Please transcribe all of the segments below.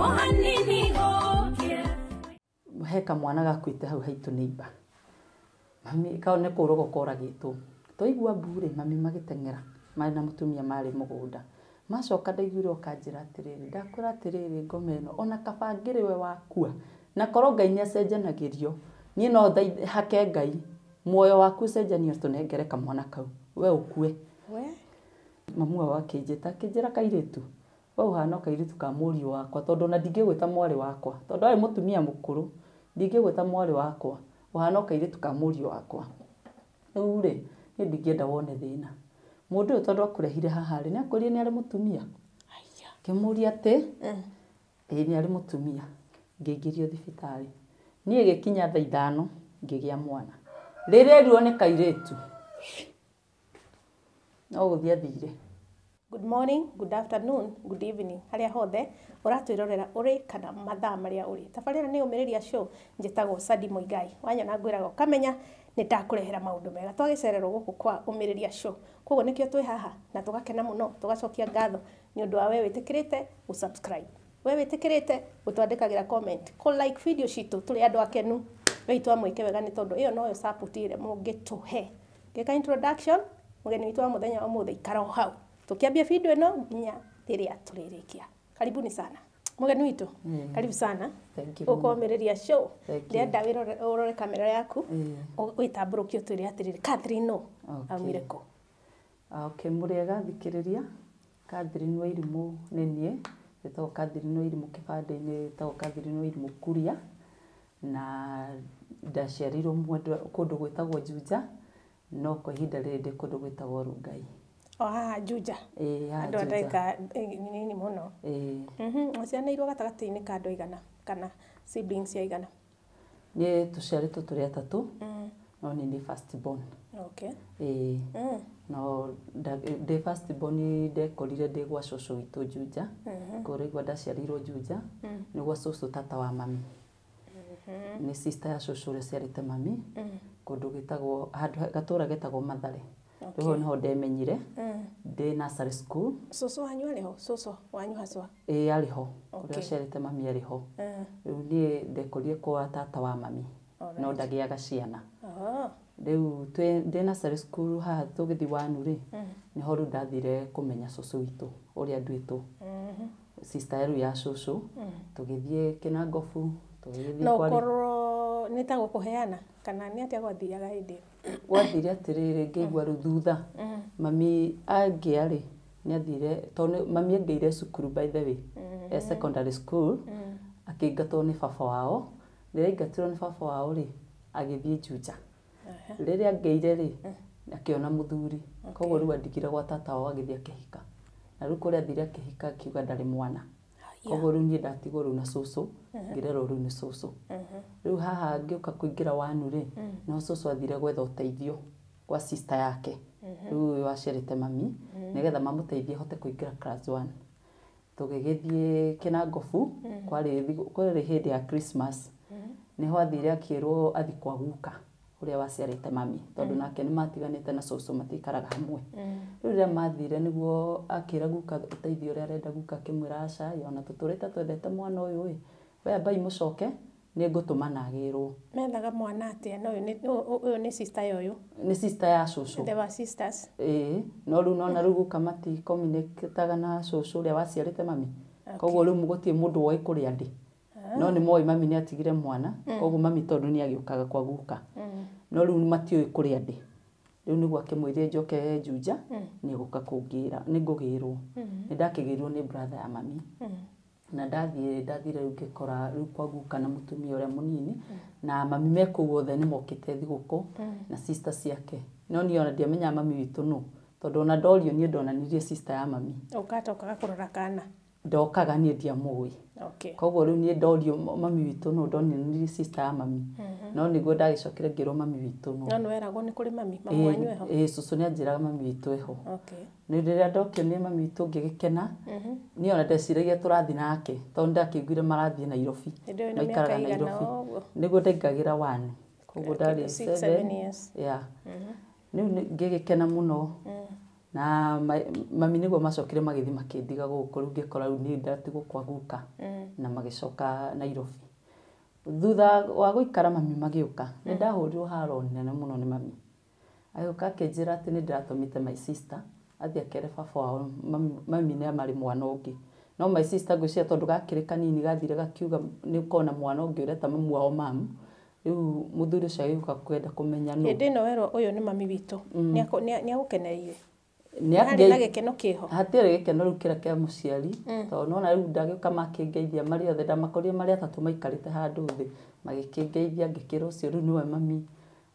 Hanini gũkĩra. He kamwana gakuĩte hau haitũ neighbor. Mami kau nĩ kũragwo koragĩtwo. Twaigua mbu rĩ, mami magĩteng'era marĩ na mũtumia marĩ mũgũnda. Macoka ndaiguire ũkanjĩra atĩrĩrĩ, ndakwĩra atĩrĩrĩ, ngoma ĩno ona kaba ngĩrĩ we wakua na korwo Ngai nĩ acenjanagĩrio, niĩ no hake Ngai muoyo waku ũcenjanio tũnengere kamwana kau we ũkue. We. Mamu wao akĩnjĩta, akĩnjĩra, "Kairĩtu, we ũhana o kairĩtu ka mũriũ wakwa, tondũ ona ndingĩgwĩta mwarĩ wakwa tondũ arĩ mũtumia mũkũrũ, ndingĩgwĩta mwarĩ wakwa, ũhana o kairĩtu ka mũriũ wakwa. Rĩu rĩ, niĩ ndingĩenda wone thĩna. Mũndũ ũyũ tondũ akũrehire haha rĩ, nĩ akwĩrire nĩ arĩ mũtumia?" Aya. Ngĩmũria atĩ ĩĩ, nĩ arĩ mũtumia. Ngĩingĩrio thibitarĩ. Niĩ gĩkinya thaa 5 ngĩgĩa mwana. Rĩrĩa erirwo nĩ kairĩtu, no gũthiĩ athire. Good morning, good afternoon, good evening, harĩa hothe ũratwĩrorera ũrĩ kana mathaa marĩa ũrĩ. Tabarĩra nĩ Ũmĩrĩria Show, njĩtagwo Sadi Mũigai. Wanyona ngwĩraga ũkamenya nĩ ndakũrehera maũndũ mega. Twagĩcererwo gũkũ kwa Ũmĩrĩria Show. Koguo nĩkĩo twĩ haha na tũgakena mũno, tũgacokia ngatho nĩ ũndũ wa we wĩtĩkĩrĩte gũ-subscribe. We wĩtĩkĩrĩte gũtwandĩkagĩra comment, kũ like video citũ, tũrĩ andũ akenu. Wei twamwĩke wega nĩ tondũ ĩyo noyo support ĩrĩa mũngĩtũhe. Ngĩka introduction, mũgeni witũ wa mũthenya wa ũmũthĩ, ikara o hau. Tukiambia video ĩno nginya rĩrĩa tũrĩrĩkia. Karibuni sana. Mũgeni witũ, karibu sana. Thank you Gũkũ mũno. Ũmĩrĩria Show. Thank you. Ndĩrenda wĩrore ũrore kamera yaku. Ĩĩ. Wĩtambũrũkie ũtwĩre atĩrĩrĩ, Catherine no Okay. aumire kũ? Okay, mũrĩega thikĩrĩria. Catherine Wairimũ nĩ niĩ, njĩtagwo Catherine Wairimũ, kĩbandĩ-inĩ ĩtagwo Catherine Wairimũ Kuria, na ndaciarĩirwo mwendwa kũndũ gwĩtagwo Juja, no kwa ihinda rĩrĩ ndĩ kũndũ gwĩtagwo Rongai. O haha Juja. Ĩĩ, haha Andũ a Juja. ndagĩka nini mũno. Ĩĩ. Ũciarĩirwo gatagatĩ-inĩ ka andũ aigana kana siblings aigana? Niĩ tũciarĩtwo tũrĩ atatũ, no niĩ nĩ first born. Ĩĩ. No ndĩ first born ndekorire ndĩ gwa cũcũ witũ Juja. Kũrĩgua ndaciarĩirwo Juja, nĩ gwa cũcũ tata wa mami. Nĩ sister ya cũcũ ũrĩa ũciarĩte mami, kũndũ gwĩtagwo handũ gatũra getagwo Mathare. Rĩu hau nĩho ndemenyire ndĩ nursery school. Cũcũ wanyu arĩ ho? Cũcũ wanyu hacwa? Ĩĩ, arĩ ho. Ũrĩa ũciarĩte mami arĩ ho. Rĩu niĩ ndekorire kwa tata wa mami, no ndagĩaga ciana. Oh. Rĩu ndĩ nursery school haha tũgĩthiĩ wanu rĩ, nĩho rĩu ndathire kũmenya cũcũ witũ ũrĩa nduĩtwo. Sister rĩu ya cũcũ, tũgĩthiĩ Kĩnangobu, tũgĩgĩthiĩ No kwarĩ ũkorwo nĩ ta gũkũheana kana nĩ atĩa gwathiaga hĩndĩ ĩyo? Gwathire atĩrĩrĩ, ngĩigua rĩu thutha mami angĩa rĩ, nĩ athire tondũ mami angĩire cukuru, by the way, e secondary school akĩingatwo nĩ baba wao. Rĩrĩa aingatirwo nĩ baba wao rĩ, agĩthiĩ Juja. Rĩrĩa angĩire rĩ, akĩona mũthuri, koguo rĩu andigire gwa tata wao agĩthiĩ akĩhika, na rĩu kũrĩa athire akĩhika akiuga ndarĩ mwana. Koguo rĩu niĩ ndatigwo rĩu na cũcũ, ngĩrerwo rĩu nĩ cũcũ. Rĩu haha ngĩũka kũingĩra wanu rĩ, no cũcũ athire gwetha ũteithio gwa sister yake rĩu ũyũ waciarĩte mami, nĩgetha mamũteithie ahote kũingĩra class one. Tũgĩgĩthiĩ Kĩnangobu, kwarĩ hĩndĩ ya Christmas, nĩho athire akĩrwo athiĩ kwa guka ũrĩa waciarĩte mami, tondũ nake nĩ matiganĩte na cũcũ, matikaraga hamwe. Rĩu rĩrĩa mathire nĩguo akĩra guka ũteithio ũrĩa arenda, guka akĩmwĩra, "Aca ĩ, ona tũtũrĩte twendete mwana ũyũ ĩ, we ambai mũcoke, nĩ ngũtũma na agĩrwo." Methaga mwana atĩa? No ũyũ nĩ sister ya ũyũ? Nĩ sister ya cũcũ. They were sisters. Ĩĩ, no rĩu nona rĩu guka maticommunicataga na cũcũ ũrĩa waciarĩte mami, koguo rĩu gũtirĩ mũndũ woĩ kũrĩa ndĩ, no nĩ moĩ mami nĩ atigire mwana. Koguo mami tondũ nĩ agĩũkaga kwa guka, no rĩu matiũĩ kũrĩa ndĩ. Rĩu nĩguo akĩmwĩrire njoke Juja, nĩ gũka kũngĩra nĩ ngũgĩrwo. Nĩ ndakĩgĩrwo nĩ brother ya mami, na ndathire rĩu ngĩkora rĩu kwa guka na mũtumia ũrĩa mũnini na mami me kũu othe nĩ mokĩte thigũkũ na sister ciake, no niĩ ona ndiamenyaga mami witũ nũ, tondũ ona ndorio niĩ ndonanirie sister ya mami. Ũkatokaga kũrora kana? Ndokaga, niĩ ndiamũĩ. Koguo rĩu niĩ ndorio mami witũ nũ, ndonanirie sister ya mami, no nĩguo ndagĩcokire ngĩrwo mami witũ nũ. No nĩ weragwo nĩ kũrĩ mami wanyu eho? Ĩĩ, cũcũ nĩ anjĩraga mami witũ eho. Nĩ rĩrĩa ndokio nĩ mami witũ ngĩgĩkena. Niĩ ona ndeciragia tũrathiĩ nake, tondũ ndakĩiguire marathiĩ Nairobi. Hĩndĩ ĩyo wĩna mĩaka Maikaraga ĩigana Nairobi. ũguo? Nĩguo ndaingagĩra one, koguo ndarĩ 6, 7 years. Yeah. Rĩu ngĩgĩkena mũno. Na mami nĩguo macokire magĩthiĩ makĩndiga gũkũ, rĩu ngĩkora rĩu niĩ ndatigwo kwa guka na magĩcoka Nairobi. Thutha wa gũikara mami magĩũka, nĩ ndahũrirwo haro nene mũno nĩ mami. Agĩũka akĩnjĩra atĩ nĩ ndĩratũmĩte my sister athiĩ akere baba wao mami nĩ amarĩ mwana ũngĩ. No my sister ngwĩciria tondũ gakĩrĩ kanini gathire gakiuga nĩ kona mwana ũngĩ ũreta mamu wao mamu. Rĩu mũthuri ũcio agĩũka kwenda kũmenya nũ. Hĩndĩ ĩno werwo ũyũ nĩ mami witũ, nĩagũkenereire? Harĩ na gĩkeno kĩho? Hatirĩ gĩkeno rĩu kĩrĩa kĩa mũciari, tondũ nĩwona rĩu ndagĩũka makĩngeithia marĩ othe, ndamakorire marĩ atatũ maikarĩte handũ thĩ, magĩkĩngeithia ngĩkĩrwo ũcio rĩu nĩwe mami,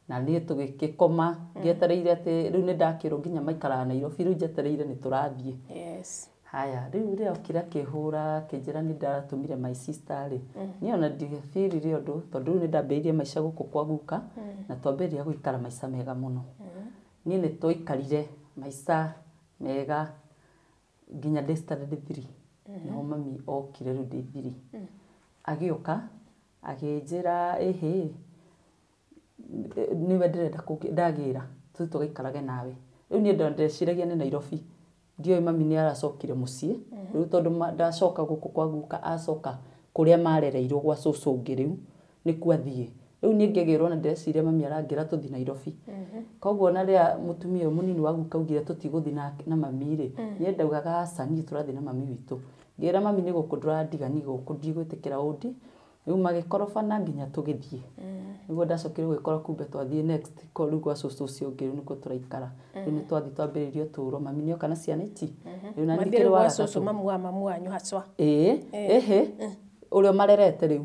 na niĩ tũgĩgĩkoma ngĩetereire atĩ rĩu nĩndakĩrwo nginya maikaraga Nairobi, rĩu njetereire nĩtũrathiĩ. Yes. Haya, rĩu rĩrĩa okire akĩhũra akĩnjĩra nĩ ndatũmire my sister rĩ, niĩ ona ndiabirire ũndũ tondũ rĩu nĩndambĩrĩirie maica gũkũ kwa guka, na twambĩrĩria gũikara maica mega mũno. Niĩ nĩtwaikarire maica mega nginya ndĩ standard 3. Nĩho mami okire rĩu ndĩ 3. Agĩũka akĩnjĩra ĩhĩ, nĩwe ndĩrenda ndagĩra, tũthiĩ tũgaikarage nawe. Rĩu niĩ ndeciragia nĩ Nairobi. Ndiũĩ mami nĩ aracokire mũciĩ, rĩu tondũ ndacoka gũkũ kwa guka acoka kũrĩa marereirwo gwa cũcũ ũngĩ rĩu nĩkuo athiĩ. Rĩu niĩ ngĩgĩrwo na ndĩreciria mami arangĩra tũthiĩ Nairobi. Koguo na rĩrĩa mũtumia ũyũ mũnini wa guka augire tũtigũthiĩ na mami rĩ, niĩ ndaugaga aca niĩ tũrathiĩ na mami witũ. Ngĩra mami nĩ gũkũ ndũrandiga niĩ gũkũ ndigwĩtĩkĩra ũndi. Rĩu magĩkorobana nginya tũgĩthiĩ. Nĩguo ndacokire gũgĩkora kumbe twathiĩ next rĩu gwa cũcũ ũcio ũngĩ rĩu nĩkuo tũraikara. Rĩu nĩtwathiĩ twambĩrĩria ũtũũro, mami nĩoka na ciana ici. Rĩu na niĩ Mathiĩ ngĩkĩrĩ rĩu wa gwa gatatũ. cũcũ mamu wa mamu wanyu haswa. Ĩĩ, ĩhĩ, ũrĩa marerete rĩu.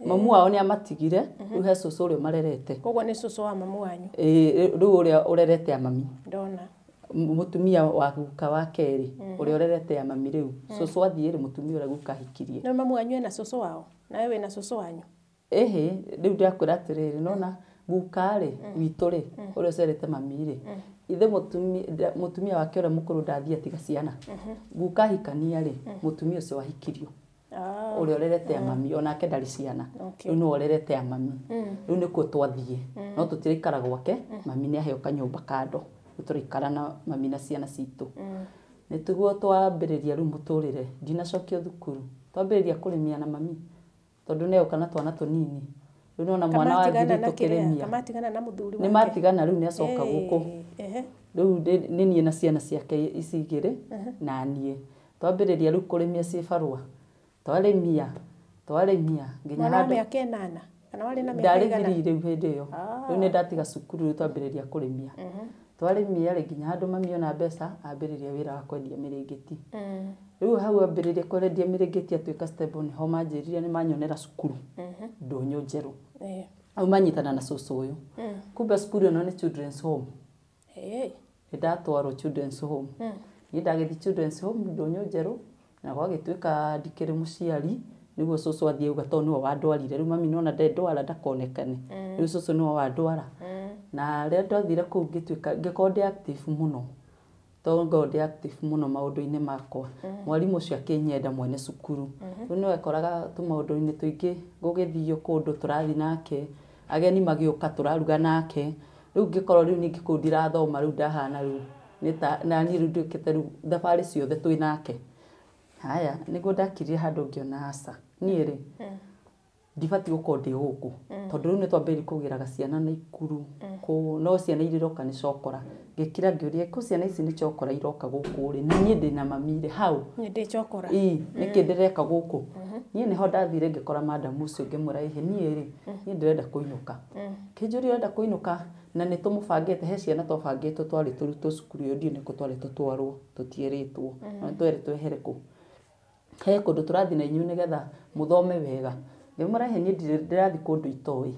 Mamu wao nĩ amatigire, rĩu he cũcũ ũrĩa marerete. Koguo nĩ cũcũ wa mamu wanyu. Ĩĩ, rĩu ũrĩa ũrerete a mami. Ndona. Mũtumia wa guka wa kerĩ, ũrĩa ũrerete a mami rĩu. Cũcũ athiĩ rĩ, mũtumia ũrĩa guka ahikirie. No mamu wanyu ena cũcũ wao? Nawe wĩna cũcũ wanyu? Ĩhĩ, rĩu ndĩrakwĩra atĩrĩrĩ, nĩwona guka rĩ, witũ rĩ, ũrĩa ũcerete mami rĩ, ithe mũtumia wake ũrĩa mũkũrũ ndathiĩ atiga ciana. Guka ahikania rĩ, mũtumia ũcio ahikirio. Ũrĩa ũrerete a mami, onake ndarĩ ciana. Rĩu nĩwe ũrerete a mami. Rĩu nĩkuo twathiĩ. No tũtiraikara gwake, mami nĩ aheo kanyũmba kando. Rĩu tũraikara na mami na ciana citũ. Nĩtiguo twambĩrĩria rĩu mũtũrĩre, ndinacokio thukuru. Twambĩrĩria kũrĩmia na mami. Tondũ nĩoka na twana tũnini. Rĩu nĩwona mwana wa Kamatigana thiri na kĩrĩa, tũkĩrĩmia. kamatigana na mũthuri wake. Nĩmatigana rĩu nĩacoka gũkũ. Rĩu nĩ niĩ na ciana ciake ici igĩrĩ na niĩ. Twambĩrĩria rĩu kũrĩmia cibarũa. Twarĩmia, twarĩmia nginya Mwana wa handũ mĩaka ĩnana kana warĩ na mĩaka ndarĩ ĩigana? thiri rĩu hĩndĩ ĩyo. Rĩu nĩ ndatiga cukuru rĩu twambĩrĩria kũrĩmia. Twarĩmia rĩ nginya handũ mami ona mbeca ambĩrĩria wĩra wa kwendia mĩrĩngĩti. Rĩu hau ambĩrĩria kwendia mĩrĩngĩti atuĩka stable nĩho manjĩrire nĩ manyonera cukuru ndũnyũ njerũ. Hau manyitana na cũcũ ũyũ. Kumbe cukuru ĩno nĩ children's home. Nĩ ndatwarwo children's home. Niĩ ndagĩthiĩ children's home ndũnyũ njerũ na gwagĩtuĩka ndikĩrĩ mũciari nĩguo cũcũ athiĩ auga tondũ nĩwe wandwarire. Rĩu mami nĩwona ndendwara ndakonekane. Rĩu cũcũ nĩwe wandwara. Na rĩrĩa ndathire kũu ngĩtuĩka ngĩkorwo ndĩ active mũno. Tondũ ngorwo ndĩ active mũno maũndũ-inĩ makwa. Mwarimũ ũcio akĩnyenda mwene cukuru. Rĩu nĩwekoraga tũmaũndũ-inĩ tũingĩ gũgĩthio kũndũ tũrathiĩ nake, ageni magĩũka tũraruga nake. Rĩu ngĩkorwo rĩu ningĩ kũu ndirathoma rĩu ndahana rĩu nĩ ta na niĩ rĩu nduĩkĩte rĩu thabarĩ ciothe twĩ nake. Haya, nĩguo ndakirire handũ ngĩona aca. Niĩ rĩ, ndibatiĩ gũkorwo ndĩ gũkũ. Tondũ rĩu nĩtwambĩrĩirie kũgĩraga ciana Naikuru, kũu, no ciana iria iroka nĩ cokora. Ngĩkira ngĩũria, ko ciana ici nĩ cokora iroka gũkũ rĩ, na niĩ ndĩna mami rĩ, hau? Niĩ ndĩ cokora. Ĩĩ, nĩkĩ ndĩreka gũkũ? Niĩ nĩho ndathire ngĩkora madam ũcio ngĩmwĩra ĩhĩ niĩ rĩ, niĩ ndĩrenda kũinũka. Kĩnjũria ũrenda kũinũka na nĩ tũmũbangĩte, he ciana twabangĩtwo twarĩ tũrutwo cukuru ĩyo ndiũĩ nĩkũ twarĩ tũtwarwo, tũtierĩtwo. Na nĩtwerĩtwo ehere kũu. He kũndũ tũrathiĩ na inyuĩ nĩgetha mũthome wega. Ngĩmwĩra ĩhĩ niĩ ndĩrathiĩ kũndũ itoĩ.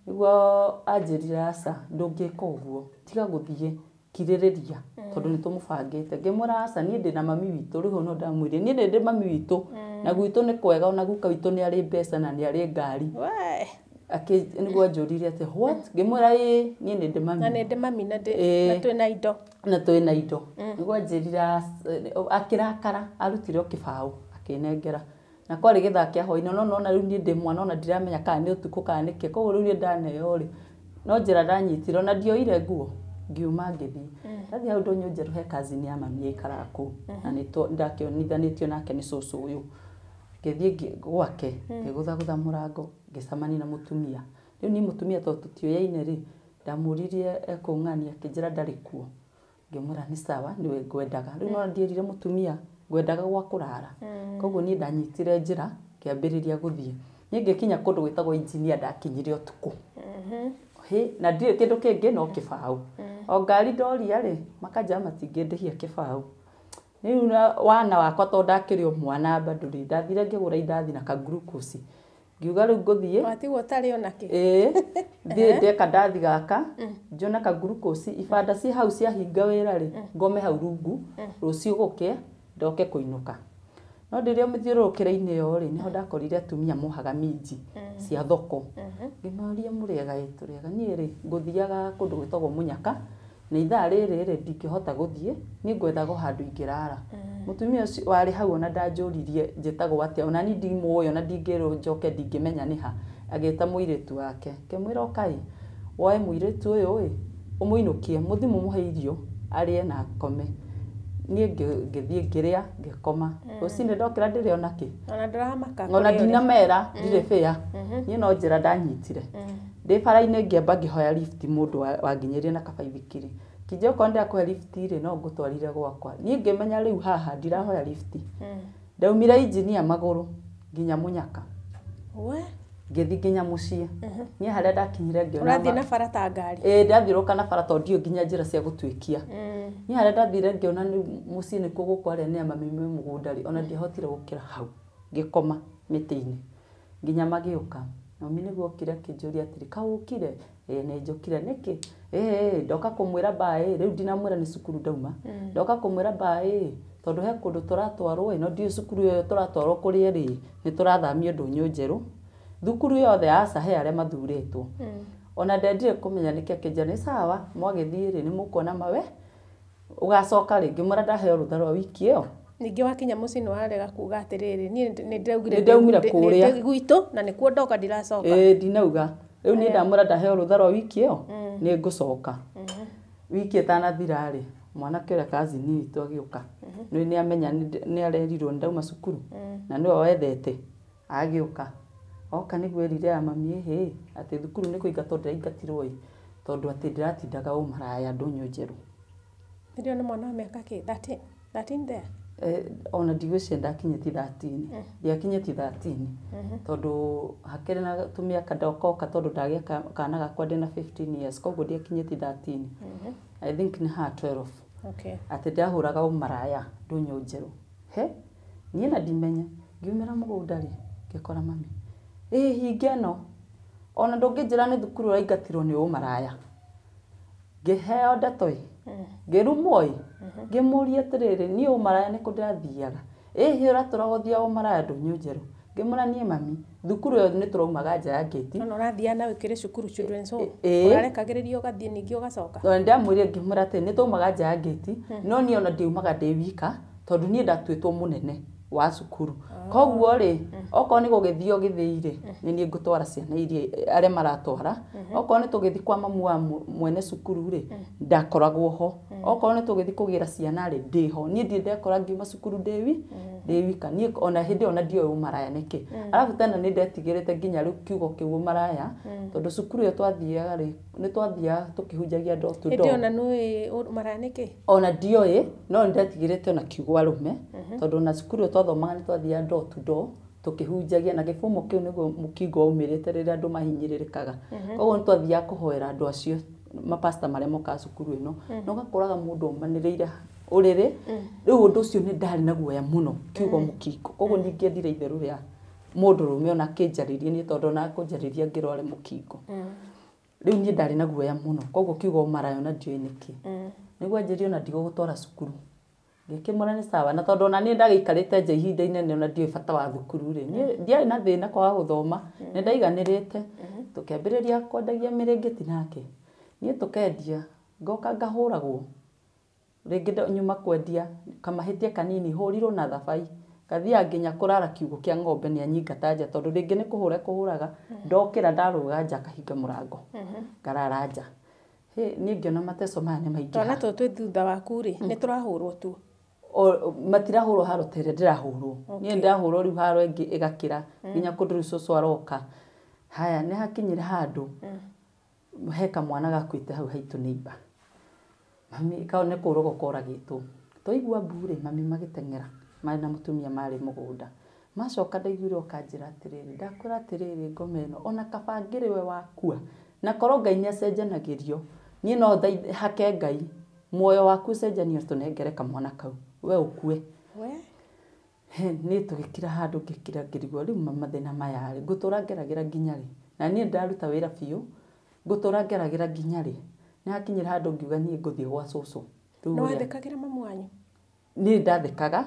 Nĩguo anjĩrire aca ndũngĩka ũguo, tiga gũthiĩ, kirĩrĩria tondũ nĩtũmũbangĩte. Ngĩmwĩra aca niĩ ndĩna mami witũ, rĩu hau no ndamwĩrire niĩ nĩ ndĩ mami witũ na gwitũ nĩ kwega ona guka witũ nĩ arĩ mbeca na nĩ arĩ ngari. Nĩguo anjũririe atĩ what? Ngĩmwĩra ĩĩ niĩ nĩ ndĩ mami. Na nĩ ndĩ mami na twĩna indo. Na twĩna indo. Nĩguo anjĩrire akĩrakara arutire o kĩbaũ akĩnengera. Na kwarĩ gĩthaa kĩa hwaĩ-inĩ no nona rĩu niĩ ndĩ mwana ona ndiramenya kana nĩ ũtukũ kana nĩkĩ. Koguo rĩu niĩ ndaneo rĩ, no njĩra ndanyitire ona ndioire nguo. Ngiuma ngĩthiĩ. Ndathiĩ hau ndũnyũ njerũ he cousin ya mami yaikaraga kũu na ndakĩonithanĩtio nake nĩ cũcũ ũyũ. Ngĩthiĩ gwake, ngĩgũthagũtha mũrango, ngĩcemania na mũtumia. Rĩu niĩ mũtumia tondũ tũtiũyaine rĩ, ndamũririe ekũng'ania, akĩnjĩra ndarĩ kuo. Ngĩmwĩra nĩ sawa, nĩwe ngwendaga. Rĩu no ndierire mũtumia ngwendaga gwa kũrara. Koguo niĩ ndanyitire njĩra ngĩambĩrĩria gũthiĩ. Niĩ ngĩkinya kũndũ gwĩtagwo engineer, ndakinyire ũtukũ. Hĩ, na ndirĩ kĩndũ kĩngĩ no kĩbaũ. O ngari ndoria rĩ, makanjĩra matingĩndĩhia kĩbaũ. Rĩu wana wakwa tondũ ndakĩrĩ o mwana bado rĩ, ndathire ngĩgũra indathi na ka glucose. Ngiuga rĩu ngũthiĩ. Watigwo ũtarĩ ona kĩ? Ĩĩ, thiĩ ndĩe kandathi gaka, njone ka glucose, ibanda ci hau ciahinga wĩra rĩ, ngome hau rungu, rũciũ gũkĩe, ndoke kũinũka. No rĩrĩa mĩthiũrũrũkĩre-inĩ ĩyo rĩ, nĩho ndakorire atumia mohaga minji cia thoko. Ngĩmoria mũrĩega? Ĩ tũrĩega. Niĩ rĩ, ngũthiaga kũndũ gwĩtagwo Mũnyaka, na ithaa rĩrĩ rĩ, ndingĩhota gũthiĩ, niĩ ngwethaga o handũ ingĩrara. Mũtumia ũcio warĩ hau ona ndanjũririe njĩtagwo atĩa, ona niĩ ndimũĩ, ona ndingĩrwo njoke ndingĩmenya nĩha. Agĩta mũirĩtu wake, akĩmwĩra ũkai, woe mũirĩtu ũyũ ĩ, ũmũinũkie, mũthiĩ mũmũhe irio, arĩe na akome. Niĩ ngĩthiĩ ngĩrĩa, ngĩkoma. Rũcinĩ ndokĩra ndĩrĩ ona kĩ. Ona ndũramaka. Ona ndinamera, ndirĩ bĩa. Niĩ no njĩra ndanyitire. Ndĩ bara-inĩ ngĩamba ngĩhoya lift mũndũ wanginyĩrie na kabaithikiri. Kĩnjĩra okorwo ndĩrakũhe lift rĩ, no ngũtwarire gwakwa. Niĩ ngĩmenya rĩu haha ndirahoya lift. Ndaumire engineer magũrũ nginya Mũnyaka. We? Ngĩthiĩ nginya mũciĩ. Niĩ harĩa ndakinyire ngĩona Ũrathiĩ na bara ta ngari? Ĩĩ, ndathiũrũrũka na bara tondũ ndiũĩ nginya njĩra cia gũtuĩkia. Niĩ harĩa ndathire ngĩona rĩu mũciĩ nĩkuo gũkũ arĩa nĩ a mami me mũgũnda rĩ, ona ndiahotire gũkĩra hau. Ngĩkoma mĩtĩ-inĩ nginya magĩũka. Mami nĩguo okire akĩnjũria atĩrĩ, kaũkire? Ĩĩ nĩ njũkire. Nĩkĩ? Ĩĩ ndoka kũmwĩra mbaĩ, rĩu ndinamwĩra nĩ cukuru ndauma. Ndoka kũmwĩra mbaĩ, tondũ he kũndũ tũratwarwo ĩ, no ndiũĩ cukuru ĩyo tũratwarwo kũrĩa rĩ, nĩ tũrathamio ndũnyũ njerũ. Thukuru yothe aca he arĩa mathurĩtwo. Ona ndendire kũmenya nĩkĩ akĩnjĩra nĩ sawa, mwagĩthiĩ rĩ, nĩ mũkuona mawe, ũgacoka rĩ, ngĩmwĩra ndaheo rũtha rwa wiki ĩyo. Ningĩ wakinya mũciĩ nĩ warega kuga atĩrĩrĩ, niĩ nĩ ndĩraugire Nĩ ndaumire kũrĩa. ndĩ gwitũ na nĩkuo ndoka ndiracoka. Ĩĩ ndinauga. Rĩu niĩ ndamwĩra ndaheo rũtha rwa wiki ĩyo, nĩ ngũcoka. Wiki ĩtanathira rĩ, mwanake ũrĩa cousin witũ agĩũka. Nĩ amenya nĩ arerirwo nĩ ndauma cukuru na nĩwe wethete, agĩũka. Oka nĩguo erire ya mami ĩhĩ, atĩ thukuru nĩ kũingatwo ndĩraingatirwo ĩ, tondũ atĩ ndĩratindaga ũmaraya ndũnyũ njerũ. Nĩrĩo nĩ mwana wa mĩaka kĩ? 13? 13 there? Ona ndigwĩciria ndakinyĩtie 13. Ndiakinyĩtie 13. Tondũ hakĩrĩ na tũmĩaka ndokoka tondũ ndagĩa kana gakwa ndĩna 15 years, koguo ndiakinyĩtie 13. I think nĩ ha 12. Okay. Atĩ ndĩrahũraga ũmaraya ndũnyũ njerũ. He, niĩ na ndimenya, ngiumĩra mũgũnda rĩ, ngĩkora mami. Ĩ hinga ĩno, ona ndũngĩnjĩra nĩ thukuru ũraingatirwo nĩ ũmaraya. Ngĩheo ndeto ĩ, ngĩrumwo ĩ, ngĩmũria atĩrĩrĩ, niĩ ũmaraya nĩkũ ndĩrathiaga? Ĩhĩ ũratũra gũthiaga ũmaraya ndũnyũ njerũ. Ngĩmwĩra niĩ mami, thukuru ĩyo nĩ tũraumaga nja ya ngĩti. Ona ũrathiaga na ũkĩrĩ cukuru children's home. Ĩĩ. Ũrarekagĩrĩria ũgathiĩ ningĩ ũgacoka. Na ndamwĩrire ngĩmwĩra atĩ nĩ twaumaga nja ya ngĩti, no niĩ ona ndiaumaga ndĩ wika, tondũ niĩ ndatuĩtwo mũnene wa cukuru. Koguo rĩ, okorwo nĩ gũgĩthio gĩthĩi rĩ, nĩ niĩ ngũtwara ciana iria arĩa maratwara. Okorwo nĩ tũgĩthiĩ kwa mamu wa mwene cukuru rĩ, ndakoragwo ho. Okorwo nĩ tũgĩthiĩ kũgĩra ciana rĩ, ndĩho. Niĩ ndirĩ ndekora ngiuma cukuru ndĩ wika. Niĩ ona hĩndĩ ĩyo ona ndioĩ ũmaraya nĩkĩ. Arabu tena nĩ ndetigĩrĩte nginya rĩu kiugo kĩu ũmaraya, tondũ cukuru ĩyo twathiaga rĩ, nĩ twathiaga tũkĩhunjagia door to Hĩndĩ door. ĩyo ona nĩũĩ ũmaraya nĩkĩ? Ona ndioĩ, no nĩ ndetigĩrĩte ona kiugo arũme, tondũ ona cukuru ĩyo twathomaga nĩ twathiaga door to door tũkĩhunjagia, na gĩbũmo kĩu nĩguo mũkingo waumĩrĩte rĩrĩa andũ mahinyĩrĩrĩkaga. Koguo nĩ twathiaga kũhoera andũ acio, mapasta marĩa mokaga cukuru ĩno, na ũgakoraga mũndũ aumanĩrĩire ũrĩrĩ. Rĩu ũndũ ũcio nĩ ndarĩ na guoya mũno, kiugo mũkingo. Koguo ndingĩendire itherũ rĩa mũndũrũme ona akĩnjarĩria niĩ, tondũ ona akũnjarĩria ngĩrware mũkingo. Rĩu niĩ ndarĩ na guoya mũno, koguo kiugo ũmaraya ona ndioĩ nĩkĩ. Nĩguo anjĩrire ona ndigũgũtwara cukuru. Ngĩkĩmwĩra nĩ sawa, na tondũ ona niĩ ndagĩikarĩte nja ihinda inene ona ndioĩ bata wa thukuru rĩ, niĩ ndiarĩ na thĩna kwaga gũthoma, nĩ ndaiganĩrĩte. Tũkĩambĩrĩria kwendagia mĩrĩngĩti nake. Niĩ tũkendia, ngoka ngahũragwo. Rĩngĩ nyuma kwendia, kamahĩtia kanini, hũrirwo na thabai. Ngathiaga nginya kũrara kiugũ kĩa ng'ombe nĩ anyingata nja, tondũ rĩngĩ nĩ kũhũra ekũhũraga, ndokĩra ndarũga nja akahinga mũrango. Ngarara nja. Hĩ, niĩ ngĩona mateso maya nĩ maingĩ. Twana tũtũ twĩ thutha waku rĩ, nĩ tũrahũrwo tu. Matirahũrwo haro ta ĩrĩa ndĩrahũrwo. Niĩ ndĩrahũrwo rĩu haro ĩngĩ ĩgakĩra nginya kũndũ rĩu cũcũ aroka. Haya, nĩ hakinyire handũ he kamwana gakuĩte hau haitũ neighbor. Mami kau nĩ kũragwo koragĩtwo. Twaigua mbu rĩ, mami magĩteng'era marĩ na mũtumia marĩ mũgũnda. Macoka ndaiguire ũkanjĩra atĩrĩrĩ, ndakwĩra atĩrĩrĩ ngoma ĩno, ona kaba ngĩrĩ we wakua, na korwo Ngai nĩ acenjanagĩrio, niĩ no hake Ngai, muoyo waku ũcenjanio tũnengere kamwana kau, we ũkue. We? Niĩ tũgĩkira handũ ngĩkira ngĩrigwo rĩu mathĩna maya rĩ, ngũtũra ngeragĩra nginya rĩ? Na niĩ ndaruta wĩra biũ, ngũtũra ngeragĩra nginya rĩ? Nĩ hakinyire handũ ngiuga niĩ ngũthiĩ gwa cũcũ. Nĩ wathĩkagĩra mamu wanyu? Niĩ ndathĩkaga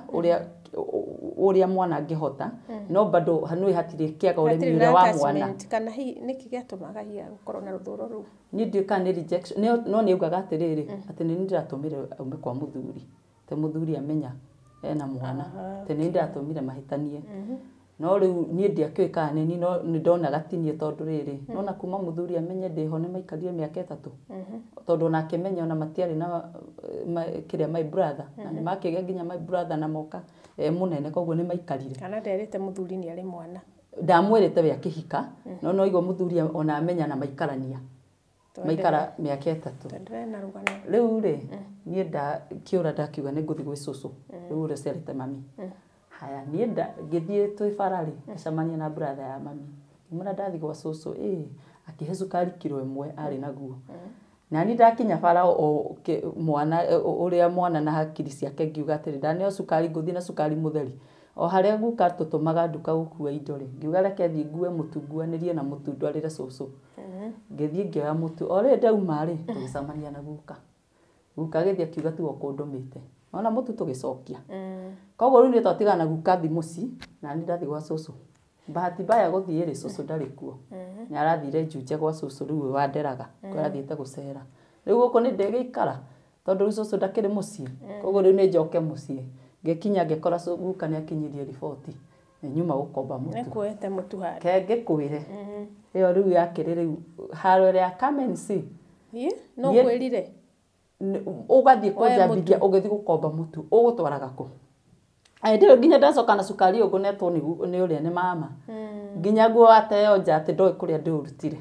ũrĩa mwana angĩhota, no bado nĩ hatirĩ kĩaga ũremi ũrĩa wa mwana. Kana hihi nĩkĩ gĩatũmaga hihi gũkorwo na rũthũro rũu? Niĩ ndiũĩ kana nĩ rejection, no nĩ augaga atĩrĩrĩ, atĩ nĩ niĩ ndĩratũmire aume kwa mũthuri, atĩ mũthuri amenya ena mwana, atĩ nĩ niĩ ndĩratũmire mahĩtanie. No rĩu niĩ ndiakĩũĩ kana nĩ niĩ, no nĩ ndonaga ti niĩ tondũ rĩrĩ, nona kuma mũthuri amenye ndĩho nĩ maikarire mĩaka 3. Tondũ ona akĩmenya ona matiarĩ na kĩrĩa my brother, na nĩ makĩgĩa nginya my brother na moka mũnene, koguo nĩ maikarire. Kana nderĩte mũthuri nĩ arĩ mwana? Ndamwĩrĩte we akĩhika, no no igua mũthuri ona amenya na maikarania. Maikara mĩaka 3. Twendelee na rũgano. Rĩu rĩ, niĩ ndakĩũra ndakiuga nĩ ngũthiĩ gwĩ cũcũ, rĩu ũrĩa ũciarĩte mami. Haya, niĩ ngĩthiĩ twĩ bara rĩ, ngĩcemania na brother ya mami. Ngĩmwĩra ndathiĩ gwa cũcũ, akĩhe cukari kiro 1 arĩ naguo. Na niĩ ndakinya bara o mwana ũrĩa mwana na hakiri ciake ngiuga atĩrĩ, ndaneo cukari ngũthiĩ na cukari mũtheri. O harĩa guka tũtũmaga nduka gũkua indo rĩ, ngiuga reke thiĩ ngue mũtu, nguanĩrie na mũtu ndwarĩre cũcũ. Ngĩthiĩ ngĩoya mũtu, o rĩrĩ ndauma rĩ, tũgĩcemania na guka. Guka agĩthiĩ akiuga tiwe ũkũndũmĩte. Ona mũtu tũgĩcokia. Koguo rĩu nĩ twatigana na guka thiĩ mũciĩ, na niĩ ndathiĩ gwa cũcũ. Bahati mbaya gũthiĩ rĩ, cũcũ ndarĩ kuo. Nĩ arathire Juja gwa cũcũ rĩu wanderaga, arathiĩte gũcera. Rĩu gũkũ nĩ ndĩgĩikara, tondũ rĩu cũcũ ndakĩrĩ mũciĩ. Koguo rĩu nĩ njoke mũciĩ. Ngĩkinya ngĩkora guka nĩ akinyirie riboti. Nĩ nyuma gũkomba mũtu. Nĩ kuoete mũtu handũ. Ke ngĩkwĩre. Ĩyo rĩu yakĩrĩ rĩu haro ĩrĩa ya come and see. No kwĩrire? Ũgathiĩ kũnjambithia ũgĩthiĩ gũkomba mũtu, ũgũtwaraga kũ? Ndĩrĩ nginya ndacoka na cukari ũyũ ngũnetwo nĩ ũrĩa nĩ mama. Nginya nguo ateo nja atĩ ndoĩ kũrĩa ndĩũrutire.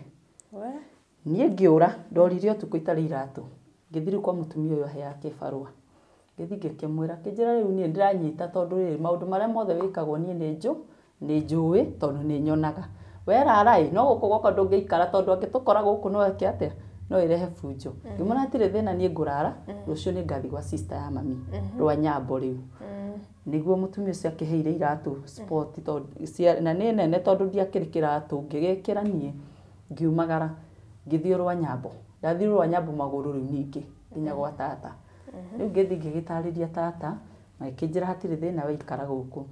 Niĩ ngĩũra, ndorire ũtukũ itarĩ iratũ. Ngĩthiĩ rĩu kwa mũtumia ũyũ aheaga kĩbarũa. Ngĩthiĩ ngĩkĩmwĩra, akĩnjĩra rĩu niĩ ndĩranyita tondũ rĩrĩ maũndũ marĩa mothe wĩkagwo niĩ nĩ njũĩ tondũ nĩ nyonaga. Werara ĩ, no gũkũ gwakwa ndũngĩikara tondũ angĩtũkora gũkũ no eke atĩa? No ĩrehe bunjo. Ngĩmwĩra hatirĩ thĩna niĩ ngũrara, rũciũ nĩ ngathiĩ gwa sister ya mami, rwa Nyambo rĩu. Nĩguo mũtumia ũcio akĩheire iratũ sport tondũ na nĩ nene tondũ ndiakĩrĩ kĩratũ, ngĩgĩkĩra niĩ ngiumagara ngĩthiĩ rwa Nyambo. Ndathiĩ rwa Nyambo magũrũ rĩu ningĩ nginya gwa tata. Rĩu ngĩthiĩ ngĩgĩtarĩria tata, magĩkĩnjĩra hatirĩ thĩna we ikara gũkũ.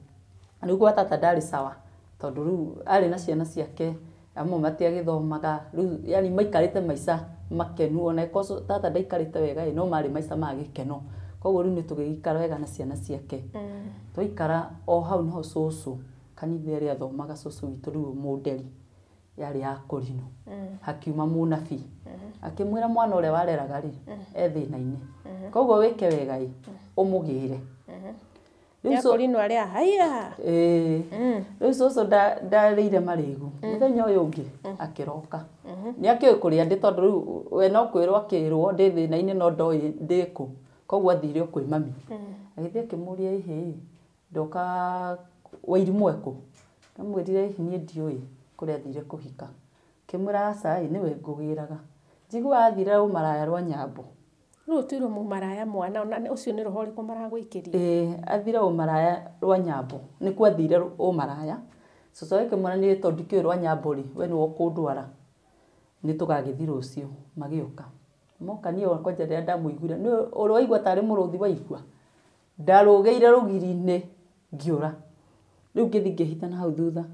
Rĩu gwa tata ndarĩ sawa tondũ rĩu arĩ na ciana ciake, amwe matiagĩthomaga, rĩu yani maikarĩte maica makenu, ona ĩkorwo tata ndaikarĩte wega ĩ, no marĩ maica ma gĩkeno. Koguo rĩu nĩ tũgĩgĩikara wega na ciana ciake. Twaikara o hau nĩho cũcũ, kanitha ĩrĩa athomaga cũcũ witũ rĩu mũnderi, yarĩ ya Kũrinũ. Hakiuma mũnabii. Akĩmwĩra mwana ũrĩa wareraga rĩ, e thĩna-inĩ. Koguo wĩke wega ĩ, ũmũgĩre. Ya Kũrinũ arĩa haiya. Rĩu cũcũ ndarĩire marĩgu. Mũthenya ũyũ ũngĩ akĩroka. Nĩ akĩũĩ kũrĩa ndĩ tondũ rĩu we no kwĩrwo akĩrwo ndĩ thĩna-inĩ no ndoĩ ndĩ kũ. Koguo athire o kwĩ mami. Agĩthiĩ akĩmũria ĩhĩ, ndoka Wairimũ ekũ? Amwĩrire ĩhĩ niĩ ndiũĩ kũrĩa athire kũhika. Akĩmwĩra aca ĩ, nĩwe ngũgĩraga. Njiguaga athire ũmaraya rwa Nyambo. Rĩu ũtuirwo mũmaraya mwana, ona ũcio nĩ roho ũrĩkũ maragũikĩria? Athire ũmaraya rwa Nyambo. Nĩkuo athire ũmaraya. Cũcũ agĩkĩmwĩra niĩ tondũ ndikĩũĩ rwa Nyambo rĩ, we nĩwe ũkũndwara. Nĩ tũgagĩthiĩ rũciũ. Magĩũka. Moka niĩ kwanja rĩrĩa ndamũiguire, nĩ ũrĩa waigua tarĩ mũrũthi waigua. Ndarũgĩire rũgiri-inĩ ngĩũra. Rĩu ngĩthiĩ ngĩhitha na hau thutha.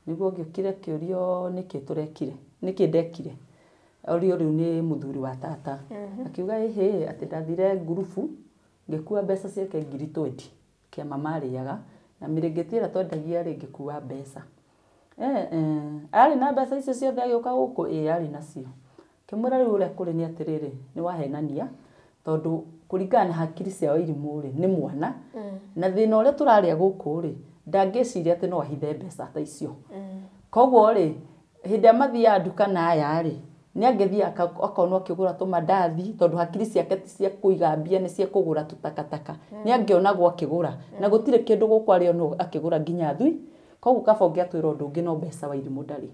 Nĩguo ngĩũkire ngĩũrio nĩkĩ tũrekire, nĩkĩ ndekire. Orio rĩu nĩ mũthuri wa tata. Akiuga ĩhĩ, atĩ ndathire ngurubu, ngĩkua mbeca ciake 20,000, kĩama marĩaga, na mĩrĩngĩti ĩrĩa twendagia rĩ, ngĩkua mbeca. Arĩ na mbeca icio ciothe agĩũka gũkũ? Ĩĩ arĩ nacio. Ngĩmwĩra rĩu ũrĩa kũrĩ nĩ atĩrĩrĩ, nĩ wahenania tondũ kũringana na hakiri cia Wairimũ rĩ, nĩ mwana na thĩna ũrĩa tũrarĩa gũkũ rĩ, ndangĩciria atĩ no ahithe mbeca ta icio. Koguo rĩ, hĩndĩ ĩrĩa mathiaga nduka na aya rĩ, nĩ angĩthiĩ akonwo akĩgũra tũmandathi tondũ hakiri ciake ti cia kũiga mbia, nĩ cia kũgũra tũtakataka. Nĩ angĩonagwo akĩgũra na gũtirĩ kĩndũ gũkũ arĩonwo akĩgũra nginya thui. Koguo kaba ũngĩatwĩra ũndũ ũngĩ no mbeca Wairimũ ndarĩ.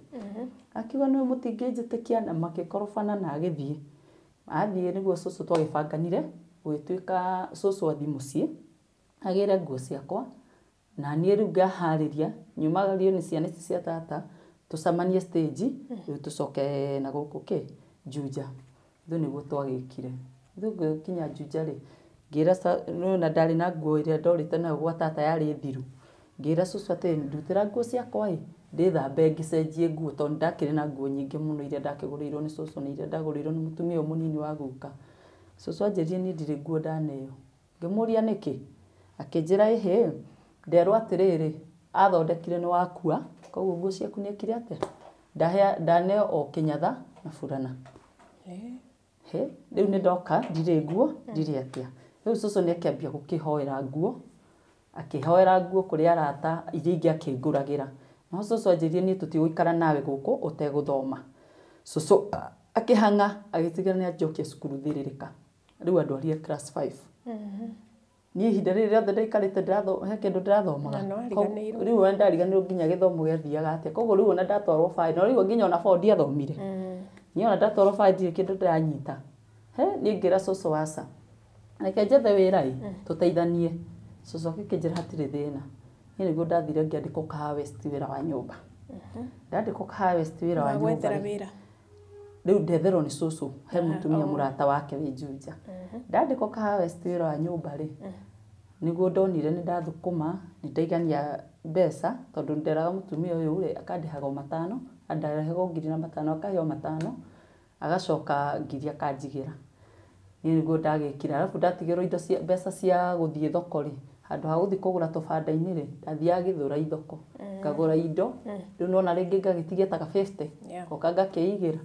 Akiuga nĩwe mũtingĩnjĩtĩkia na makĩkorobana na agĩthiĩ. Athiĩ nĩguo cũcũ twagĩbanganire, gũgĩtuĩka cũcũ athiĩ mũciĩ agĩre nguo ciakwa na niĩ rĩu ngaharĩria nyumagario nĩ ciana ici cia tata tũcemanie stage rĩu tũcoke na gũkũ kĩ Juja. Ithuĩ nĩguo twagĩkire. Ithuĩ gũkinya Juja rĩ, ngĩra na ndarĩ na nguo ĩrĩa ndorĩte nayo gwa tata yarĩ thiru. Ngĩra cũcũ atĩrĩ, ndutĩra nguo ciakwa ĩ, ndĩthambe ngĩcenjie nguo tondũ ndakĩrĩ na nguo nyingĩ mũno iria ndakĩgũrĩirwo nĩ cũcũ na iria ndagũrĩirwo nĩ mũtumia ũyũ mũnini wa guka. Cũcũ anjĩrire niĩ ndirĩ nguo ndaneo. Ngĩmũria nĩkĩ? Akĩnjĩra ĩhĩ, nderwo atĩrĩrĩ, athondekire nĩ wakua, koguo nguo ciaku nĩ ekire atĩa? Ndaneo o kĩnyatha na burana. He, rĩu nĩ ndoka ndirĩ nguo, ndirĩ atĩa. Rĩu cũcũ nĩ akĩambia gũkĩhoera nguo, akĩhoera nguo kũrĩ arata iria ingĩ akĩngũragĩra. No cũcũ anjĩrire niĩ tũtigũikara nawe gũkũ ũtegũthoma. Cũcũ akĩhang'a agĩtigĩra nĩ anjokia cukuru thĩrĩrĩka. Rĩu andwarire class 5. Niĩ ihinda rĩrĩ rĩothe ndaikarĩte he kĩndũ ndĩrathomaga. Rĩu ona ndariganĩirwo nginya gĩthomo gĩathiaga atĩa. Koguo rĩu ona ndatwarwo baĩ, no rĩu nginya ona four ndiathomire. Niĩ ona ndatwarwo baĩ ndirĩ kĩndũ ndĩranyita. He, niĩ ngĩra cũcũ aca. Reke njethe wĩra ĩ, tũteithanie. Cũcũ akĩnjĩra hatirĩ thĩna. Niĩ nĩguo ndathire ngĩandĩkwo Kahawa West wĩra wa nyũmba. Ndandĩkwo Kahawa West wĩra wa nyũmba. Rĩu ndetherwo nĩ cũcũ he mũtumia mũrata wake wĩ Juja. Ndandĩkwo Kahawa West wĩra wa nyũmba rĩ, nĩguo ndonire nĩ ndathũkũma, nĩ ndaigania mbeca tondũ nderaga mũtumia ũyũ rĩ, akandĩhaga o matano, andarehagwo 1,500 akahe o matano, agacoka 1,000 akanjigĩra. Niĩ nĩguo ndagĩkire, arabu ndatigĩrwo indo cia mbeca cia gũthiĩ thoko rĩ, handũ ha gũthiĩ kũgũra tũbanda-inĩ rĩ, ndathiaga Gĩthũrai thoko, ngagũra indo, rĩu nona rĩngĩ ngagĩtigia ta ka 50, ngoka ngakĩigĩra.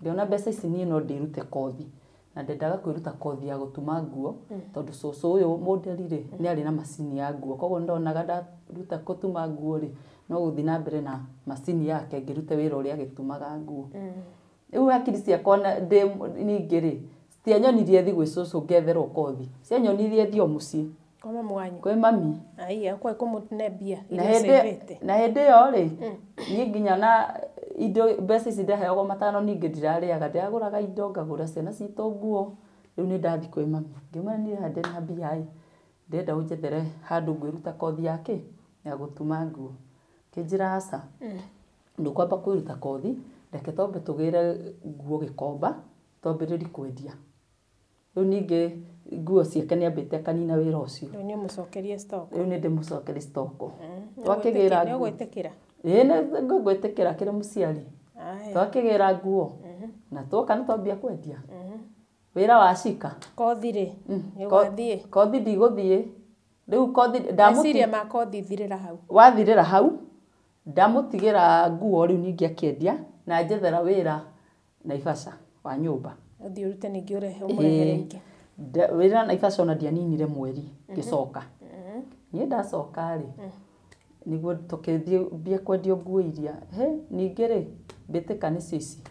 Ngĩona mbeca ici niĩ no ndĩrute kothi. Na ndendaga kwĩruta kothi ya gũtuma nguo, tondũ cũcũ ũyũ mũnderi rĩ, nĩ arĩ na macini ya nguo. Koguo ndonaga ndaruta gũtuma nguo rĩ, no gũthiĩ na mbere na macini yake ngĩrute wĩra ũrĩa agĩtumaga nguo. Rĩu hakiri ciakwa ndĩ ningĩ rĩ, citianyonirie thiĩ gwĩ cũcũ ngetherwo kothi. Cianyonirie thiĩ o mũciĩ. Kwa mamu wanyu? Kwĩ mami. Aiya, kwa kũmũne mbia Na hĩndĩ ĩyo rĩ, niĩ nginya na indo mbeca ici ndaheagwo matano ningĩ ndirarĩaga, ndĩragũraga indo ngagũra ciana citũ nguo. Rĩu nĩ ndathiĩ kwĩ mami. Ngĩmwĩra niĩ haha ndĩna mbia ĩ, ndĩrenda ũnjethere handũ ngwĩruta kothi ya kĩ? Ya gũtuma nguo. Akĩnjĩra aca, ndũkwamba kwĩruta kothi, reke twambe tũgĩre nguo Gĩkomba, twambĩrĩrie kwendia. Rĩu ningĩ nguo ciake nĩ ambĩte akanina wĩra ũcio. Rĩu nĩ ũmũcokerie stock. Rĩu nĩ ndĩmũcokerie stock. Twakĩgĩra nguo. Nĩ ũgwĩtĩkĩra? Ĩĩ nĩ ngwĩtĩkĩra kĩrĩ mũciari. Twakĩgĩra nguo na twoka nĩ twambia kwendia. Wĩra wacika. Kothi rĩ, nĩ ũgathiĩ? Kothi ndigũthiĩ. Rĩu kothi Meciria ma kothi thirĩra hau. Wathirĩra hau, ndamũtigĩra nguo rĩu ningĩ akĩendia na njethera wĩra Naivasha wa nyũmba. Ũthiĩ ũrute ningĩ ũrehe ũmũrehere ingĩ. Wĩra Naivasha ona ndianinire mweri ngĩcoka. Niĩ ndacoka rĩ, nĩguo tũkĩthiĩ mbia kwendio nguo iria. He, ningĩ rĩ, mbĩtĩka nĩcio ici,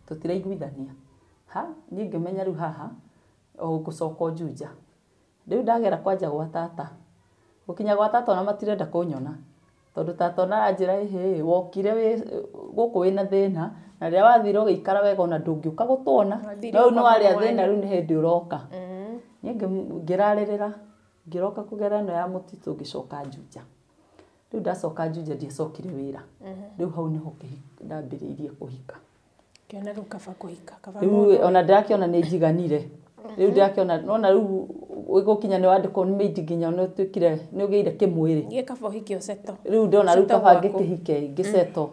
tũtiraiguithania. Ha, niĩ ngĩmenya rĩu haha, o ngũcoka o Juja. Rĩu ndagera kwanja gwa tata. Gũkinya gwa tata ona matirenda kũnyona. Tondũ tata ona aranjĩra ĩhĩ, wokire wĩ gũkũ wĩna thĩna, na rĩrĩa wathire ũgĩikara wega ona ndũngĩũka gũtuona. Wathire No rĩu nĩ kwa warĩa mama thĩna wanyu. rĩu nĩ hĩndĩ ũroka. Niĩ ngĩrarĩrĩra, ngĩroka kũgera ĩno ya mũtitũ ngĩcoka Juja. Rĩu ndacoka Juja ndiacokire wĩra. Rĩu hau nĩho ndambĩrĩirie kũhika. Kĩona rĩu kaba kũhika. Kaba Rĩu ona ndĩrakĩona nĩ njiganire. Rĩu ndĩrakĩona, nona rĩu gũkinya nĩ wandĩkwo nĩ maid nginya nĩ ũtuĩkire nĩ ũgĩire kĩmwĩrĩ. Niĩ kaba ũhike ũceto. Rĩu ndona rĩu Ũceto kaba gwaku. ngĩkĩhike ngĩceto.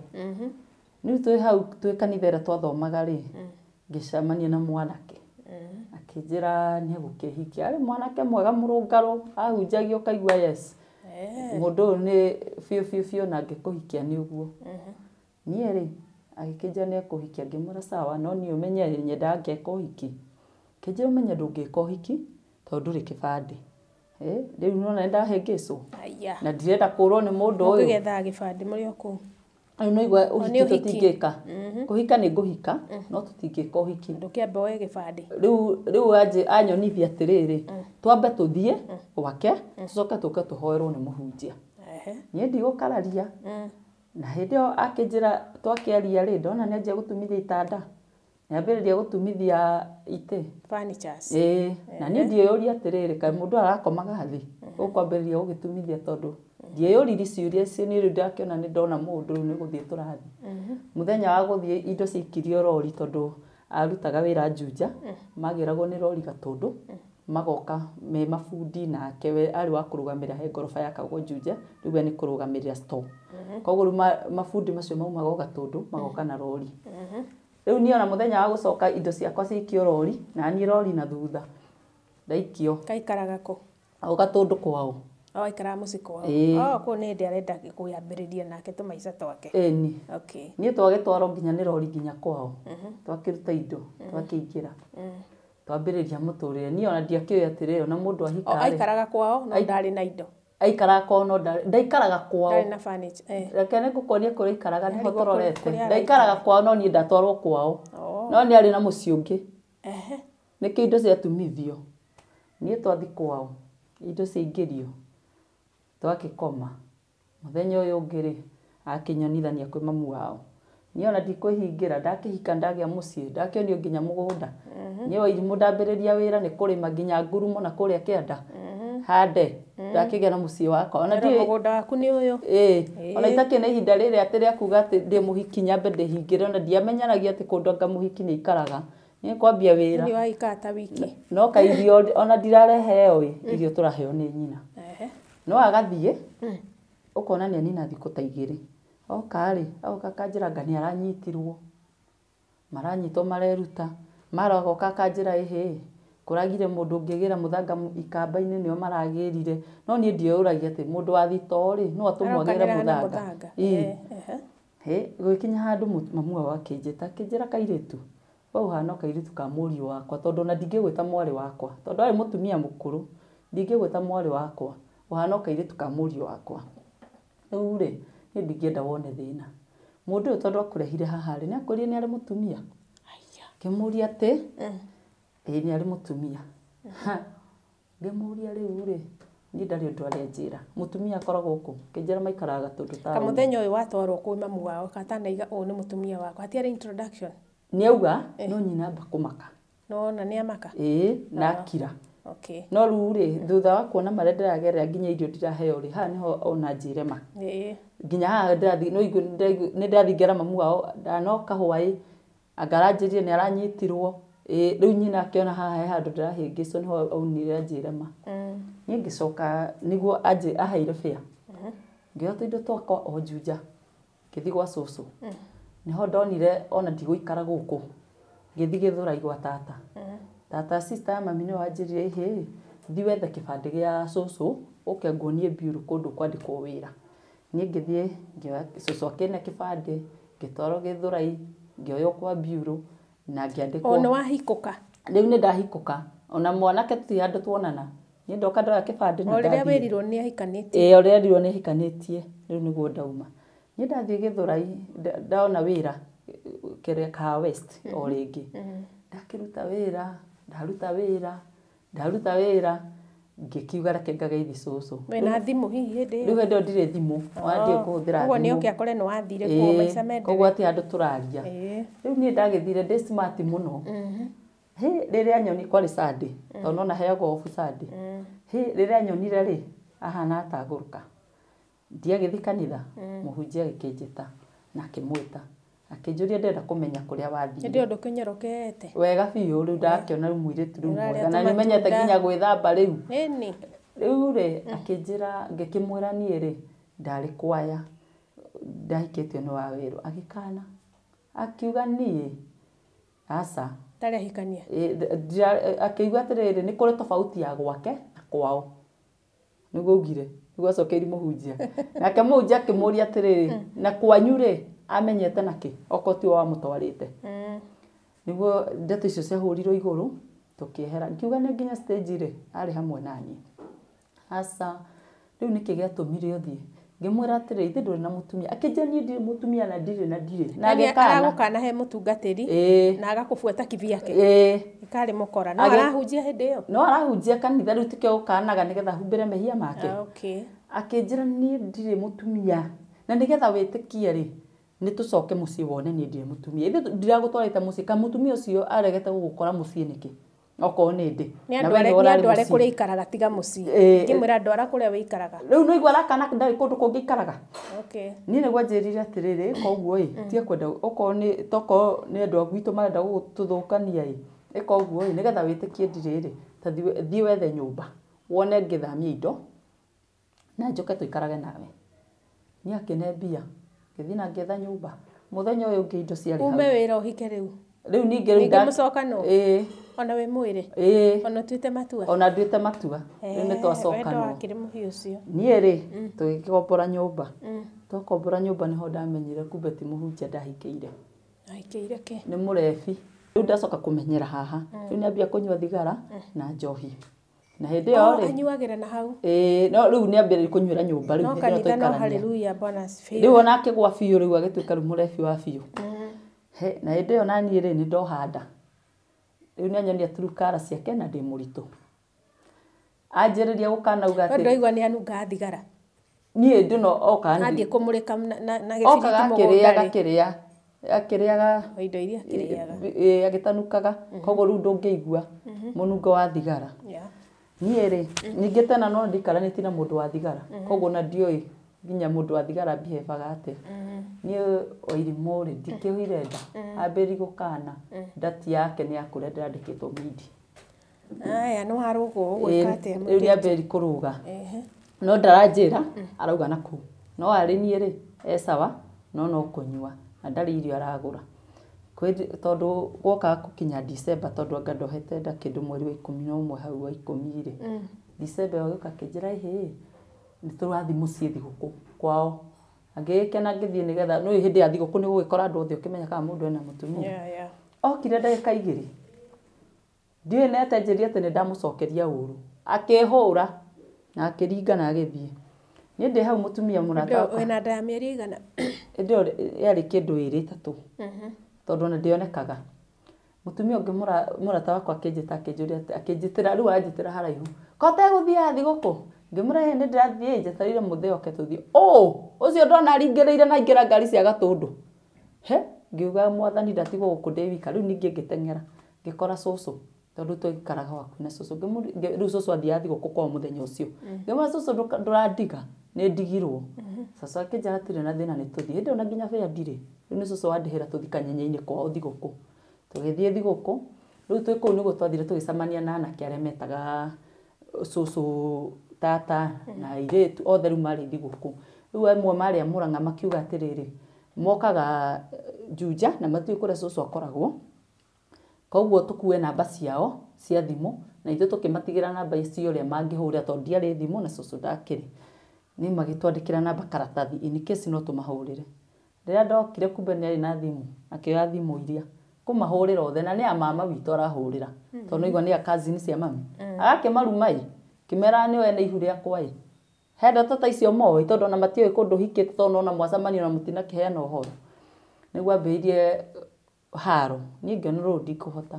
Rĩu twĩ hau twĩ kanitha ĩrĩa twathomaga rĩ, ngĩcemania na mwanake. Akĩnjĩra nĩ egũkĩhikia. Arĩ mwanake mwega mũrũngarũ, ahunjagia ũkaigua yes. Mũndũ ũyũ nĩ biũ biũ biũ na angĩkũhikia nĩ ũguo. Niĩ rĩ, Agĩkĩnjĩra nĩ ekũhikia, ngĩmwĩra sawa, no niĩ ũmenye nyendaga ngeka ũhiki. Kĩnjĩra ũmenye ndũngĩka ũhiki tondũ ndũrĩ kĩbandĩ. Rĩu nĩwona nĩndahĩngĩcwo. Aya. Na ndirenda kũrwo nĩ mũndũ ũyũ. Mũkĩgethaga gĩbandĩ mũrĩ o kũu. Rĩu nĩwaigua nĩ ũhiki ũhiki. tũtingĩka. Kũhika nĩ ngũhika, no tũtingĩka ũhiki. Ndũkĩambe woe gĩbandĩ. Rĩu anyonithia atĩrĩrĩ, twambe tũthiĩ gwake, tũcoke tũke tũhoerwo nĩ mũhunjia. Niĩ ndigũkararia. Na hĩndĩ ĩyo akĩnjĩra twakĩaria rĩ, ndona nĩ anjia gũtumithia itanda. Nĩambĩrĩria gũtumithia itĩ. Furnitures. Ĩĩ, na niĩ ndiĩyũria atĩrĩrĩ, kaĩ mũndũ arakomaga thĩ, ũkwambĩrĩria gũgĩtumithia tondũ ndiĩyũririe ciũria icio, niĩ rĩu ndakĩona nĩ ndona mũndũ rĩu nĩ gũthiĩ tũrathiĩ. Mũthenya wa gũthiĩ indo ciaikirio rori tondũ arutaga wĩra Juja, magĩragwo nĩ rori Gatũndũ, magoka me mabundi nake we arĩ wa kũrũgamĩrĩra he ngoroba yakagwo Juja, rĩu we nĩ kũrũgamĩrĩra store. Koguo rĩu mabundi macio maumaga o Gatũndũ, magoka na rori. Rĩu niĩ ona mũthenya wa gũcoka indo ciakwa ciaikio rori, na niĩ rori na thutha ndaikio. Kaikaraga kũ? O Gatũndũ kwao. O aikaraga mũciĩ kwao. Ĩĩ. O kũu nĩ hĩndĩ arenda kwambĩrĩria nake tũmaica twake. Ĩni. Okay. Niĩ twagĩtwarwo nginya nĩ rori nginya kwao. Twakĩruta indo, twakĩingĩra. Twambĩrĩria mũtũrĩre. Niĩ ona ndiakĩũĩ atĩrĩrĩ, ona mũndũ ahika O rĩ. aikaraga kwao no ndarĩ na indo. Aikaraga kwao no ndaikaraga kwao. Ndarĩ na furniture. Reke nĩngũkuonia kũrĩa aikaraga nĩho Ndarigwo tũrorete. kũrĩa Ndaikaraga kwao no niĩ ndatwarwo kwao. No nĩ arĩ na mũciĩ ũngĩ. Nĩkĩo indo ciatumithio. Niĩ twathi kwao, indo ciaingĩrio, twakĩkoma. Mũthenya ũyũ ũngĩ rĩ, akĩnyonithania kwĩ mamu wao. Niĩ ona ndikwĩhingĩra, ndakĩhika ndagĩa mũciĩ, ndakĩonio nginya mũgũnda. Niĩ Wairimũ ndambĩrĩria wĩra nĩ kũrĩma nginya ngurumo na kũrĩa kĩanda. Hande, ndakĩgĩa na mũciĩ wakwa. Ona Rĩu ndiũĩ mũgũnda waku nĩ ũyũ. Ĩĩ, ona itakĩrĩ na ihinda rĩrĩ atĩ rĩa kuga atĩ ndĩ mũhiki nyambe ndĩhingĩre, ona ndiamenyanagia atĩ kũndũ anga mũhiki nĩ aikaraga. Niĩ kwambia wĩra. Nĩ waikara ta wiki. No kairio ona ndirareheo ĩ, irio tũraheo nĩ nyina. No agathiĩ, ũkona nĩ anina thikũ ta igĩrĩ. Oka rĩ, oka akanjĩra anga nĩ aranyitirwo. Maranyitwo mareruta. Mara agoka akanjĩra ĩhĩ, kũragire mũndũ ũngĩgĩra mũthanga ikamba-inĩ nĩo maragĩrire. No niĩ ndiĩyũragia atĩ mũndũ wa thitoo rĩ, no atũmwo agĩre Arokanĩra na mũthanga. mũthanga. Ĩĩ. Gũgĩkinya handũ mamu wao akĩnjĩta, akĩnjĩra kairĩtu, we ũhana o kairĩtu ka mũriũ wakwa, tondũ ona ndingĩgwĩta mwarĩ wakwa, tondũ arĩ mũtumia mũkũrũ, ndingĩgwĩta mwarĩ wakwa, ũhana o kairĩtu ka mũriũ wakwa. Rĩu rĩ, niĩ ndingĩenda wone thĩna. Mũndũ ũyũ tondũ akũrehire haha rĩ, nĩ akwĩrire nĩ arĩ mũtumia? Ngĩmũria atĩ, ĩĩ nĩ arĩ mũtumia. Ngĩmũria rĩu rĩ, niĩ ndarĩ ũndũ arenjĩra. Mũtumia akoragwo kũ? Akĩnjĩra maikaraga Gatũndũ taũni. Kamũthenya ũyũ watwarwo kwĩ mamu wao, katanaiga ũyũ nĩ mũtumia wakwa. Hatiarĩ introduction. Nĩ auga, no nyina amba kũmaka. Nĩwona nĩ amaka? Ĩĩ, na akira. Okay. No rĩu rĩ, thutha wa kuona marĩa ndĩragerera nginya irio ndiraheo rĩ, haha nĩho ona njĩre ma. Nginya haha ndĩrathiĩ, no igue nĩ ndĩrathiĩ ngera mamu wao, ndanoka hwaĩ, anga aranjĩrire nĩ aranyitirwo. Ĩĩ, rĩu nyina akĩona haha he handũ ndĩrahĩngĩcwo nĩho aunire anjĩre ma. Niĩ ngĩcoka nĩguo aheire fare. Ngĩoya tũindo twakwa o Juja, ngĩthiĩ gwa cũcũ. Nĩho ndonire ona ndigũikara gũkũ. Ngĩthiĩ Gĩthũrai gwa tata. Tata sister ya mami nĩwe wanjĩrire ĩhĩ, thiĩ wethe kĩbandĩ gĩa cũcũ, ũke nguonie mbiũrũ kũndũ kwandĩkwo wĩra. Niĩ ngĩthiĩ, ngĩoya cũcũ akĩne kĩbandĩ, ngĩtwarwo Gĩthũrai, ngĩoywo kwa mbiũrũ, na ngĩandĩkwo. O nĩ wahikũka? Rĩu nĩ ndahikũka. Ona mwanake tũtirĩ handũ tuonana. Niĩ ndoka ndoya kĩbandĩ na O rĩrĩa ndathiĩ. wĩrirwo nĩ ahikanĩtie? Ĩĩ, o rĩrĩa nderirwo nĩ ahikanĩtie, rĩu nĩguo ndauma. Niĩ ndathiĩ Gĩthũrai, ndona wĩra kĩrĩa Kahawa West o rĩngĩ. Ndakĩruta wĩra, ndaruta wĩra, ndaruta wĩra, ngĩkiuga reke ngageithi cũcũ. Wĩna thimũ hihi hĩndĩ ĩyo? Rĩu hĩndĩ ĩyo ndirĩ thimũ, ona ndiũĩ kũhũthĩra Koguo nĩ thimũ. oke akore nĩ wathire kuo maica mendelee. Koguo hatirĩ handũ tũraria. Rĩu niĩ ndagĩthire ndĩ smart mũno. Hĩ, rĩrĩa nyoni kwarĩ Sunday, tondũ nona heagwo off Sunday. Hĩ, rĩrĩa nyonire rĩ, ahana atagũrũka. Ndiagĩthiĩ kanitha, mũhunjia agĩkĩnjĩta na akĩmwĩta. Akĩnjũria ndĩrenda kũmenya kũrĩa wathire. Hĩndĩ ĩyo ndũkĩnyorokete? Wega biũ, rĩu ndakĩona rĩu mũirĩtu rĩu Ũrarĩa mwega. Na nĩmenyete tũmatunda. nginya gwĩthamba rĩu. Ĩni. Rĩu rĩ, akĩnjĩra, ngĩkĩmwĩra niĩ rĩ, ndarĩ kwaya, ndahikĩtio nĩ Wawerũ. Agĩkana, akiuga niĩ, aca. Ndarĩ ahikania? Akĩigua atĩrĩrĩ, nĩ kũrĩ tofauti ya gwake na kwao. Nĩguo augire, nĩguo acokeirie mũhunjia. Nake mũhunjia akĩmũria atĩrĩrĩ, na kwanyu rĩ, Amenyete nake okorwo tiwe wamũtwarĩte. Nĩguo ndeto icio ciahũrirwo igũrũ tũkĩehera. Ngiuga nĩ nginya stage rĩ, arĩ hamwe naniĩ. Aca, rĩu nĩkĩ gĩatũmire ũthiĩ? Ngĩmwĩra atĩrĩ, ithe ndũrĩ na mũtumia. Akĩnjĩra niĩ ndirĩ mũtumia na ndirĩ na ndirĩ. Na Yaani agĩkana. aragũkana he mũtungatĩri Ĩĩ. na agakũbuata kivyake. Ĩĩ. Ĩkarĩ mũkora. No arahunjia hĩndĩ ĩyo. No arahunjia kanitha rĩu tikĩo gũkanaga nĩgetha ahumbĩre mehia make. Ah, okay. Akĩnjĩra niĩ ndirĩ mũtumia. Na nĩgetha wĩtĩkie rĩ, nĩ tũcoke mũciĩ wone niĩ ndirĩ mũtumia. Ithe ndiragũtwarĩte mũciĩ, ka mũtumia ũcio aregete gũgũkora mũciĩ nĩkĩ? Okorwo nĩ ndĩ. Nĩ Na andũ we nĩwe arĩa nĩ ũrarĩ andũ arĩa mũciĩ. kũrĩa ikaraga tiga mũciĩ. Ĩĩ. Ngĩmwĩra ndwara kũrĩa wĩikaraga. Rĩu nĩ ũigua arakana ndarĩ kũndũ kũngĩ ikaraga. Okay. Niĩ nĩguo anjĩrire atĩrĩrĩ, koguo ĩ, tiga kwenda okorwo nĩ tokorwo nĩ andũ a gwitũ marenda gũtũthũkania ĩ, ĩka ũguo ĩ, nĩgetha wĩtĩkie ndirĩ rĩ, ta thiĩ wethe nyũmba, wone ngĩthamia indo, na njũke tũikarage nawe. Niĩ akĩne mbia, ngĩthiĩ na ngĩetha nyũmba. Mũthenya ũyũ ũngĩ indo ciarĩ hau. Ume wĩra ũhike rĩu. Rĩu ningĩ rĩu Ningĩ mũcokano? Ĩĩ. Ona wĩ mwĩrĩ? Ĩĩ. Ona ũtuĩte matua? Ona nduĩte matua. Rĩu nĩ Wendo twacokanwo. wakĩrĩ mũhiũ ũcio. Niĩ rĩ, tũgĩkombora nyũmba. Twakombora nyũmba nĩho ndamenyire kumbe ti mũhunjia ndahikĩire. Ahikĩire kĩ? Nĩ mũrebi. Rĩu ndacoka kũmenyera haha. Rĩu nĩambia kũnyua thigara na njohi. Na hĩndĩ ĩyo Oh, rĩ, anyuagĩra na hau. ĩĩ, no rĩu nĩambĩrĩria kũnyuĩra nyũmba rĩu No hĩndĩ ĩyo kanitha no twaikarania. haleluya Bwana asifiwe. Rĩu ona akĩgwa biũ rĩu agĩtuĩka rĩu mũrebi wa biũ. He, na hĩndĩ ĩyo naniĩ rĩ nĩ ndoha nda. Rĩu nĩanyonia turukara ciake na ndĩ mũritũ. Anjĩrĩria gũkanauga We atĩ ndwaigua nĩ anungaga thigara. niĩ ndĩno oka Athiĩ kũmũrĩka na okaga gĩbiriti akĩrĩaga mũgũnda rĩ. akĩrĩa akĩrĩaga O indo iria akĩrĩaga. ĩĩ agĩtanukaga koguo rĩu ndũngĩigua mũnungo wa thigara. Yeah. Niĩ rĩ ningĩ tena no ndikaranĩtie na mũndũ wa thigara koguo ona ndiũĩ nginya mũndũ wa thigara behavior atĩa. Niĩ Wairimũ rĩ ndikĩohire nda ambĩrĩria gũkana ndati yake nĩ ya kũrĩa ndĩrandĩkĩtwo mindi. Aya nĩ warũgwo ũgwĩka atĩa Rĩu mũirĩtu? nĩambĩrĩria kũrũga. Ehe. No ndaranjĩra arauga na kũu. No arĩ niĩ rĩ e sawa no no kũnyua na ndarĩ irio aragũra. Tondũ gwoka gũkinya December tondũ anga ndohete nda kĩndũ mweri wa 11 hau wa 10 rĩ. December ĩyo agĩũka akĩnjĩra ĩhĩ nĩ tũrathiĩ mũciĩ thigũkũ kwao. Ngĩgĩkena ngĩthiĩ nĩgetha nĩũĩ hĩndĩ ya thigũkũ nĩ ũgũgĩkora andũ othe ũkĩmenya kana mũndũ ena mũtumia. Yeah, yeah. Okire ndagĩka 2. Ndiũĩ nĩ atenjĩrire atĩ nĩ ndamũcokeria ũru. Akĩhũra na akĩringa na agĩthiĩ. Niĩ ndĩ hau mũtumia mũrata wakwa. Wĩna nda ya mĩeri ĩigana? Hĩndĩ ĩyo yarĩ kĩndũ 2 3. Tondũ ona ndĩonekaga. Mũtumia ũngĩ mũrata wakwa akĩnjĩta akĩnjũria akĩnjĩtĩra rĩu anjĩtĩra haraihu. Ko ũtegũthiaga thigũkũ? Ngĩmwĩra ĩĩ nĩ ndĩrathiĩ njetereire mũthee oke tũthiĩ. Ũ ũcio ndona aringĩrĩire na aingĩra ngari cia Gatũndũ. He ngiuga mwathani ndatigwo gũkũ ndĩ wika rĩu ningĩ ngĩteng'era ngĩkora cũcũ tondũ twaikaraga hakuhĩ na cũcũ. Rĩu cũcũ athiaga thigũkũ kwao mũthenya ũcio. Ngĩmwĩra cũcũ ndũrandiga nĩ ndigirwo. Cũcũ akĩnjĩra hatirĩ na thĩna nĩ tũthiĩ. Hĩndĩ ĩyo na nginya bĩa ndirĩ. Rĩu nĩ cũcũ wandĩhĩra tũthiĩ kanyenye-inĩ kwao thigũkũ. Tũgĩthiĩ thigũkũ rĩu twĩ kũu nĩguo twathire tũgĩcemania na anake arĩa metaga cũcũ tata na airĩtu othe rĩu marĩ thigũkũ. Rĩu amwe marĩ a Mũrang'a makiuga atĩrĩrĩ mokaga Juja na matiũĩ kũrĩa cũcũ akoragwo. Koguo tũkue namba ciao cia thimũ na ithuĩ tũkĩmatigĩra namba icio ũrĩa mangĩhũrĩra tondũ ndiarĩ thimũ na cũcũ ndakĩrĩ. Nĩ magĩtwandĩkĩra namba karatathi in case no tũmahũrĩre. Rĩrĩa ndokire kumbe nĩ arĩ na thimũ akĩoya thimũ iria kũmahũrĩra othe na nĩ a mama witũ arahũrĩra tondũ nĩaigua nĩ a cousin cia mami. Agakĩmaruma ĩ kĩmera nĩo ene ihu rĩakwa ĩ. He ndeto ta icio moĩ tondũ ona matiũĩ kũndũ hikĩte tondũ nona mwacemania ona mũtinakĩheana ũhoro. Nĩguo ambĩrĩirie haro niĩ ngĩona rũrũ ndikũhota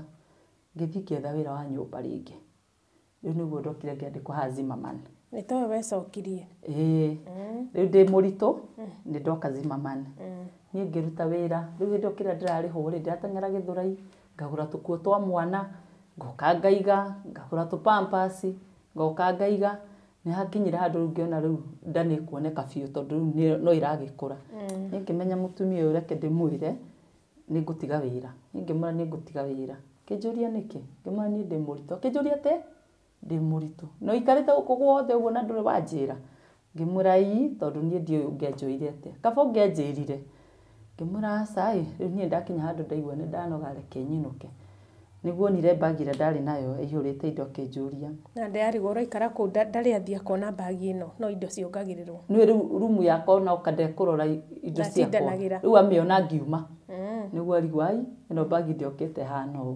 ngĩthiĩ ngĩetha wĩra wa nyũmba rĩngĩ. Rĩu nĩguo ndokire ngĩandĩkwo haha Zimmerman. Nĩ towe wecokirie. Ĩĩ. Rĩu ndĩ mũritũ nĩ ndoka Zimmerman. Niĩ ngĩruta wĩra rĩu hĩndĩ ĩyo kĩrĩa ndĩrarĩhwo rĩ ndĩrateng'era Gĩthũrai ngagũra tũkuo twa mwana ngoka ngaiga ngagũra tũ pampers ngoka ngaiga. Nĩ hakinyire handũ rĩu ngĩona rĩu nda nĩ ĩkuoneka biũ tondũ rĩu no ĩragĩkũra. Niĩ ngĩmenya mũtumia ũyũ reke ndĩmwĩre nĩ ngũtiga wĩra. Niĩ ngĩmwĩra nĩ ngũtiga wĩra. Akĩnjũria nĩkĩ? Ngĩmwĩra niĩ ndĩ mũritũ. Akĩnjũria atĩ ndĩ mũritũ. Na ũikarĩte gũkũ guothe ũguo na ndũrĩ wanjĩra? Ngĩmwĩra ii tondũ niĩ ndiũĩ ũngĩanjoire atĩa. Kaba ũngĩanjĩrire. Ngĩmwĩra aca ĩ, rĩu niĩ ndakinya handũ ndaigua nĩ ndanoga reke nyinũke. Nĩguo onire mbagi ĩrĩa ndarĩ nayo ĩihũrĩte indo akĩnjũria. Na ndĩrarigwo ũraikara kũu ndarĩ athiĩ akona mbagi ĩno no indo ciongagĩrĩrwo. Nĩũĩ rĩu rumu yakwa ona oka ndekũrora indo ciakwa. Ndatindanagĩra. Rĩu amĩona ngiuma. Nĩguo arigwo ai ĩno mbagi ndĩokĩte ĩhana ũũ.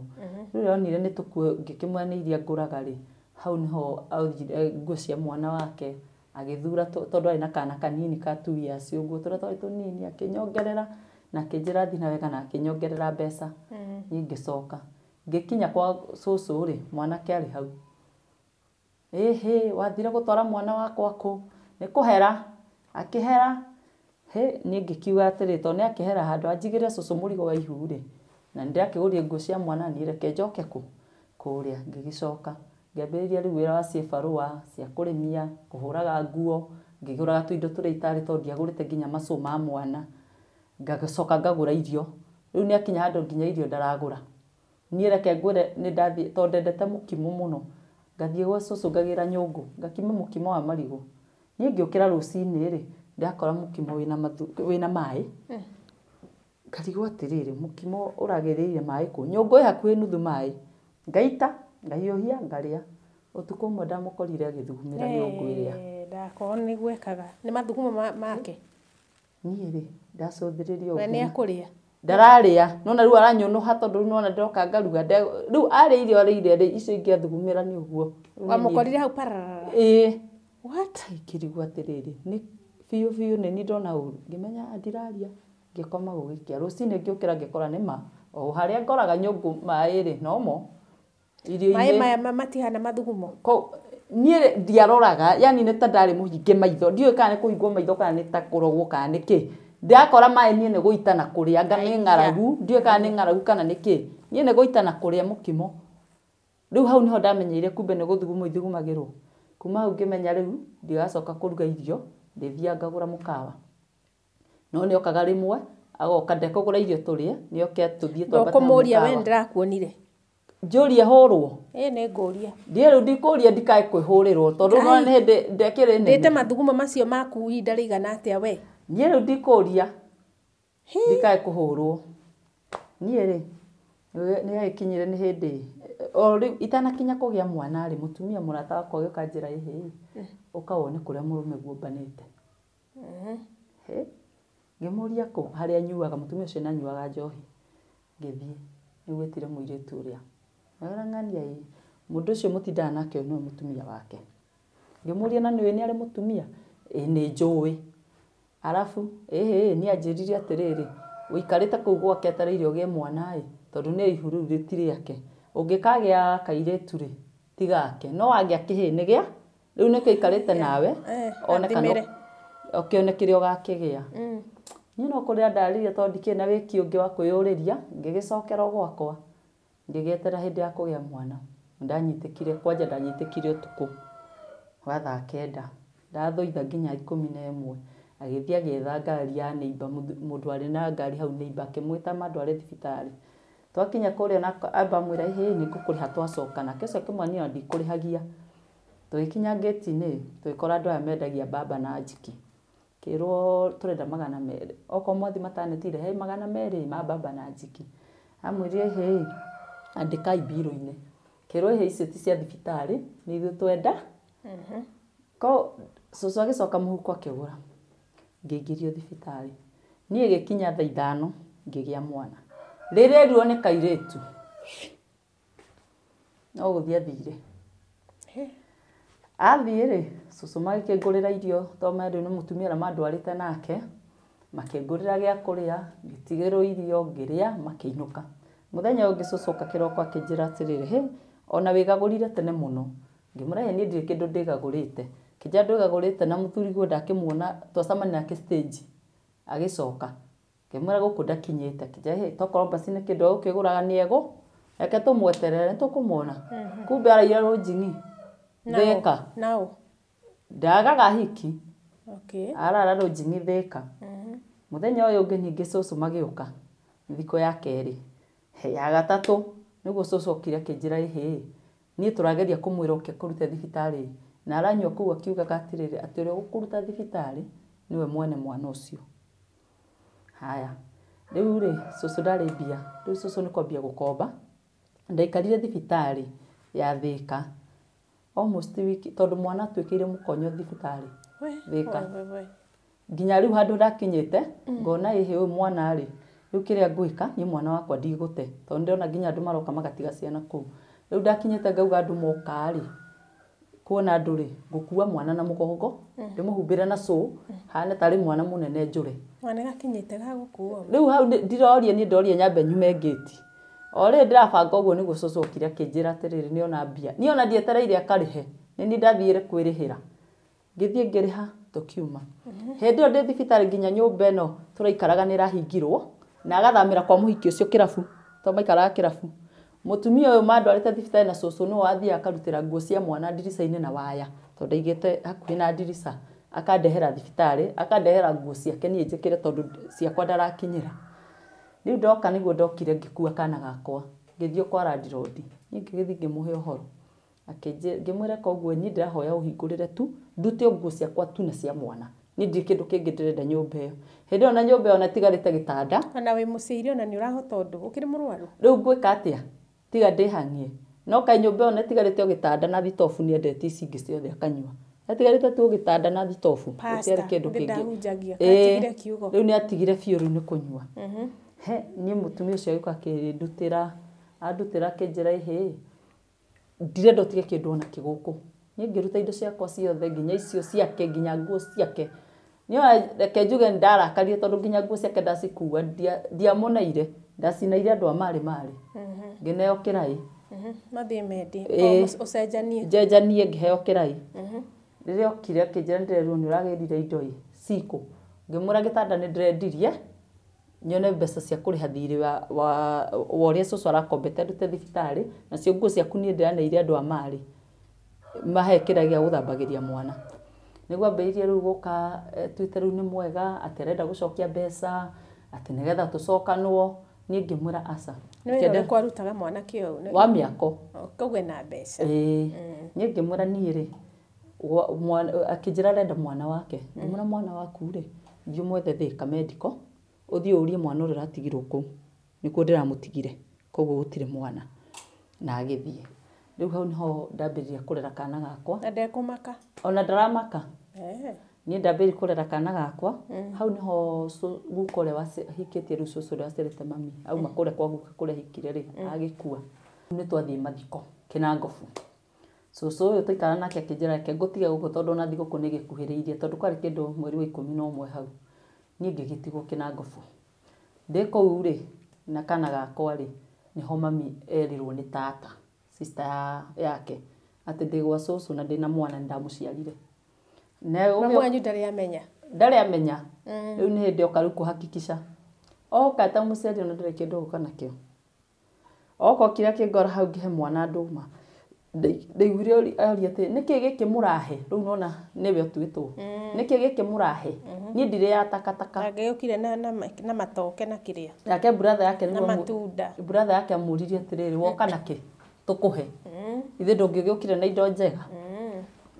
Rĩu onire nĩ tũkuo ngĩkĩmwĩra nĩ iria ngũraga rĩ, hau nĩho augire nguo cia mwana wake agĩthura tondũ arĩ na kana kanini ka 2 years ũguo tũrĩa twarĩ tũnini akĩnyongerera na akĩnjĩra thiĩ na wega na akĩnyongerera mbeca. Niĩ ngĩcoka ngĩkinya kwa cũcũ rĩ, mwanake arĩ hau. Ĩhĩ wathire gũtwara mwana wakwa kũ? Nĩ kũhera akĩhera. Hĩ niĩ ngĩkiuga atĩrĩ tondũ nĩ akĩhera handũ anjigĩre cũcũ mũrigo wa ihu rĩ, na nĩ ndĩrakĩgũrire nguo cia mwana niĩ reke njoke kũ kũrĩa. Ngĩgĩcoka ngĩambĩrĩria rĩu wĩra wa ciĩbarũa cia kũrĩmia, kũhũraga nguo, ngĩgũraga tũindo tũrĩa itarĩ tondũ ndiagũrĩte nginya macũ ma mwana. Ngacoka ngagũra irio. Rĩu nĩ akinya handũ nginya irio ndaragũra. Niĩ reke ngwĩre nĩ ndathiĩ tondũ ndendete mũkimo mũno. Ngathiĩ gwa cũcũ ngagĩra nyũngũ, ngakima mũkimo wa marigũ. Niĩ ngĩũkĩra rũcinĩ rĩ, ndakora mũkimo wĩna maĩ. Ngarigwo atĩrĩrĩ, mũkimo ũragĩrĩire maĩ kũ? Nyũngũ ĩ hakuhĩ nuthu maĩ. Ngaita, ngahiũhia, ngarĩa. Ũtukũ ũmwe ndamũkorire agĩthugumĩra nyũngũ ĩrĩa. Ndakorwo nĩguo ekaga. Nĩ mathugumo make. Niĩ rĩ, ndacũthĩrĩria We nĩ ũguo. akũrĩa. Ndararĩa, nona rĩu aranyũnũha tondũ rĩu nĩwona ndĩroka ngaruga. Rĩu arĩa irio arĩire rĩ, icio ingĩ athugumĩra nĩ ũguo. Wamũkorire hau pararara. Ĩĩ. What? Ngĩrigwo atĩrĩrĩ, nĩ biũ biũ nĩ niĩ ndona ũru. Ngĩmenya ndiraria, ngĩkoma gũgĩkĩa. Rũcinĩ ngĩũkĩra ngĩkora nĩ ma. O harĩa ngoraga nyũngũ maĩ rĩ, nomo. Maĩ Irio-inĩ. maya matihana mathugumo. Niĩ ndiaroraga, yani nĩ ta ndarĩ mũhinge maitho. Ndiũĩ kana nĩ kũhingwo maitho kana nĩ ta kũrogwo kana nĩ kĩ. Ndakora maĩ niĩ nĩ gũita na kũrĩa, anga nĩ ng'aragu, ndiũĩ kana nĩ ng'aragu kana nĩ kĩ. Niĩ nĩ gũita na kũrĩa mũkimo. Rĩu hau nĩho ndamenyeire kumbe nĩ gũthugumwo ithugumagĩrwo. Kuma hau ngĩmenya rĩu ndigacoka kũruga irio, ndĩthiaga ngagũra mũkawa. No nĩ okaga rĩmwe, agoka ndekũgũra irio tũrĩe, nĩ oke tũthiĩ twambate hau Ndũkũmũria we mũkawa. nĩndĩrakuonire. Njũrie hũrwo. Ĩĩ nĩ ngũria. Ndiĩ rĩu ndikũria ndikae kwĩhũrĩrwo tondũ nĩwona nĩ hĩndĩ ndekĩrĩ nene. Ndĩte mathugumo macio maku ihinda rĩigana atĩa we? Niĩ rĩu ndikũria ndikae kũhũrwo. Niĩ rĩ, nĩ gagĩkinyire nĩ hĩndĩ o rĩu itanakinya kũgĩa mwana rĩ, mũtumia mũrata wakwa agĩũka anjĩra ĩhĩ, ũka wone kũrĩa mũrũme guombanĩte. Hĩ, ngĩmũria kũ harĩa anyuaga, mũtumia ũcio nĩ anyuaga njohi. Ngĩthiĩ, nĩguo etire mũirĩtu ũrĩa. Ngĩmwĩra ng'ania ĩ, mũndũ ũcio mũtindaga nake ũyũ nĩwe mũtumia wake. Ngĩmũria na nĩũĩ nĩ arĩ mũtumia? Ĩ nĩ njũĩ. Arabu, ĩhĩ niĩ anjĩrire atĩrĩrĩ, ũikarĩte kũu gwake etereire ũgĩe mwana ĩ, tondũ nĩ ihu rĩu rĩtirĩ rĩake. Ũngĩkagĩa kairĩtu rĩ, ti gake. No wagĩa kĩhĩĩ nĩ gĩa, rĩu nĩkĩo aikarĩte nawe, one kana athimĩre. ũkĩone kĩrĩa ũgakĩgĩa. Niĩ no kũrĩra ndarĩrire tondũ ndikĩrĩ na wĩki ũngĩ wa kwĩyũrĩria, ngĩgĩcokera o gwakwa. Ngĩgĩeterera hĩndĩ ya kũgĩa mwana. Ndanyitĩkire, kwanja ndanyitĩkire ũtukũ wa thaa kenda. Ndathoitha nginya 11. Agĩthiĩ agĩetha ngari ya neighbour, mũndũ warĩ na ngari hau neighbour, akĩmwĩta mandware thibitarĩ. Twakinya kũrĩa na amba amwĩra ĩhĩ nĩ ngũkũrĩha twacoka. Nake ũcio akĩmwĩra niĩ ona ndikũrĩhagia. Tũgĩkinya ngĩti-inĩ, tũgĩkora andũ aya mendagia mbamba na njiki. Kĩrwo tũrenda 200. Okorwo mwathi matanetire, he 200 ma mbamba na njiki. Amwĩrire ĩhĩ, andĩkai mbirũ-inĩ. Kĩrwo ĩhĩ icio ti cia thibitarĩ, nĩ ithuĩ twenda. Ko cũcũ agĩcoka mũhuko akĩgũra. Ngĩingĩrio thibitarĩ. Niĩ gĩkinya thaa 5 ngĩgĩa mwana. Rĩrĩa erirwo nĩ kairĩtu, no gũthiĩ athire. Athiĩ rĩ, cũcũ magĩkĩngũrĩra irio tondũ merĩ nĩ mũtumia ũrĩa mandwarĩte nake, makĩngũrĩra gĩa kũrĩa, ngĩtigĩrwo irio, ngĩrĩa, makĩinũka. Mũthenya ũyũ ũngĩ cũcũ oka kĩroko akĩnjĩra atĩrĩrĩ, hĩ, ona wĩgagũrire tene mũno. Ngĩmwĩra ĩ niĩ ndirĩ kĩndũ ndĩgagũrĩte. Akĩnjĩra ndwĩgagũrĩte na mũthuriguo ndakĩmuona twacemania nake stage agĩcoka. Ngĩmwĩra gũkũ ndakinyĩte. Akĩnjĩra hĩ, tokorwo basi nĩ kĩndũ egũkĩgũraga nĩ egũ, reke tũmweterere nĩ tũkũmuona. Kumbe araire rũnjing'i Thĩka. Nao. Ndagaga hiki. Okay. Arara rũnjing'i Thĩka. Mũthenya ũyũ ũngĩ ningĩ cũcũ magĩũka thikũ ya kerĩ. Ya gatatũ nĩguo cũcũ okire akĩnjĩra ĩhĩ, niĩ tũrageria kũmwĩra oke akũrute thibitarĩ. Na aranyua kũu akiugaga atĩrĩrĩ, atĩ ũrĩa ũgũkũruta thibitarĩ nĩwe mwene mwana ũcio. Haya, rĩu rĩ, cũcũ ndarĩ mbia. Rĩu cũcũ nĩ kwambia gũkomba. Ndaikarire thibitarĩ ya Thĩka almost wiki tondũ mwana atuĩkĩire mũkonyo thibitarĩ We, Thĩka. we, we, we. Nginya rĩu handũ ndakinyĩte ngona ĩhĩ ũyũ mwana rĩ, rĩu kĩrĩa ngwĩka niĩ mwana wakwa ndigũte, tondũ ndĩrona nginya andũ maroka magatiga ciana kũu. Rĩu ndakinyĩte ngauga andũ moka rĩ, kuona andũ rĩ, ngũkua mwana na mũgongo, ndĩmũhumbĩre na cũ, hane tarĩ mwana mũnene njũre. Mwana gakinyĩte ga gũkuo. Rĩu hau ndiroria niĩ ndoria nyambe nyume ngĩti. O rĩrĩ ndĩrabanga ũguo nĩguo cũcũ okire akĩnjĩra atĩrĩrĩ nĩona mbia. Niĩ ona ndietereire akarĩhe, nĩ niĩ ndathiire kwĩrĩhĩra. Ngĩthiĩ ngĩrĩha tũkiuma. Hĩndĩ ĩyo ndĩ thibitarĩ nginya nyũmba ĩno tũraikaraga nĩ ĩrahingirwo na agathamĩra kwa mũhiki ũcio kĩrabu, tondũ maikaraga kĩrabu. Mũtumia ũyũ mandwarĩte thibitarĩ na cũcũ nĩwe wathiaga akarutĩra nguo cia mwana ndirica-inĩ na waya, tondũ ndaigĩte hakuhĩ na ndirica, akandehera thibitarĩ, akandehera nguo ciake niĩ njĩkĩre tondũ ciakwa ndarakinyĩra. Rĩu ndoka nĩguo ndokire ngĩkua kana gakwa, ngĩthiĩ kwa landlord. Niĩ ngĩgĩthiĩ ngĩmũhe ũhoro. Ngĩmwĩra koguo niĩ ndĩrahoya ũhingũrĩre tu, ndute nguo ciakwa tu na cia mwana. Niĩ ndirĩ kĩndũ kĩngĩ ndĩrenda nyũmba ĩyo. Hĩndĩ ĩyo na nyũmba ĩyo na ĩtigarĩte gĩtanda. Ona wĩ mũciĩ ona nĩ ũrahota ũndũ, ũkĩrĩ mũrwaru. Rĩu ngwĩka atĩa? Tiga ndĩhang'ie. No kaĩ nyũmba ĩyo na ĩtigarĩte o gĩtanda na thitobu nĩendetie ici ingĩ ciothe akanyua. Atigarĩte tu gĩtanda na thitobu. Pastor, Gũtiarĩ kĩndũ ndĩ kĩngĩ. ndahunjagia, Ĩĩ, atigire kiugo. Rĩu nĩatigire biũ rĩu nĩ kũnyua. He, niĩ mũtumia ũcio agĩũka akĩndutĩra, andutĩra akĩnjĩra ĩhĩ, ndirenda ũtige kĩndũ ona kĩ gũkũ. Niĩ ngĩruta indo ciakwa ciothe nginya icio ciake nginya nguo ciake. Niĩ ona reke njuge nĩ ndarakarire tondũ nginya nguo ciake ndacikua ndiamũneire, ndacinaire andũ a marĩ marĩ. Ngĩneo kĩraĩ. Mathiĩ mendie. Ĩĩ. Ũcenjanie. Njenjanie ngĩheo kĩraĩ. Rĩrĩa okire akĩnjĩra nĩndĩrerwo nĩ ũragĩrire indo ĩ, cikũ. Ngĩmwĩra gĩtanda nĩ ndĩrendirie, nyone mbeca cia kũrĩha thirĩ wa ũrĩa cũcũ arakombete ndute thibitarĩ, nacio nguo ciaku niĩ ndĩraneire andũ a marĩ, mahe kĩraĩ gĩa gũthambagĩria mwana. Nĩguo ambĩrĩirie rĩu gũka tuĩte rĩu nĩ mwega, atĩ arenda gũcokia mbeca, atĩ nĩgetha tũcokanwo. Niĩ ngĩmwĩra aca. Nĩ wĩra ũrĩkũ arutaga mwanake ũyũ? Wa mĩako. Koguo ena mbeca. Ĩĩ. Niĩ ngĩmwĩra niĩ rĩ, akĩnjĩra arenda mwana wake. Ngĩmwĩra mwana waku rĩ, thiĩ ũmwethe Thĩka medical, ũthiĩ ũrie mwana ũrĩa ũratigirwo kũu. Nĩkuo ndĩramũtigire, koguo gũtirĩ mwana. Na agĩthiĩ. Rĩu hau nĩho ndambĩrĩria kũrera kana gakwa. Na ndekũmaka? Ona ndaramaka. Niĩ ndambĩrĩria kũrera kana gakwa, hau nĩho guka ũrĩa wahikĩtie rĩu cũcũ ũrĩa waciarĩte mami, auma kũrĩa kwa guka kũrĩa ahikire rĩ, agĩkua. Nĩ twathiĩ mathiko Kĩnangobu. Cũcũ ũyũ twaikara nake akĩnjĩra reke ngũtige gũkũ tondũ ona thigũkũ nĩ ĩgĩkuhĩrĩirie, tondũ kwarĩ kĩndũ mweri wa 11 hau. Niĩ ngĩgĩtigwo Kĩnangobu. Ndĩ kũu rĩ, na kana gakwa rĩ, nĩho mami erirwo nĩ tata, sister yake, atĩ ndĩ gwa cũcũ na ndĩna mwana nĩndamũciarire. Mami wanyu ndarĩ amenya? Ndarĩ amenya. Rĩu nĩ hĩndĩ oka rĩu kũhakikisha. Oka atamũciarire ona ndarĩ kĩndũ egũka nakĩo. Oka okire akĩngora hau ngĩhe mwana ndũma. Ndaiguire oria atĩrĩ, nĩkĩ gĩkĩ mũrahe? Rĩu nĩwona nĩwe ũtuĩtwo. Nĩkĩ gĩkĩ mũrahe? Niĩ ndirĩaga takataka. Angĩgĩũkire na matoke na kĩrĩa? Nake brother yake Na nĩguo matunda. Brother yake amũririe atĩrĩrĩ, woka nakĩ? Tũkũhe. Ithuĩ ndũngĩgĩũkire na indo njega.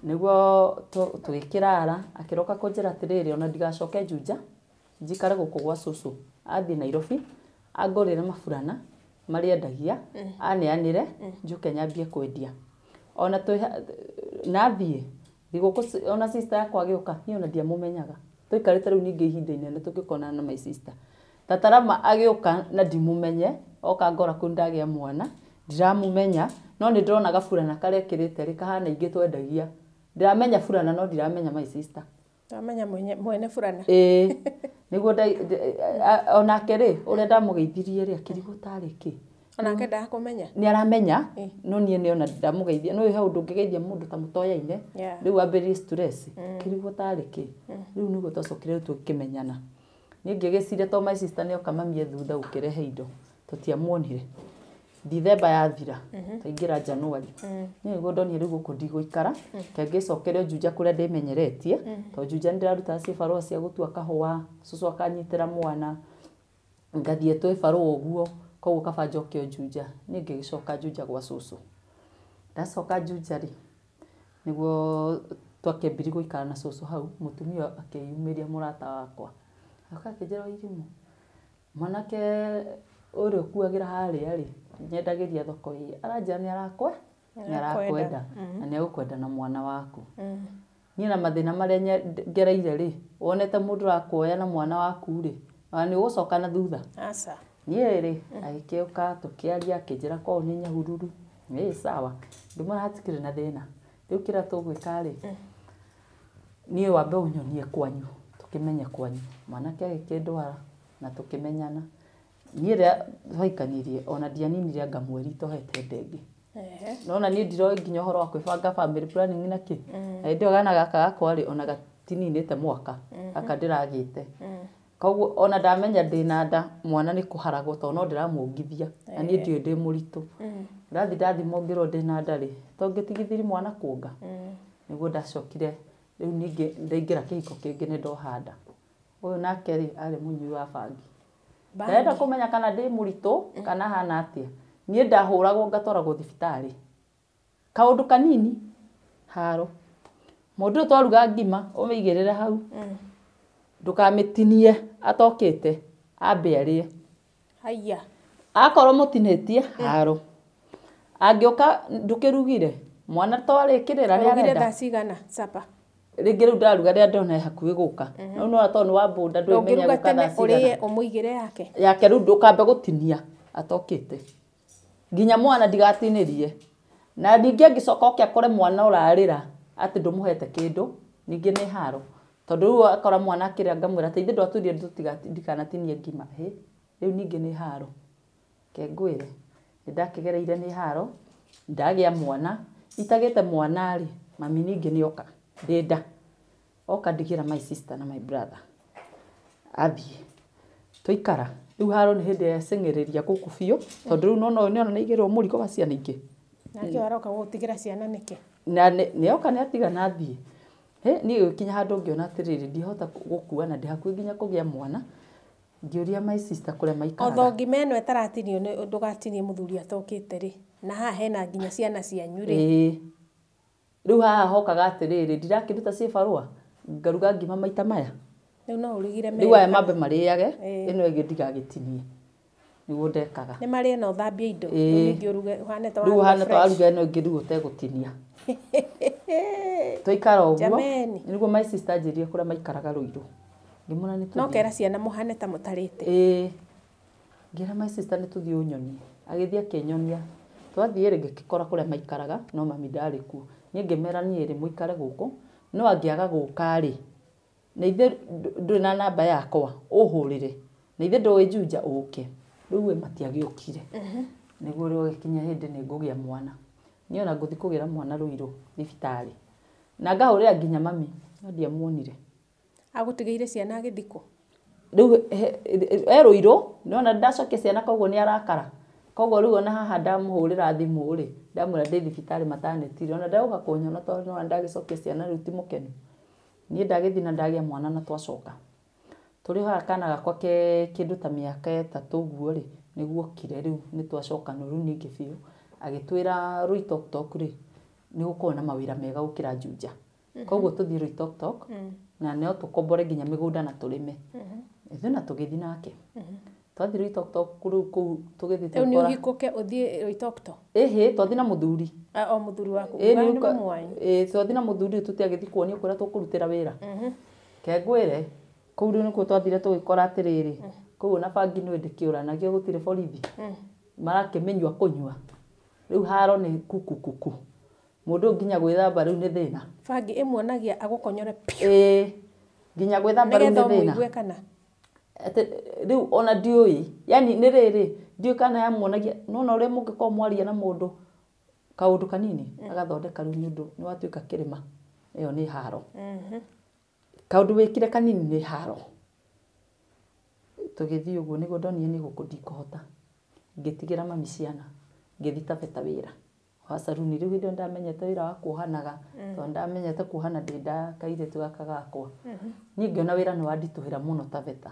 Nĩguo tũgĩkĩrara, akĩroka kũnjĩra atĩrĩrĩ, ona ndigacoke Juja, njikare gũkũ gwa cũcũ. Athiĩ Nairobi, angũrĩre maburana marĩa endagia, aneanĩre, njũke nyambie kwendia. Ona nathiĩ, thigũkũ ona sister yakwa agĩũka, niĩ ona ndiamũmenyaga. Tũikarĩte rĩu ningĩ ihinda inene tũgĩkonana na my sister. Tatarama agĩũka na ndimũmenye, oka ngora kũu ndagĩa mwana, ndiramũmenya, no nĩ ndĩrona gaburana karĩa ekĩrĩte rĩ, kahana ingĩ twendagia. Ndiramenya burana no ndiramenya my sister. Ndamenya mwene burana. Ĩĩ. Nĩguo onake rĩ, ũrĩa ndamũgeithirie rĩ, akĩrigwo tarĩ kĩ. Onake ndakũmenya? Nĩ aramenya, no niĩ nĩ ona ndamũgeithia. No he ũndũ ũngĩgeithia mũndũ ta mũtoyaine, rĩu ambĩrĩrie stress, akĩrigwo tarĩ kĩ. Rĩu nĩguo twacokire rĩu tũkĩmenyana. Niĩ ngĩgĩciria to my sister nĩoka mami e thutha gũkĩrehe indo, tũtiamuonire. Dithemba yathira, twaingĩra January. Niĩ nĩguo ndonire rĩu gũkũ ndigũikara, reke ngĩcokere Juja kũrĩa ndĩmenyeretie, tondũ Juja nĩndĩrarutaga cibarũa cia gũtua kahũa, cũcũ akanyitĩra mwana, ngathiĩ twĩ barũa ũguo, koguo kaba njoke o Juja. Niĩ ngĩgĩcoka Juja gwa cũcũ. Ndacoka Juja rĩ, nĩguo twakĩambirie gũikara na cũcũ hau, mũtumia akĩyumĩria mũrata wakwa. Agĩũka akĩnjĩra Wairimũ, mwanake ũrĩa ũkuagĩra harĩa rĩ, Nyendagĩria thoko ĩ aranjĩra nĩ arakwe nĩ arakwenda na nĩ egũkwenda na mwana waku. Niĩ na mathĩna marĩa ngereire rĩ, wonete mũndũ ũrakuoya na mwana waku rĩ, ona nĩ ũgũcoka na thutha. Aca. Niĩ rĩ, agĩkĩũka tũkĩaria akĩnjĩra kwao nĩ Nyahururu. Ĩ sawa, ngĩmwĩra hatikĩrĩ na thĩna. Rĩu kĩrĩa tũgwĩka rĩ, niĩ wambe ũnyonie kwanyu, tũkĩmenye kwanyu. Mwanake agĩkĩndwara na tũkĩmenyana. Niĩ rĩrĩa twahikanirie ona ndianinire anga mweri itohete nda ĩngĩ. Nona niĩ ndiroĩ nginya ũhoro wa kwĩbanga family planning na kĩ. Na hĩndĩ ĩyo gana gaka gakwa rĩ, ona gatininĩte mwaka, gaka ndĩragĩte. Koguo ona ndamenya ndĩna nda, mwana nĩ kũharagwo tondũ no ndĩramuongithia na niĩ ndiũĩ ndĩ mũritũ. Ndathi ndathimwo ngĩrwo ndĩna nda rĩ, to ngĩtigithiri mwana kuonga. Nĩguo ndacokire rĩu ningĩ ndaingĩra kĩhiko kĩngĩ nĩ ndoha nda. Ũyũ nake rĩ, arĩ mũnyui wa bangi. Ndarenda kũmenya kana ndĩ mũritũ kana hana atĩa. Niĩ ndahũragwo ngatwaragwo thibitarĩ. Kaũndũ kanini haro. Mũndũ ũyũ twaruga ngima ũmĩigĩrĩre hau. Ndũkamĩtinie atokĩte ambe arĩe. Haiya. Akorwo mũtinĩtie haro. Angĩũka ndũkĩrugire mwana to arĩkĩrĩra nĩ Ũrugire arenda. thaa cigana supper? Rĩngĩ rĩu ndaruga rĩrĩa ndona e hakuhĩ gũka. Rĩu nĩwona tondũ nĩ wa bũnda ndũĩmenya Ndũngĩruga gũka tene thaa cigana. ũrĩe ũmũigĩre yake. Yake rĩu ndũkambe gũtinia atokĩte. Nginya mwana ndigatinĩrie. Na ningĩ angĩcoka oke akore mwana ũrarĩra atĩ ndũmũhete kĩndũ, ningĩ nĩ haro. Tondũ rĩu akora mwana akĩrĩra ngamwĩra atĩ ithe ndwatwĩrire ndikanatinie ngima. Hĩ, rĩu ningĩ nĩ haro. Reke ngwĩre, nĩ ndakĩgereire nĩ haro, ndagĩa mwana, itagĩte mwana rĩ, mami ningĩ nĩ oka, ndĩ nda. Oka ndigĩra my sister na my brother. Athiĩ. Twaikara, rĩu haro nĩ hĩndĩ yeceng'ereria gũkũ biũ, tondũ rĩu nĩwona ũyũ nĩona nĩaigĩrwo mũrigo wa ciana ingĩ. Nake aroka gũgũtigĩra ciana nĩkĩ? Na nĩoka nĩatiga na athiĩ. Hĩ, niĩ gũkinya handũ ngĩona atĩrĩrĩ, ndihota gũkua na ndĩ hakuhĩ nginya kũgĩa mwana. Ngĩũria my sister kũrĩa maikaraga. Otho ngima ĩno ĩtaratinio nĩ ndũgatinie mũthuri atokĩte rĩ. Na haha hena nginya ciana cianyu rĩ. Ĩĩ. Rĩu haha hokaga atĩrĩrĩ, ndirakĩruta cibarũa, ngaruga ngima maita maya. Rĩu no ũrugire Rĩu aya merĩ. mambe marĩage, Ĩĩ. ĩno ĩngĩ ndigagĩtinie. Nĩguo ndekaga. Nĩ marĩe na ũthambie indo. Ĩĩ. Rĩu ningĩ ũruge ũhane ta Rĩu waruga ũhana ta fresh. waruga ĩno ĩngĩ rĩu ũtegũtinia. Twaikara ũguo, Jameni. nĩguo my sister anjĩrire kũrĩa maikaraga Rũirũ. Ngĩmwĩra nĩ No tũthiĩ. kera ciana mũhane ta mũtarĩte. Ĩĩ. Ngĩra my sister nĩ tũthiĩ ũnyonie. Agĩthiĩ akĩnyonia. Twathiĩ rĩ ngĩkora kũrĩa maikaraga no mami ndarĩ kuo. Niĩ ngĩmera niĩ rĩ mũikare gũkũ, no angĩaga gũka rĩ, na ithe ndũrĩ na namba yakwa ũhũrĩre. Na ithe ndũĩ Juja ũke. Rĩu we matiagĩũkire. Nĩguo rĩu gũgĩkinya hĩndĩ nĩ ngũgĩa mwana. Niĩ ona ngũthiĩ kũgĩra mwana Rũirũ thibitarĩ. Na ngahũrĩra nginya mami, no ndiamuonire. Agũtigĩire ciana agĩthiĩ kũ? Rĩu e Rũirũ, nĩwona ndacokia ciana koguo nĩ arakara. Koguo rĩu ona haha ndamũhũrĩra thimũ rĩ, ndamwĩra ndĩ thibitarĩ maternity rĩ, ona ndagũka kũnyona tondũ nĩwona ndagĩcokia ciana rĩu ti mũkenu. Niĩ ndagĩthiĩ na ndagĩa mwana na twacoka. Tũrĩ haha kana gakwa ke kĩndũ ta mĩaka 3 ũguo rĩ, nĩguo okire rĩu nĩ twacoka rĩu ningĩ biũ. Agĩtwĩra Rũitoktok rĩ, nĩ gũkoragwo na mawĩra mega gũkĩra Juja. Koguo tũthiĩ Rũitoktok na no tũkombore nginya mĩgũnda na tũrĩme. Ithuĩ na tũgĩthiĩ nake. Twathiĩ Rũitoktok rĩu kũu tũgĩthiĩ Rĩu nĩ tũgĩkora. ũhikũke ũthiĩ Rũitoktok? Ĩhĩ, twathiĩ na mũthuri. O mũthuri waku. Ĩĩ, Ugaga nĩ mamu wanyu. ĩĩ, twathiĩ na mũthuri tũtiagĩthiĩ kuonio kũrĩa tũkũrutĩra wĩra. Ke ngwĩre, kũu rĩu nĩkuo twathire tũgĩkora atĩrĩrĩ, kũu ona bangi nĩ ndĩkĩũranagio gũtirĩ borithi. Marakĩmĩnyua kũnyua. Rĩu haro nĩ kuku kuku. Mũndũ nginya gwĩthamba rĩu nĩ thĩna. Bangi ĩmuonagia agũkonyore piũ. Ĩĩ, nginya gwĩthamba rĩu Nĩgetha nĩ thĩna. ũmũigue kana? Atĩ rĩu ona ndiũĩ, yani nĩ rĩrĩ, ndiũĩ kana yamuonagia, nĩwona ũrĩa mũngĩkorwo mwaria na mũndũ kaũndũ kanini, agathondeka rĩu nĩ ũndũ nĩ watuĩka kĩrĩma. Ĩyo nĩ haro. Kaũndũ wĩkire kanini nĩ haro. Tũgĩthiĩ ũguo nĩguo ndonire nĩ gũkũ ndikũhota. Ngĩtigĩra mami ciana, ngĩthiĩ Taveta wĩra. Wa caruni rĩu hĩndĩ ĩyo ndamenyete wĩra wa kuohanaga, tondũ ndamenyete kuohana ndĩ nda kairĩtu gaka gakwa. Niĩ ngĩona wĩra nĩ wanditũhĩra mũno Taveta.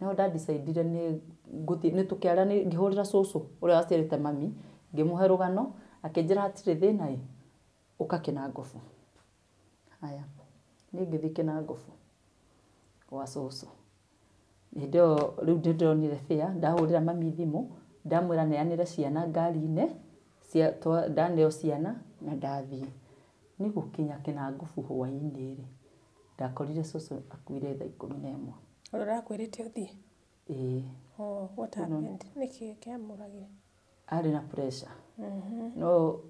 Nĩho ndandicaidire nĩ ngũthiĩ, nĩ tũkĩaria ngĩhũrĩra cũcũ ũrĩa waciarĩte mami, ngĩmũhe rũgano, akĩnjĩra hatirĩ thĩna ĩ, ũka Kĩnangobu. Haya, niĩ ngĩthiĩ Kĩnangobu gwa cũcũ. Hĩndĩ ĩyo rĩu nĩ ndĩronire fare, ndahũrĩra mami thimũ, Ndamwĩra neanĩre ciana ngari-inĩ, ndaneo ciana na ndathiĩ. Nĩ gũkinya Kĩnangobu hwaĩ-inĩ rĩ, ndakorire cũcũ akuire thaa 11. Ũrĩa ũrakwĩrĩte ũthiĩ? Ĩĩ. Oh, what happened? Nĩkĩ kĩamũragire? Arĩ na pressure. No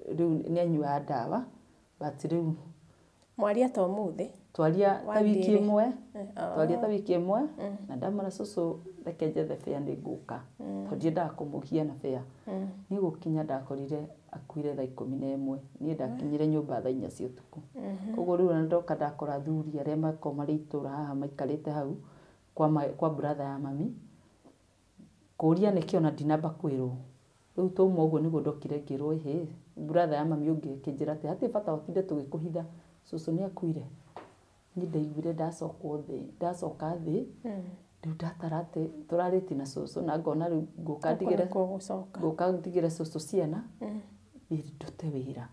rĩu nĩ anyuaga ndawa, but rĩu Mwaria ta ũmũthĩ? Twaria ta wiki Wathiĩ rĩ? ĩmwe, twaria ta wiki ĩmwe, na ndamwĩra cũcũ reke njethe fare nĩ ngũka, tondũ ndiendaga kũmũgia na fare. Niĩ gũkinya ndakorire akuire thaa 11, niĩ ndakinyire nyũmba thaa 4 cia ũtukũ. Koguo rĩu ona ndoka ndakora athuri arĩa makoragwo marĩ itũra haha maikarĩte hau kwa brother ya mami, kũria nĩkĩ ona ndinamba kwĩrwo. Rĩu twauma ũguo nĩguo ndokire ngĩrwo ĩhĩ, brother ya mami ũngĩ akĩnjĩra atĩ hatirĩ bata ũtinde tũgĩkũhitha, cũcũ nĩ akuire. Niĩ ndaiguire ndacokwo thĩ, ndacoka thĩ, rĩu ndatara atĩ tũrarĩtie na cũcũ na ngona rĩu ngũka ndigĩre Gũkũ nĩkuo gũcoka. ngũka ndigĩre cũcũ ciana, thiĩ ndute wĩra.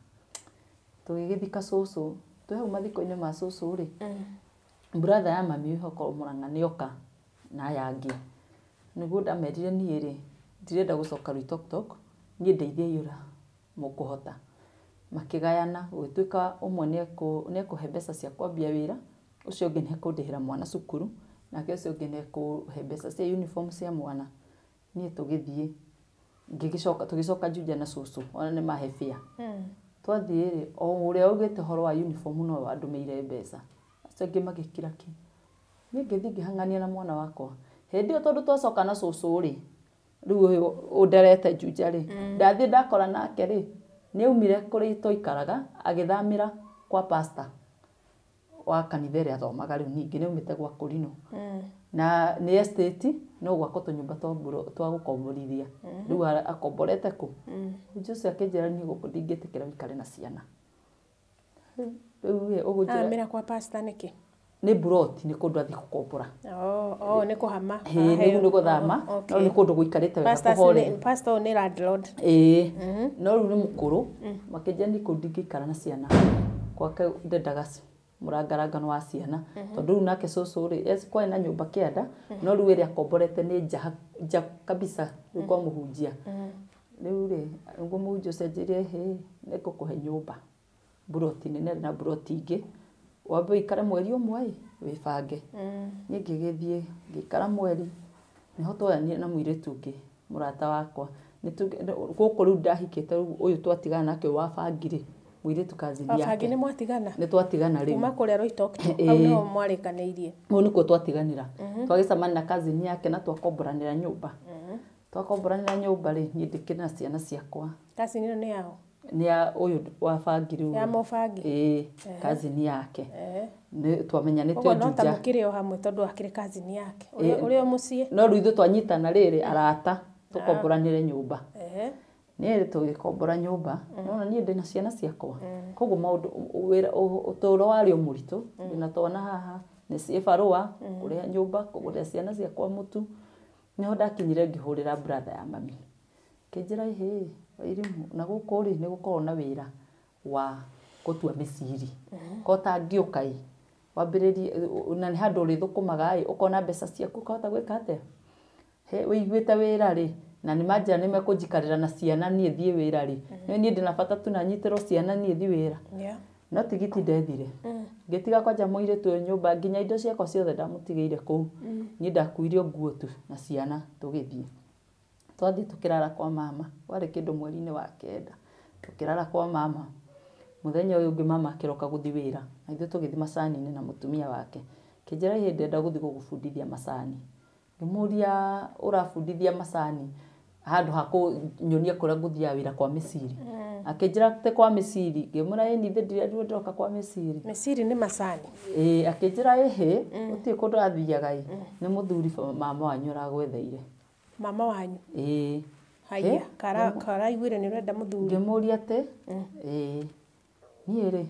Tũgĩgĩthika cũcũ, twĩ hau mathiko-inĩ ma cũcũ rĩ, brother ya mami wĩho Mũrang'a nĩoka na aya angĩ. Nĩguo ndamerire niĩ rĩ, ndirenda gũcoka Loitoktok, niĩ ndeithiai ũrĩa mũkũhota. Makĩgayana, gũgĩtuĩka ũmwe nĩekũhe mbeca cia kwambia wĩra, ũcio ũngĩ nĩekũndĩhĩra mwana cukuru, nake ũcio ũngĩ nĩekũhe mbeca cia uniform cia mwana. Niĩ tũgĩthiĩ, ngĩgĩcoka, tũgĩcoka Juja na cũcũ, ona nĩ mahe fare. Twathiĩ rĩ, o ũrĩa augĩte ũhoro wa uniform no wandũmĩire mbeca. Acio angĩ magĩkira ki. Niĩ ngĩthiĩ ngĩhang'ania na mwana wakwa. Hĩndĩ ĩyo tondũ twacoka na cũcũ rĩ, rĩu ũyũ ũnderete Juja rĩ, ndathiĩ ndakora nake rĩ, nĩ aumire kũrĩa twaikaraga, agĩthamĩra kwa pastor wa kanitha ĩrĩa athomaga rĩu ningĩ nĩ aumĩte gwa Kũrinũ. Na nĩ estate, no gwakwo tũnyũmba twa gũkomborithia. Rĩu akomborete kũ? Mũhunjia ũcio akĩnjĩra niĩ gũkũ ndingĩtĩkĩra ũikare na ciana. Rĩu ĩ, ũgũnjĩra Amĩra kwa pastor nĩkĩ? Nĩ buroti, nĩ kũndũ athiĩ gũkombora. Oh, nĩ kũhama. Ĩĩ, nĩguo nĩ gũthama, no nĩ kũndũ gũikarĩte wega kũhorere. Pastor ũyũ nĩ landlord. Ĩĩ, no rĩu nĩ mũkũrũ, makĩnjĩra niĩ kũu ndingĩikara na ciana. Gwake ndendaga mũrangarangano wa ciana. Tondũ rĩu nake cũcũ rĩ, yes, kwarĩ na nyũmba kĩanda, no rĩu ĩrĩa akomborete nĩ nja, nja kabisa, rĩu kwa mũhunjia. Rĩu rĩ, nĩguo mũhunjia ũcio anjĩrire, hĩ, nĩngũkũhe nyũmba. Buroti nene na buroti ingĩ. Wambe ũikare mweri ũmwe ĩ, wĩbange. Niĩ ngĩgĩthiĩ, ngĩikara mweri, nĩho twoyanire na mũirĩtu ũngĩ, mũrata wakwa. Gũkũ rĩu ndahikĩte rĩu ũyũ twatigana nake wa bangi rĩ, mũirĩtu cousin Wa yake. bangi nĩ mwatigana? Nĩ twatigana rĩu. Kuma kũrĩa Loitoktok, hau nĩho mwarĩkanĩirie. Hau nĩkuo twatiganĩra. Twagĩcemania na cousin yake na twakomboranĩra nyũmba. Twakomboranĩra nyũmba rĩ, niĩ ndĩkĩrĩ na ciana ciakwa. Cousin ĩno nĩ yao? Nĩ ya ũyũ wa bangi rĩu. Ya mũbangi? Ĩĩ, cousin yake. Nĩ twamenyanĩte Ũguo no ta Juja. mũkĩrĩ o hamwe tondũ akĩrĩ cousin yake. Ũrĩ o mũciĩ? No rĩu ithuĩ twanyitana rĩrĩ arata tũkomboranĩre nyũmba. Niĩ tũgĩkombora nyũmba, nĩwona niĩ ndĩna ciana ciakwa. Koguo maũndũ, wĩra, ũtũũro warĩ o mũritũ, ndĩna twana haha, nĩ ciĩ barũa, kũrĩha nyũmba, kũgũrĩra ciana ciakwa mũtu. Nĩho ndakinyire ngĩhũrĩra brother ya mami. Akĩnjĩra ĩhĩ, Wairimu, na gũkũ rĩ, nĩ gũkoragwo na wĩra wa gũtua mĩciri. Ko ũtangĩũka ĩ, wambĩrĩrie, na nĩ handũ ũrĩthũkũmaga ĩ, ũkona mbeca ciaku ũkahota gwĩka atĩa? He, wĩiguĩte wĩra rĩ, na nĩ manjĩra nĩ mekũnjikarĩra na ciana niĩ thiĩ wĩra rĩ. Nĩ niĩ ndĩna bata tu na nyitĩrwo ciana niĩ thiĩ wĩra. No tigiti ndethire. Ngĩtiga kwanja mũirĩtu ũyũ nyũmba nginya indo ciakwa ciothe ndamũtigĩire kũu. Niĩ ndakuire nguo tu na ciana tũgĩthiĩ. Twathiĩ tũkĩrara kwa mama, kwarĩ kĩndũ mweri-inĩ wa 9. Tũkĩrara kwa mama. Mũthenya ũyũ ũngĩ mama akĩroka gũthiĩ wĩra, na ithuĩ tũgĩthiĩ macani-inĩ na mũtumia wake. Akĩnjĩra ĩhĩ ndĩrenda gũthiĩ gũgũbundithia macani. Ngĩmũria ũrabundithia macani handũ ha kũnyonia kũrĩa ngũthiaga wĩra kwa mĩciri. Akĩnjĩra ti kwa mĩciri, ngĩmwĩra ĩni ithe ndirerirwo ndĩroka kwa mĩciri. Mĩciri nĩ macani. Ĩĩ, akĩnjĩra ĩhĩ, gũtirĩ kũndũ athiaga ĩ, nĩ mũthuri mama wanyu aragwetheire. Mama wanyu? Ĩĩ. Haiya, karaiguire nĩ ũrenda mũthuri. Ngĩmũria atĩ, ĩĩ, niĩ rĩ,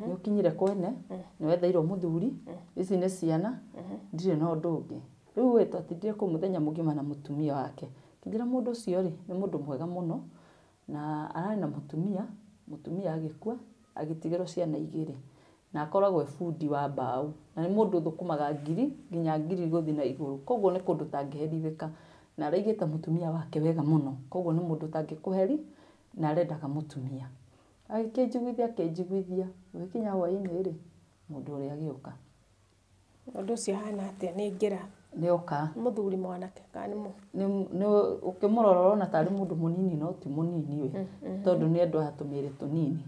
nĩ ũkinyire kwene, nĩ wetheirwo mũthuri, ici nĩ ciana, ndirĩ na ũndũ ũngĩ. Rĩu ĩ, twatindire kũu mũthenya mũgima na mũtumia wake. Akĩnjĩra mũndũ ũcio rĩ, nĩ mũndũ mwega mũno, na ararĩ na mũtumia, mũtumia agĩkua, agĩtigĩrwo ciana 2. Na akoragwo e bundi wa mbaũ. Na nĩ mũndũ ũthũkũmaga ngiri, nginya ngiri gũthiĩ na igũrũ. Koguo nĩ kũndũ ũtangĩherithĩka. Na araigĩte mũtumia wake wega mũno, koguo nĩ mũndũ ũtangĩkũheri na arendaga mũtumia. Agĩkĩnjiguithia akĩnjiguithia, gũgĩkinya hwaĩ-inĩ rĩ, mũndũ ũrĩa agĩũka. Ũndũ ũcio hana atĩa? Nĩ ngĩra. Nĩoka. Mũthuri mwanake kana nĩ Nĩ ũkĩmũrora ũrona tarĩ mũndũ mũnini no ti mũnini we, tondũ nĩ andũ a tũmĩrĩ tũnini.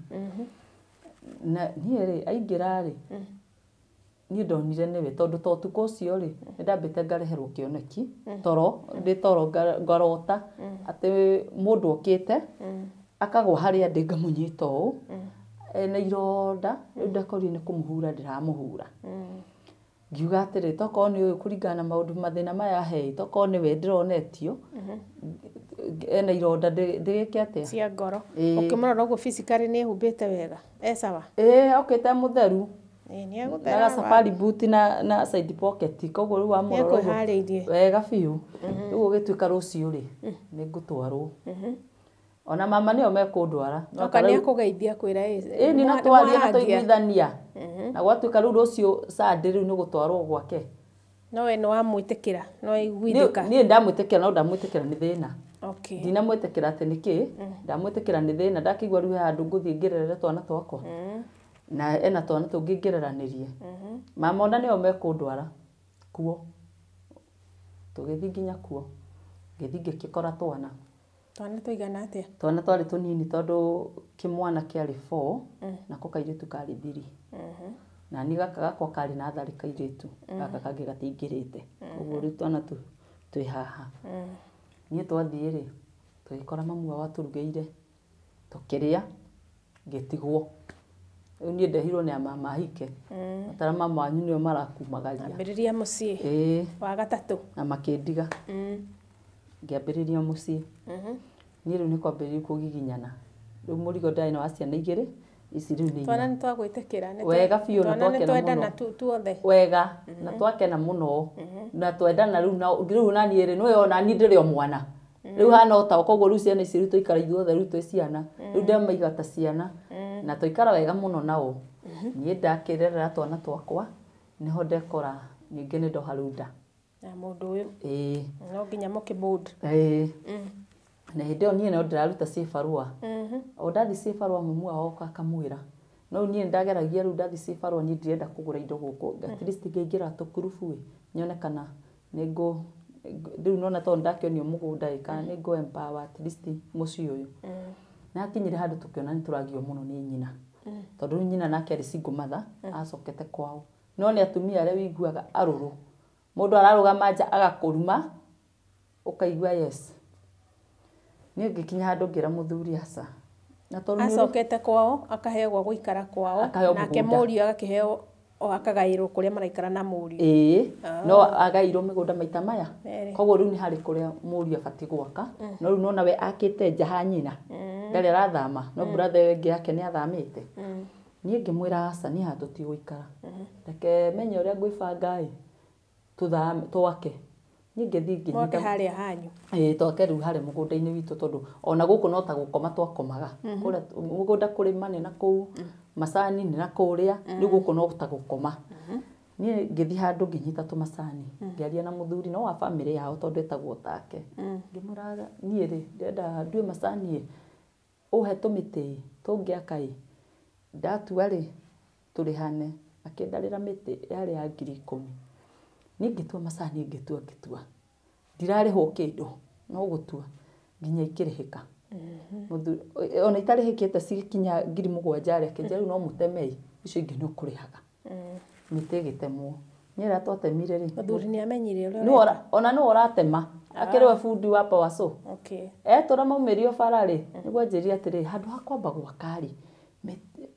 Na niĩ rĩ, aingĩra rĩ, niĩ ndonire nĩwe tondũ ta ũtukũ ũcio rĩ, nĩ ndambĩte ngareherwo kĩoneki, toro, ndĩ toro ngarota atĩ mũndũ okĩte, akagwa harĩa ndĩ ngamũnyita ũũ, ena ironda, rĩu ndakorire nĩ kũmũhura ndĩramũhura. Ngiuga atĩrĩ, tokorwo nĩ ũyũ kũringana na maũndũ mathĩna maya ahei, tokorwo nĩwe ndĩronetio, ena ironda ndĩgĩke atĩa? Cia ngoro. Ĩĩ. Ũkĩmũrora ũguo physically nĩ ehumbĩte wega. E sawa. Ĩĩ, okĩte mũtheru. Ĩĩ, nĩ Na egũthera. gacabari boot na side pocket, koguo rĩu wamũrora ũguo Nĩekwĩharĩirie. wega biũ. Rĩu ũgĩtuĩka rũciũ rĩ, nĩ ngũtwarwo. Ona mama nĩo mekũndwara. No Oka ta nĩ rĩu- akũgeithia kwĩra Ĩĩ nĩ na twaria na twaiguithania. Na gwatuĩka rĩu rũciũ Sunday rĩu nĩ gũtwarwo gwake. No we nĩ wamwĩtĩkĩra, no aiguithĩka. Niĩ ndamwĩtĩkĩra no ndamwĩtĩkĩra nĩ thĩna. Okay. Ndinamwĩtĩkĩra atĩ nĩkĩ, ndamwĩtĩkĩra nĩ thĩna, ndakĩigua rĩu he handũ ngũthiĩ ngĩrerere twana twakwa. Na ena twana tũngĩ ngĩreranĩrie. Mama ona nĩo mekũndwara kuo. Tũgĩthiĩ nginya kuo. Ngĩthiĩ ngĩgĩkora twana. Twana tũigana atĩa? Twana twarĩ tũnini tondũ kĩmwana kĩarĩ 4 nako kairĩtu karĩ 3. Na niĩ gaka gakwa karĩ natharĩ kairĩtu, gaka kangĩ gatiaingĩrĩte. Koguo rĩu twana twĩ haha. Niĩ twathiĩ rĩ, tũgĩkora mamu wao atũrugĩire, tũkĩrĩa, ngĩtigwo. Rĩu niĩ ndehirwo nĩ amama ahike. Atara mama wanyu nĩo marakumagaria. Ambĩrĩria mũciĩ. Ĩĩ, Wa gatatũ. na makĩndiga. Ngĩambĩrĩria mũciĩ. Niĩ rĩu nĩ kwambĩrĩria kũgiginyana. Rĩu mũrigo ndarĩ na wa ciana igĩrĩ, ici rĩu nĩ Twana inya. nĩ twagwĩtĩkĩra. Wega biũ na Twana nĩ twakena twendana mũno. tuothe. Wega, na twakena mũno. Na twendana rĩu na rĩu na niĩ rĩ, nĩwe ona niĩ ndĩrĩ o mwana. Rĩu hana o ta koguo rĩu ciana ici rĩu twaikara ithuothe rĩu twĩ ciana. Rĩu ndamaiga ta ciana. Na twaikara wega mũno nao. Niĩ ndakĩrerera twana twakwa, nĩho ndekora ningĩ nĩ ndoha rĩu nda. Na mũndũ ũyũ. Ĩĩ. No nginya mũkĩ-mold. Ĩĩ. Na hĩndĩ ĩyo niĩ no ndĩraruta cibarũa. O ndathiĩ cibarũa mamu wao oka akamwĩra. No niĩ nĩndageragia rĩu ndathiĩ cibarũa niĩ ndirenda kũgũra indo gũkũ. At least ngĩingĩra tũkurubu ĩ, nyone kana nĩngũ rĩu nona tondũ ndakĩonio mũgũnda ĩ, kana nĩngũ empower at least mũciĩ ũyũ. Na hakinyire handũ tũkĩona nĩtũragio mũno nĩ nyina. Tondũ rĩu nyina nake arĩ single mother, acokete kwao. No nĩ atumia arĩa wĩiguaga arũrũ. Mũndũ ararũgama nja agakũruma, ũkaigua yes. Niĩ ngĩkinya handũ ngĩra mũthuri aca. Na tondũ nĩ ũrĩ- Acokete kwao, akaheo gwa gũikara kwao. Akaheo Nake mũgũnda. mũriũ agakĩheo o akagaĩrwo kũrĩa maraikara na mũriũ. Ĩĩ, no agairwo mĩgũnda maita maya. Merĩ. Koguo rĩu nĩ harĩ kũrĩa mũriũ abatiĩ gwaka. No rĩu nona we akĩte nja ha nyina. Ndarĩ arathama, no brother ĩyo ĩngĩ yake nĩ athamĩte. Niĩ ngĩmwĩra aca, niĩ haha tũtigũikara. Reke menye ũrĩa ngwĩbanga ĩ, tũthame, twake. Niĩ ngĩthiĩ Mwake ngĩnyita harĩa hanyu. Ĩĩ, twake rĩu harĩa mũgũnda-inĩ witũ tondũ ona gũkũ no ta gũkoma twakomaga. Kũrĩa mũgũnda kũrĩma nĩ na kũu, macani nĩ na kũrĩa, rĩu gũkũ no ta gũkoma. Niĩ ngĩthiĩ handũ ngĩnyita tũmacani, ngĩaria na mũthuri no wa bamĩrĩ yao tondũ etagwo take. Ngĩmwĩra niĩ rĩ, ndĩrenda ndue macani ĩ, ũhe tũmĩtĩ ĩ, tũngĩaka ĩ, ndatua rĩ, tũrĩhane. Akĩndarĩra mĩtĩ yarĩ ya 10,000. Niĩ ngĩtua macani ngĩtua. Ndirarĩhwo kĩndũ, no gũtua nginya ikĩrĩhĩka. Mũthuri ona itarĩhĩkĩte cigikinya 7,000 rĩ, akĩnjĩra rĩu no mũteme ĩ, icio ingĩ nĩ ũkũrĩhaga. Mĩtĩ ĩgĩtemwo. Niĩ rĩrĩa twatemire rĩ, Mũthuri nĩ amenyire ũrĩa nĩwe ona nĩwe ũratema, akĩrĩ we bundi wa power saw. Okay. Etũra maumĩrio bara rĩ, nĩguo anjĩrire atĩrĩrĩ, handũ ha kwamba gwaka rĩ,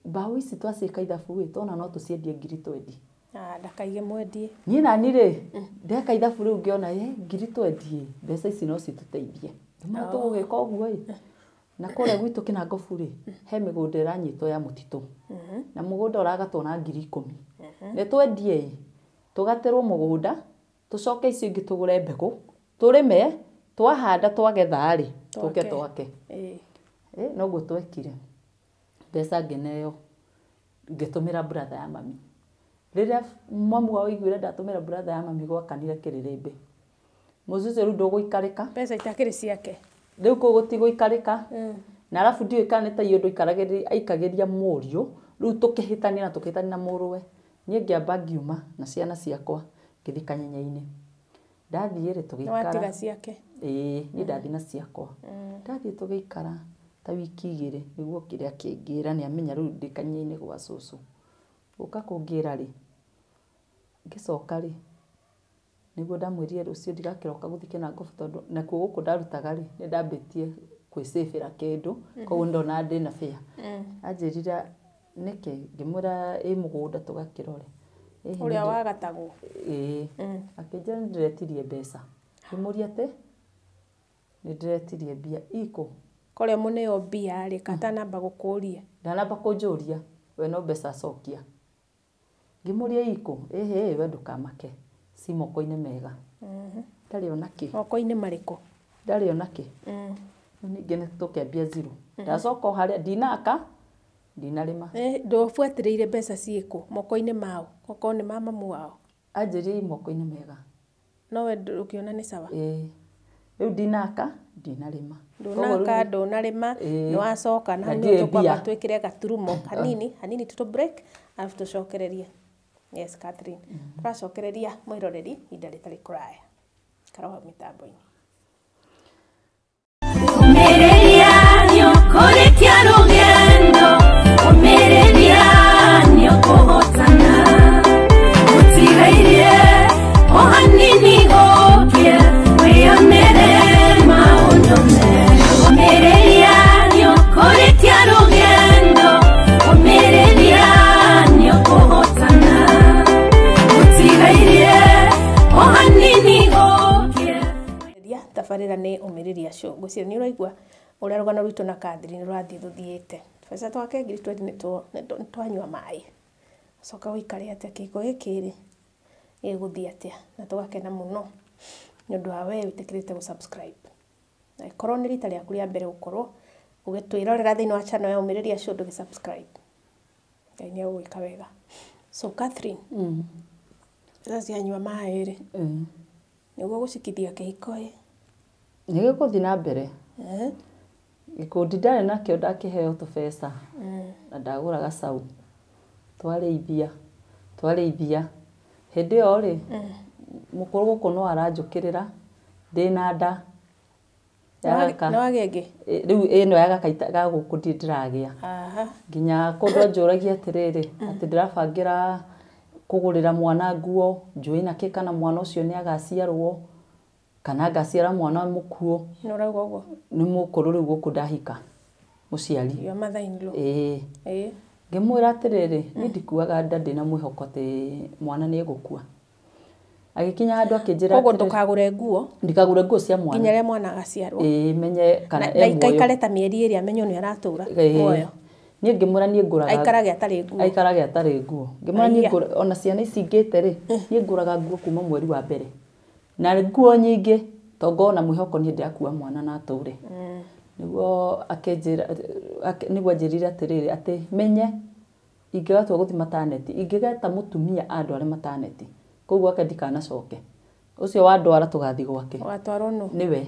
mbaũ ici twaciĩka ithabu ĩ, tuona no tũciendie 20,000. Ah, ndakaige mwendie. Niĩ nani rĩ, ndeka ithabu rĩu ngĩona ĩ, 20,000, mbeca ici no citũteithie. Ngĩmwĩra tũgũgĩka ũguo ĩ. Na kũrĩa gwitũ Kĩnangobu rĩ, he mĩgũnda ĩranyitwo ya mũtitũ. Na mũgũnda ũragatwo na 10,000. Nĩ twendie ĩ, tũgatĩrwo mũgũnda, tũcoke icio ingĩ tũgũre mbegũ, tũrĩme, twahanda twagetha rĩ, tũke Twake. twake. Ĩĩ. Ĩ, noguo twekire. Mbeca ngĩneo, ngĩtũmĩra brother ya mami. Rĩrĩa mamu wao aiguire ndatũmĩra brother ya mami gwakanire kĩrĩrĩmbĩ. Mũciĩ ũcio rĩu ndũgũikarĩka. Mbeca itakĩrĩ ciake. Rĩu kũu gũtigũikarĩka. Na arabu ndiũĩ kana nĩ ta iũndũ aikagĩria mũriũ. Rĩu tũkĩhĩtania na tũkĩhĩtania na mũrũwe. Niĩ ngĩamba ngiuma na ciana ciakwa ngĩthiĩ Kanyenya-inĩ. Ndathiĩ rĩ tũgĩikara. Nĩwatiga ciake. Ĩĩ, niĩ ndathiĩ na ciakwa. Ndathiĩ tũgĩikara ta wiki igĩrĩ nĩguo okire akĩngĩra nĩ amenya rĩu ndĩ Kanyenya-inĩ gwa cũcũ. Gũka kũngĩra rĩ, ngĩcoka rĩ, nĩguo ndamwĩrire rũciũ ndigakĩroka gũthiĩ Kĩnangobu tondũ nakuo gũkũ ndarutaga rĩ, nĩ ndambĩtie kwĩcĩbĩra kĩndũ, koguo ndonaga ndĩna bĩa. Anjĩrire nĩkĩ, ngĩmwĩra ĩ mũgũnda tũgakĩrore. Ũrĩa wagatagwo. Ĩĩ. Akĩnjĩra nĩ ndĩretirie mbeca. Ngĩmũria atĩ nĩ ndĩretirie mbia ikũ. Korĩa mũneo mbia rĩ, katanamba gũkũria. Ndanamba kũnjũria, we no mbeca acokia. Ngĩmũria ikũ, ĩhĩ we ndũkamake, ci moko-inĩ mega. Ndarĩ ona kĩ. Moko-inĩ marĩkũ? Ndarĩ ona kĩ. Ningĩ nĩ tũkĩambia zero. Ndacoka o harĩa, ndinaka, ndinarĩma. Ndũbuatĩrĩire mbeca ciĩkũ, moko-inĩ mao, okorwo nĩ ma mamu wao. Anjĩrire i moko-inĩ mega. No we ũkĩona nĩ sawa? Ĩĩ. Rĩu ndinaka, ndinarĩma. Ndũnaka, ndũnarĩma, nĩwacoka na hau nĩho tũkwamba twĩkĩre gaturumo hanini, hanini tu break, arabu tũcokererie. Yes, Catherine. Tũracokereria mwĩroreri ihinda rĩtarĩ kũraya. Ikara hau mĩtambo-inĩ. Ũmĩrĩria nĩũkũrĩkia rũgendo, ũmĩrĩria nĩũkũhotana. Gũtigairie o hanini gũkĩe, wĩyonere maũndũ mega. Ũmĩrĩria nĩũkũrĩkia rũgendo, ũmĩrĩria nĩũkũhotana. Gũtigairie o hanini gũkĩe. Tabarĩra nĩ Ũmĩrĩria Show. Ngwĩciria nĩ ũraigua ũrĩa rũgano rwitũ na Catherine rũrathiĩ rũthiĩte. Tũbeca twake 20,000 nĩ twanyua maĩ. Coka ũikare atĩa kĩhiko gĩkĩ rĩ, gĩgũthiĩ atĩa? Na tũgakena mũno nĩ ũndũ wa we wĩtĩkĩrĩte gũ subscribe. Na ĩkorwo nĩ rita rĩaku rĩa mbere gũkorwo ũgĩtwĩrorera thĩinĩ wa channel ya Ũmĩrĩria Show ndũgĩ subscribe. Ngai nĩ egũgwĩka wega. So Catherine, mbeca cianyua maĩ rĩ, nĩguo gũcikithia kĩhiko ĩ? Nĩ gĩgũthiĩ na mbere. Gĩkundi ndarĩ nakĩo ndakĩheo tũbeca na ndagũra gacaũ. Twarĩithia. Hĩndĩ ĩyo rĩ, mũkũrũ gũkũ no aranjũkĩrĩra ndĩna nda ya gaka. Nĩ wagĩa ĩngĩ? Rĩu ĩno ya gaka ga gũkũ ndirĩ ndĩragĩa. Nginya kũndũ anjũragia atĩrĩrĩ, atĩ ndĩrabangĩra kũgũrĩra mwana nguo, njũĩ nakĩ kana mwana ũcio nĩ agaciarwo, kana ngaciara mwana mũkuũ. Nĩ ũrauga ũguo? Nĩ mũkũrũ rĩu gũkũ ndahika, mũciari. Your mother in law. Ĩĩ. Ĩĩ. Ngĩmwĩra atĩrĩrĩ, niĩ ndikuaga nda ndĩna mwĩhoko atĩ mwana nĩ egũkua. Agĩkinya handũ akĩnjĩra Koguo atĩrĩrĩ, ndũkagũre nguo ndikagũre nguo cia mwana. nginya rĩrĩa mwana agaciarwo. Ĩĩ, menye kana Na e muoyo. ikaikare ta mĩeri ĩrĩ amenye nĩ aratũra muoyo. Niĩ ngĩmwĩra niĩ ngũraga Aikarage atarĩ nguo. Aikarage atarĩ nguo. Ngĩmwĩra niĩ ngũra ona ciana ici ngĩte rĩ, niĩ ngũraga nguo kuma mweri wa mbere. Na nguo nyingĩ to ngorwo na mwĩhoko niĩ ndĩrakua mwana na atũre. Nĩguo akĩnjĩra, nĩguo anjĩrire atĩrĩrĩ, atĩ menye ingĩgatua gũthiĩ maternity, ingĩgeta mũtumia andware maternity, kũu gwake ndikanacoke. Ũcio wandwara tũgathiĩ gwake. Ũgatwarwo nũ? Nĩwe.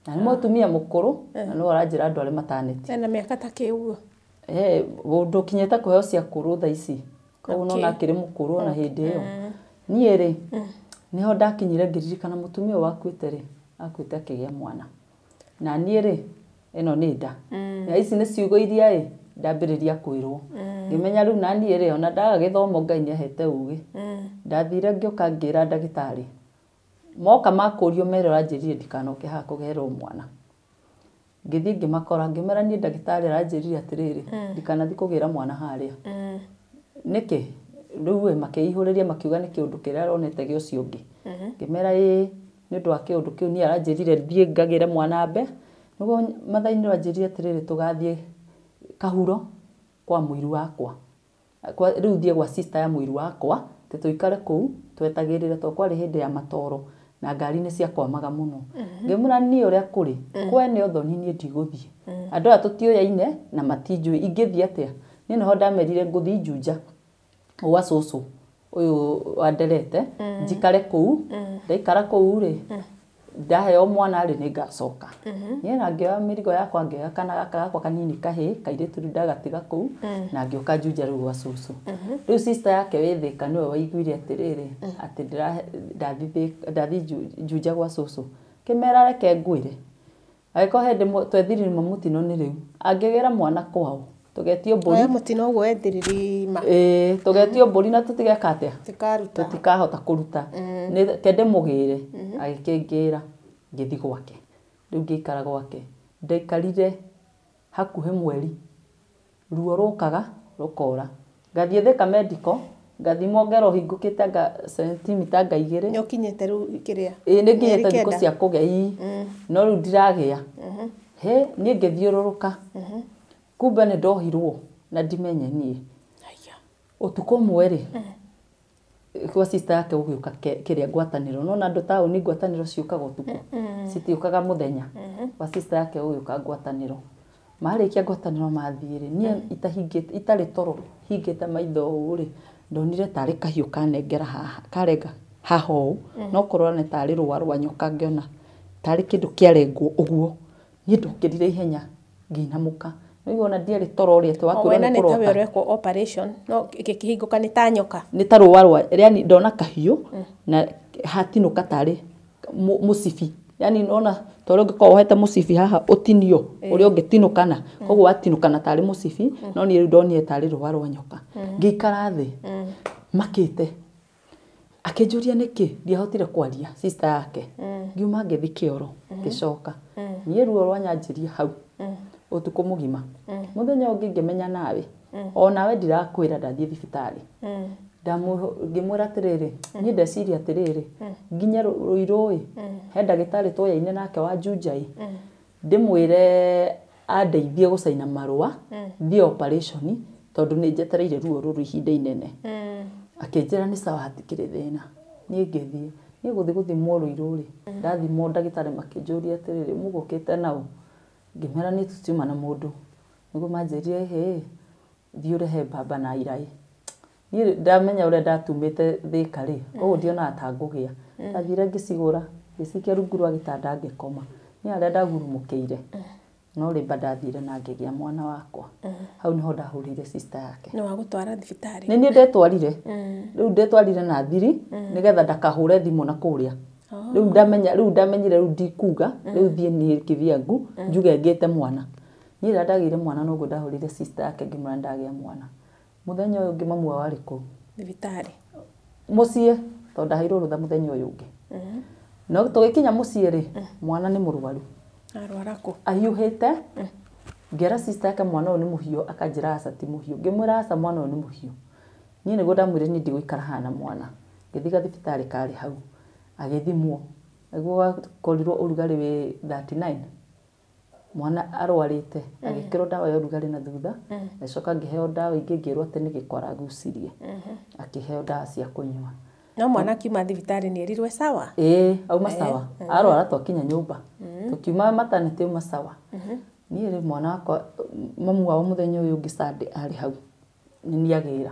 Na nĩ mũtumia mũkũrũ, na nĩwe ũranjĩra ndware maternity. Ena mĩaka ta kĩ ũguo? Ũndũ ũkinyĩte kũheo cia kũrũ thaa ici. Koguo nona akĩrĩ mũkũrũ ona hĩndĩ ĩyo. Niĩ rĩ, nĩho ndakinyire ngĩririkana mũtumia ũyũ wakuĩte rĩ, akuĩte akĩgĩa mwana. Na niĩ rĩ, ĩno nĩ nda. Na ici nĩ ciugo iria ĩ, ndambĩrĩria kwĩrwo. Ngĩmenya rĩu na niĩ rĩ, ona ndaga gĩthomo Ngai nĩ ahete ũgĩ. Ndathire ngĩũka ngĩra ndagĩtarĩ. Moka makũrio mere ũranjĩrire ndikanoke haha kũgerwo mwana. Ngĩthiĩ ngĩmakora ngĩmera niĩ ndagĩtarĩ aranjĩrire atĩrĩrĩ, ndikanathiĩ kũgĩra mwana harĩa. Nĩkĩ? Rĩu ĩ makĩihũrĩria makiuga nĩ kĩũndũ kĩrĩa aronete gĩa ũcio ũngĩ. Ngĩmera ĩĩ nĩ ũndũ wa kĩũndũ kĩu niĩ aranjĩrire thiĩ ngagĩre mwana mbe. Nĩguo Mathai-inĩ anjĩrire atĩrĩrĩ tũgathiĩ Kahuro kwa mũiru wakwa. Rĩu thiĩ gwa sister ya mũiru wakwa, atĩ tũikare kũu twetagĩrĩre tondũ kwarĩ hĩndĩ ya matoro na ngari nĩ ciakwamaga mũno. Ngĩmwĩra niĩ ũrĩa kũrĩ, kwene ũthoni niĩ ndigũthiĩ. Andũ aya tũtiũyaine na matinjũĩ, ingĩthiĩ atĩa? Niĩ nĩho ndamerire ngũthiĩ Juja gwa cũcũ ũyũ wanderete, njikare kũu, ndaikara kũu rĩ, Ndaheo mwana rĩ nĩ ngacoka. Niĩ na ngĩoya mĩrigo yakwa, ngĩoya kana gaka gakwa kanini kahĩ kairĩtu, rĩu ndagatiga kũu na ngĩũka Juja rĩu gwa cũcũ. Rĩu sister yake wĩ Thĩka nĩwe waiguire atĩrĩrĩ atĩ ndathiĩ Juja gwa cũcũ. Kĩmera reke ngwĩre, angĩkorwo he hĩndĩ twethirima mũtino nĩ rĩu angĩgĩra mwana kwao tũgetio mbũri. Oya mũtino ũguo wethiririma. Ĩĩ, tũgetio mbũri na tũtigeka atĩa? Tũkaruta. Tũtikahota kũruta. Nĩ kende mũgĩre. Agĩkĩngĩra ngĩthiĩ gwake. Rĩu ngĩikara gwake, ndaikarire hakuhĩ mweri. Ruo rũkaga rũkora, ngathiĩ Thĩka Medical, ngathimwo, ngerwo hingũkĩte anga sentimita anga 2. Nĩ ũkinyĩte rĩu kĩrĩa? Ĩĩ, nĩ nginyĩte Mĩeri thikũ 9. cia kũgĩa ii, no rĩu ndiragĩa. He niĩ ngĩthiũrũrũka, kumbe nĩ ndohirwo na ndimenye niĩ. Aya. Ũtukũ ũmwe rĩ, gwa sister yake gũgĩũka kĩrĩa ngwatanĩro, nona andũ taũni ngwatanĩro ciũkaga ũtukũ, citiũkaga mũthenya. Gwa sister yake gũgĩũka ngwatanĩro, marĩkia ngwatanĩro mathiĩ rĩ, niĩ itahingĩte, itarĩ toro, hingĩte maitho ũũ rĩ, ndonire tarĩ kahiũ kanengera haha, karenga haha ũũ, no kũrora nĩ tarĩ rũa rwa nyoka, ngĩona tarĩ kĩndũ kĩarengwo ũguo. Niĩ ndokĩrire ihenya ngĩinamũka, nĩguo ona ndiarĩ toro ũrĩa atĩ O wakwĩrwo wena nĩ nĩ tawe kũrota. ũrekwo operation no gĩkĩhingũka nĩ ta nyoka. Nĩ ta rũa rwa, yani ndona kahiũ na hatinũka tarĩ mũcibi, yani nona ta ũrĩa ũngĩkorwo wohete mũcibi haha ũtinio ũrĩa ũngĩtinũkana, koguo watinũkana tarĩ mũcibi, no niĩ rĩu ndonire tarĩ rũa rwa nyoka. Ngĩikara thĩ makĩte, akĩnjũria nĩkĩ ndiahotire kwaria. Sister yake ngiuma ngĩthiĩ kĩoro, ngĩcoka niĩ ruo rwanyanjirie hau ũtukũ mũgima. Mũthenya ũngĩ ngĩmenya nawe, o nawe ndirakwĩra ndathiĩ thibitarĩ. Ngĩmwĩra atĩrĩrĩ, niĩ ndeciria atĩrĩrĩ, nginye Rũirũ ĩ, he ndagĩtarĩ twoyaine nake wa Juja ĩ, ndĩmwĩre andeithie gũcaina marũa thiĩ operation, tondũ nĩ njetereire ruo rũrũ ihinda inene. Akĩnjĩra nĩ sawa, hatikĩrĩ thĩna. Niĩ ngĩthiĩ, niĩ gũthiĩ gũthimwo Rũirũ rĩ, ndathimwo ndagĩtarĩ makĩnjũria atĩrĩrĩ, mũgũkĩte naũ? Ngĩmera niĩ tũtiuma na mũndũ. Nĩguo manjĩrire, hĩ, thiĩ ũrehe mbamba na iraĩ. Niĩ ndamenya ũrĩa ndatumĩte Thĩka rĩ, koguo ndionaga ta ngũgĩa. Ndathire ngĩcigũra, ngĩcikia rungu rwa gĩtanda, ngĩkoma. Niĩ harĩa ndagurumũkĩire no rĩmba ndathire na ngĩgĩa mwana wakwa. Hau niho ndahũrĩire sister yake. Nĩ wagũtwara thibitarĩ? Nĩ niĩ ndetwarire. Rĩu ndetwarire na thiri nĩgetha ndakahũre thimũ na kũrĩa. Rĩu ndamenya, rĩu ndamenyire rĩu ndikuga, rĩu thiĩ niĩ kĩbiangu njuge ngĩte mwana. Niĩ rĩrĩa ndagĩire mwana noguo ndahũrĩire sister yake ngĩmwĩra ndagĩa mwana. Mũthenya ũyũ ũngĩ mamu wao arĩ kũu Thibitarĩ. Mũciĩ, tondũ ndaheirwo rũtha mũthenya ũyũ ũngĩ. No tũgĩkinya mũciĩ rĩ, mwana nĩ mũrwaru. Arwara kũ? Ahiũhĩte. Ngĩra sister yake mwana ũyũ nĩ mũhiũ, akanjĩra aca ti mũhiũ. Ngĩmwĩra aca mwana ũyũ nĩ mũhiũ. Niĩ nĩguo ndamwĩrire niĩ ndigũikara haha na mwana. Ngĩthiĩ gathibitarĩ karĩ hau, agĩthimwo, nĩguo wakorirwo ũrugarĩ wĩ 39. Mwana arwarĩte, agĩkĩrwo ndawa ya ũrugarĩ na thutha, agĩcoka ngĩheo ndawa ingĩ, ngĩrwo atĩ nĩ gĩko aragucirie. Akĩheo ndawa cia kũnyua. No mwana akiuma thibitarĩ nĩ erirwe sawa? Ĩĩ, auma sawa. Arwara twakinya nyũmba. Tũkiuma maternity auma sawa. Niĩ rĩ, mwana wakwa, mamu wao mũthenya ũyũ ũngĩ Sunday arĩ hau. Nĩ niĩ agĩra.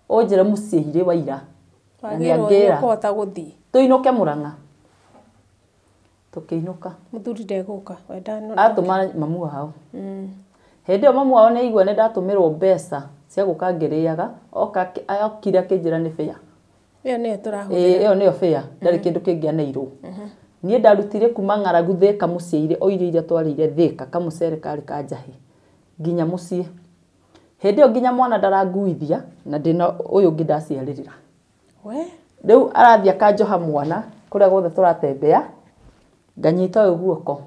Ũnjĩre mũciĩ irĩ wa ira. Na nĩ Wagĩrwo nĩ angĩra. ũkũhota gũthiĩ. Tũinũke Mũrang'a. Tũkĩinũka. Mũthuri ndegũka wenda no. Atũma mamu wao. Hĩndĩ ĩyo mamu wao nĩ aigua nĩ ndatũmĩrwo mbeca cia gũka ngĩrĩaga, oka okire akĩnjĩra nĩ bĩa. Ĩyo nĩyo Ĩĩ, tũrahũthĩra. ĩyo nĩyo bĩa, ndarĩ kĩndũ kĩngĩ aneirwo. Niĩ ndarutire kuma ng'aragu Thĩka mũciĩ o irio iria twarĩire Thĩka, kamũcere karĩ ka njahĩ nginya mũciĩ. Hĩndĩ ĩyo nginya mwana ndaranguithia na ndĩna ũyũ ũngĩ ndaciarĩrĩra. We? Rĩu arathiĩ akanjoha mwana kũrĩa guothe tũratembea, nganyita ũyũ guoko,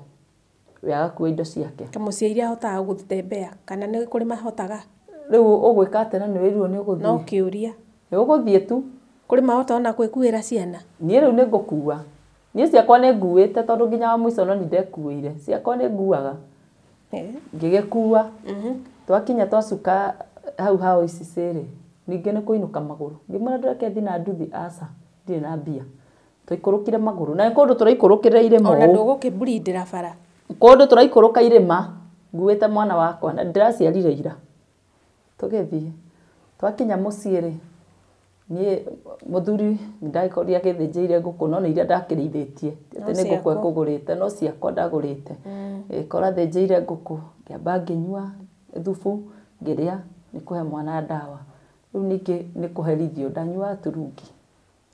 we agakua indo ciake. Kamũciĩ iria ahotaga gũtembea kana nĩ kũrĩ mahotaga? Rĩu ũgwĩka atĩa na nĩ wĩrirwo nĩ No ũgũthiĩ? kĩũria. Nĩ ũgũthiĩ tu. Kũrĩ mahota ona gwĩkuĩra ciana? Niĩ rĩu nĩ ngũkua. Niĩ ciakwa nĩ nguĩte tondũ nginya wa mũico no nĩ ndekuĩire. Ciakwa nĩ nguaga. Ngĩgĩkua. Twakinya twacuka hau hao ici rĩ, ningĩ nĩ kũinũka magũrũ. Ngĩmwĩra ndũreke thiĩ na nduthi, aca, ndirĩ na mbia. Twaikũrũkire magũrũ. Na nĩ kũndũ tũraikũrũkĩra irĩma Ona ũũ. ndũgũkĩmburindĩra bara. Kũndũ tũraikũrũka irĩma, nguĩte mwana wakwa na ndĩraciarire ira. Tũgĩthiĩ. Twakinya mũciĩ rĩ, Niĩ mũthuri ndagĩkorire agĩthĩnjĩire ngũkũ no nĩ iria ndakĩrĩithĩtie atĩ nĩ ngũkũ ekũgũrĩte no ciakwa ndagũrĩte. Ĩkora thĩnjĩire ngũkũ ngĩamba ngĩnyua thubu ngĩrĩa nĩ kũhe mwana ndawa. Rĩu ningĩ nĩ kũherithio ndanyuaga turungi.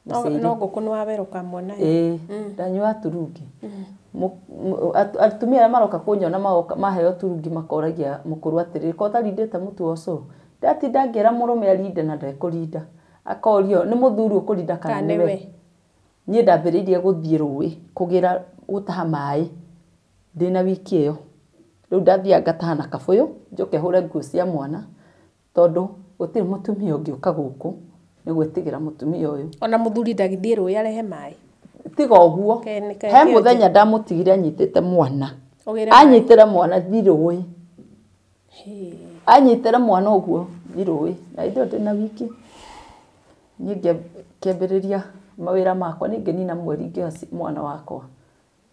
No ngũkũ nĩ wawerũka mwana. Ĩĩ ndanyuaga turungi. Atumia arĩa maroka kũnyona magoka maheo turungi makoragia mũkũrũ atĩrĩrĩ ko ũtarindĩte mũtu wa ũcũrũ. Ndatinda ngĩra mũrũme arinde na ndekũrinda. Akorio nĩ mũthuri ũkũrinda kana nĩwe. Niĩ ndambĩrĩirie gũthiĩ rũĩ kũgĩra gũtaha maĩ ndĩna wiki ĩyo. Rĩu ndathiaga ngataha na kabũyũ njoke hũre nguo cia mwana tondũ gũtirĩ mũtumia ũngĩũka gũkũ nĩ gwĩtigĩra mũtumia ũyũ. Ona mũthuri ndagĩthiĩ rũĩ arehe maĩ. Tiga ũguo he mũthenya ndamũtigire anyitĩte mwana. Anyitĩre mwana thiĩ rũĩ. Anyitĩre mwana ũguo thiĩ rũĩ na hĩndĩ ĩyo ndĩna wiki. Niĩ ngĩambĩrĩria mawĩra makwa niĩ ngĩnina mweri ngĩoya mwana wakwa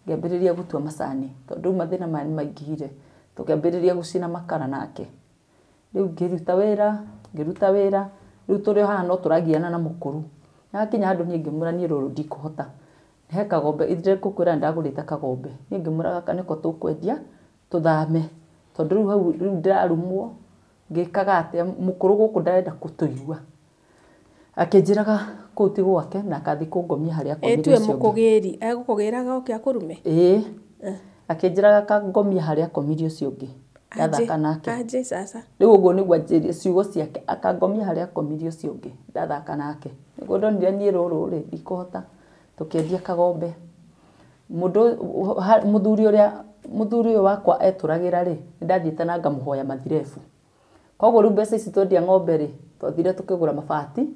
ngĩambĩrĩria gũtua macani tondũ rĩu mathĩna maya nĩ maingĩhire tũkĩambĩrĩria gũcina makara nake. Rĩu ngĩruta wĩra rĩu tũrĩ o haha no tũragiana na mũkũrũ. Na hakinya handũ niĩ ngĩmwĩra niĩ rũrũ ndikũhota. He kagombe ithe ngũkwĩra ndagũrĩte kagombe niĩ ngĩmwĩra gaka nĩko tũkwendia tũthame tondũ rĩu hau rĩu ndĩrarumwo ngĩkaga atĩa mũkũrũ gũkũ ndarenda gũtũigua. Akĩnjĩraga kũu ti gwake na akathiĩ kũngomia harĩa akomire ũcio. Ĩĩ Mũkũgĩri egũkũgĩraga oke akũrume? Ĩĩ akĩnjĩraga akangomia harĩa akomire ũcio ũngĩ ndathaka nake. Anjĩ sasa. Rĩu ũguo nĩguo anjĩrire ciugo ciake akangomia harĩa akomire ũcio ũngĩ ndathaka nake. Nĩguo ndonire niĩ rũrũ rĩ ndikũhota tũkĩendia kagombe. Mũthuri ũrĩa mũthuri ũyũ wakwa etũragĩra rĩ nĩndathiĩte na ngamũhoya mathirebu. Koguo rĩu mbeca ici twendia ng'ombe rĩ twathire tũkĩgũra mabati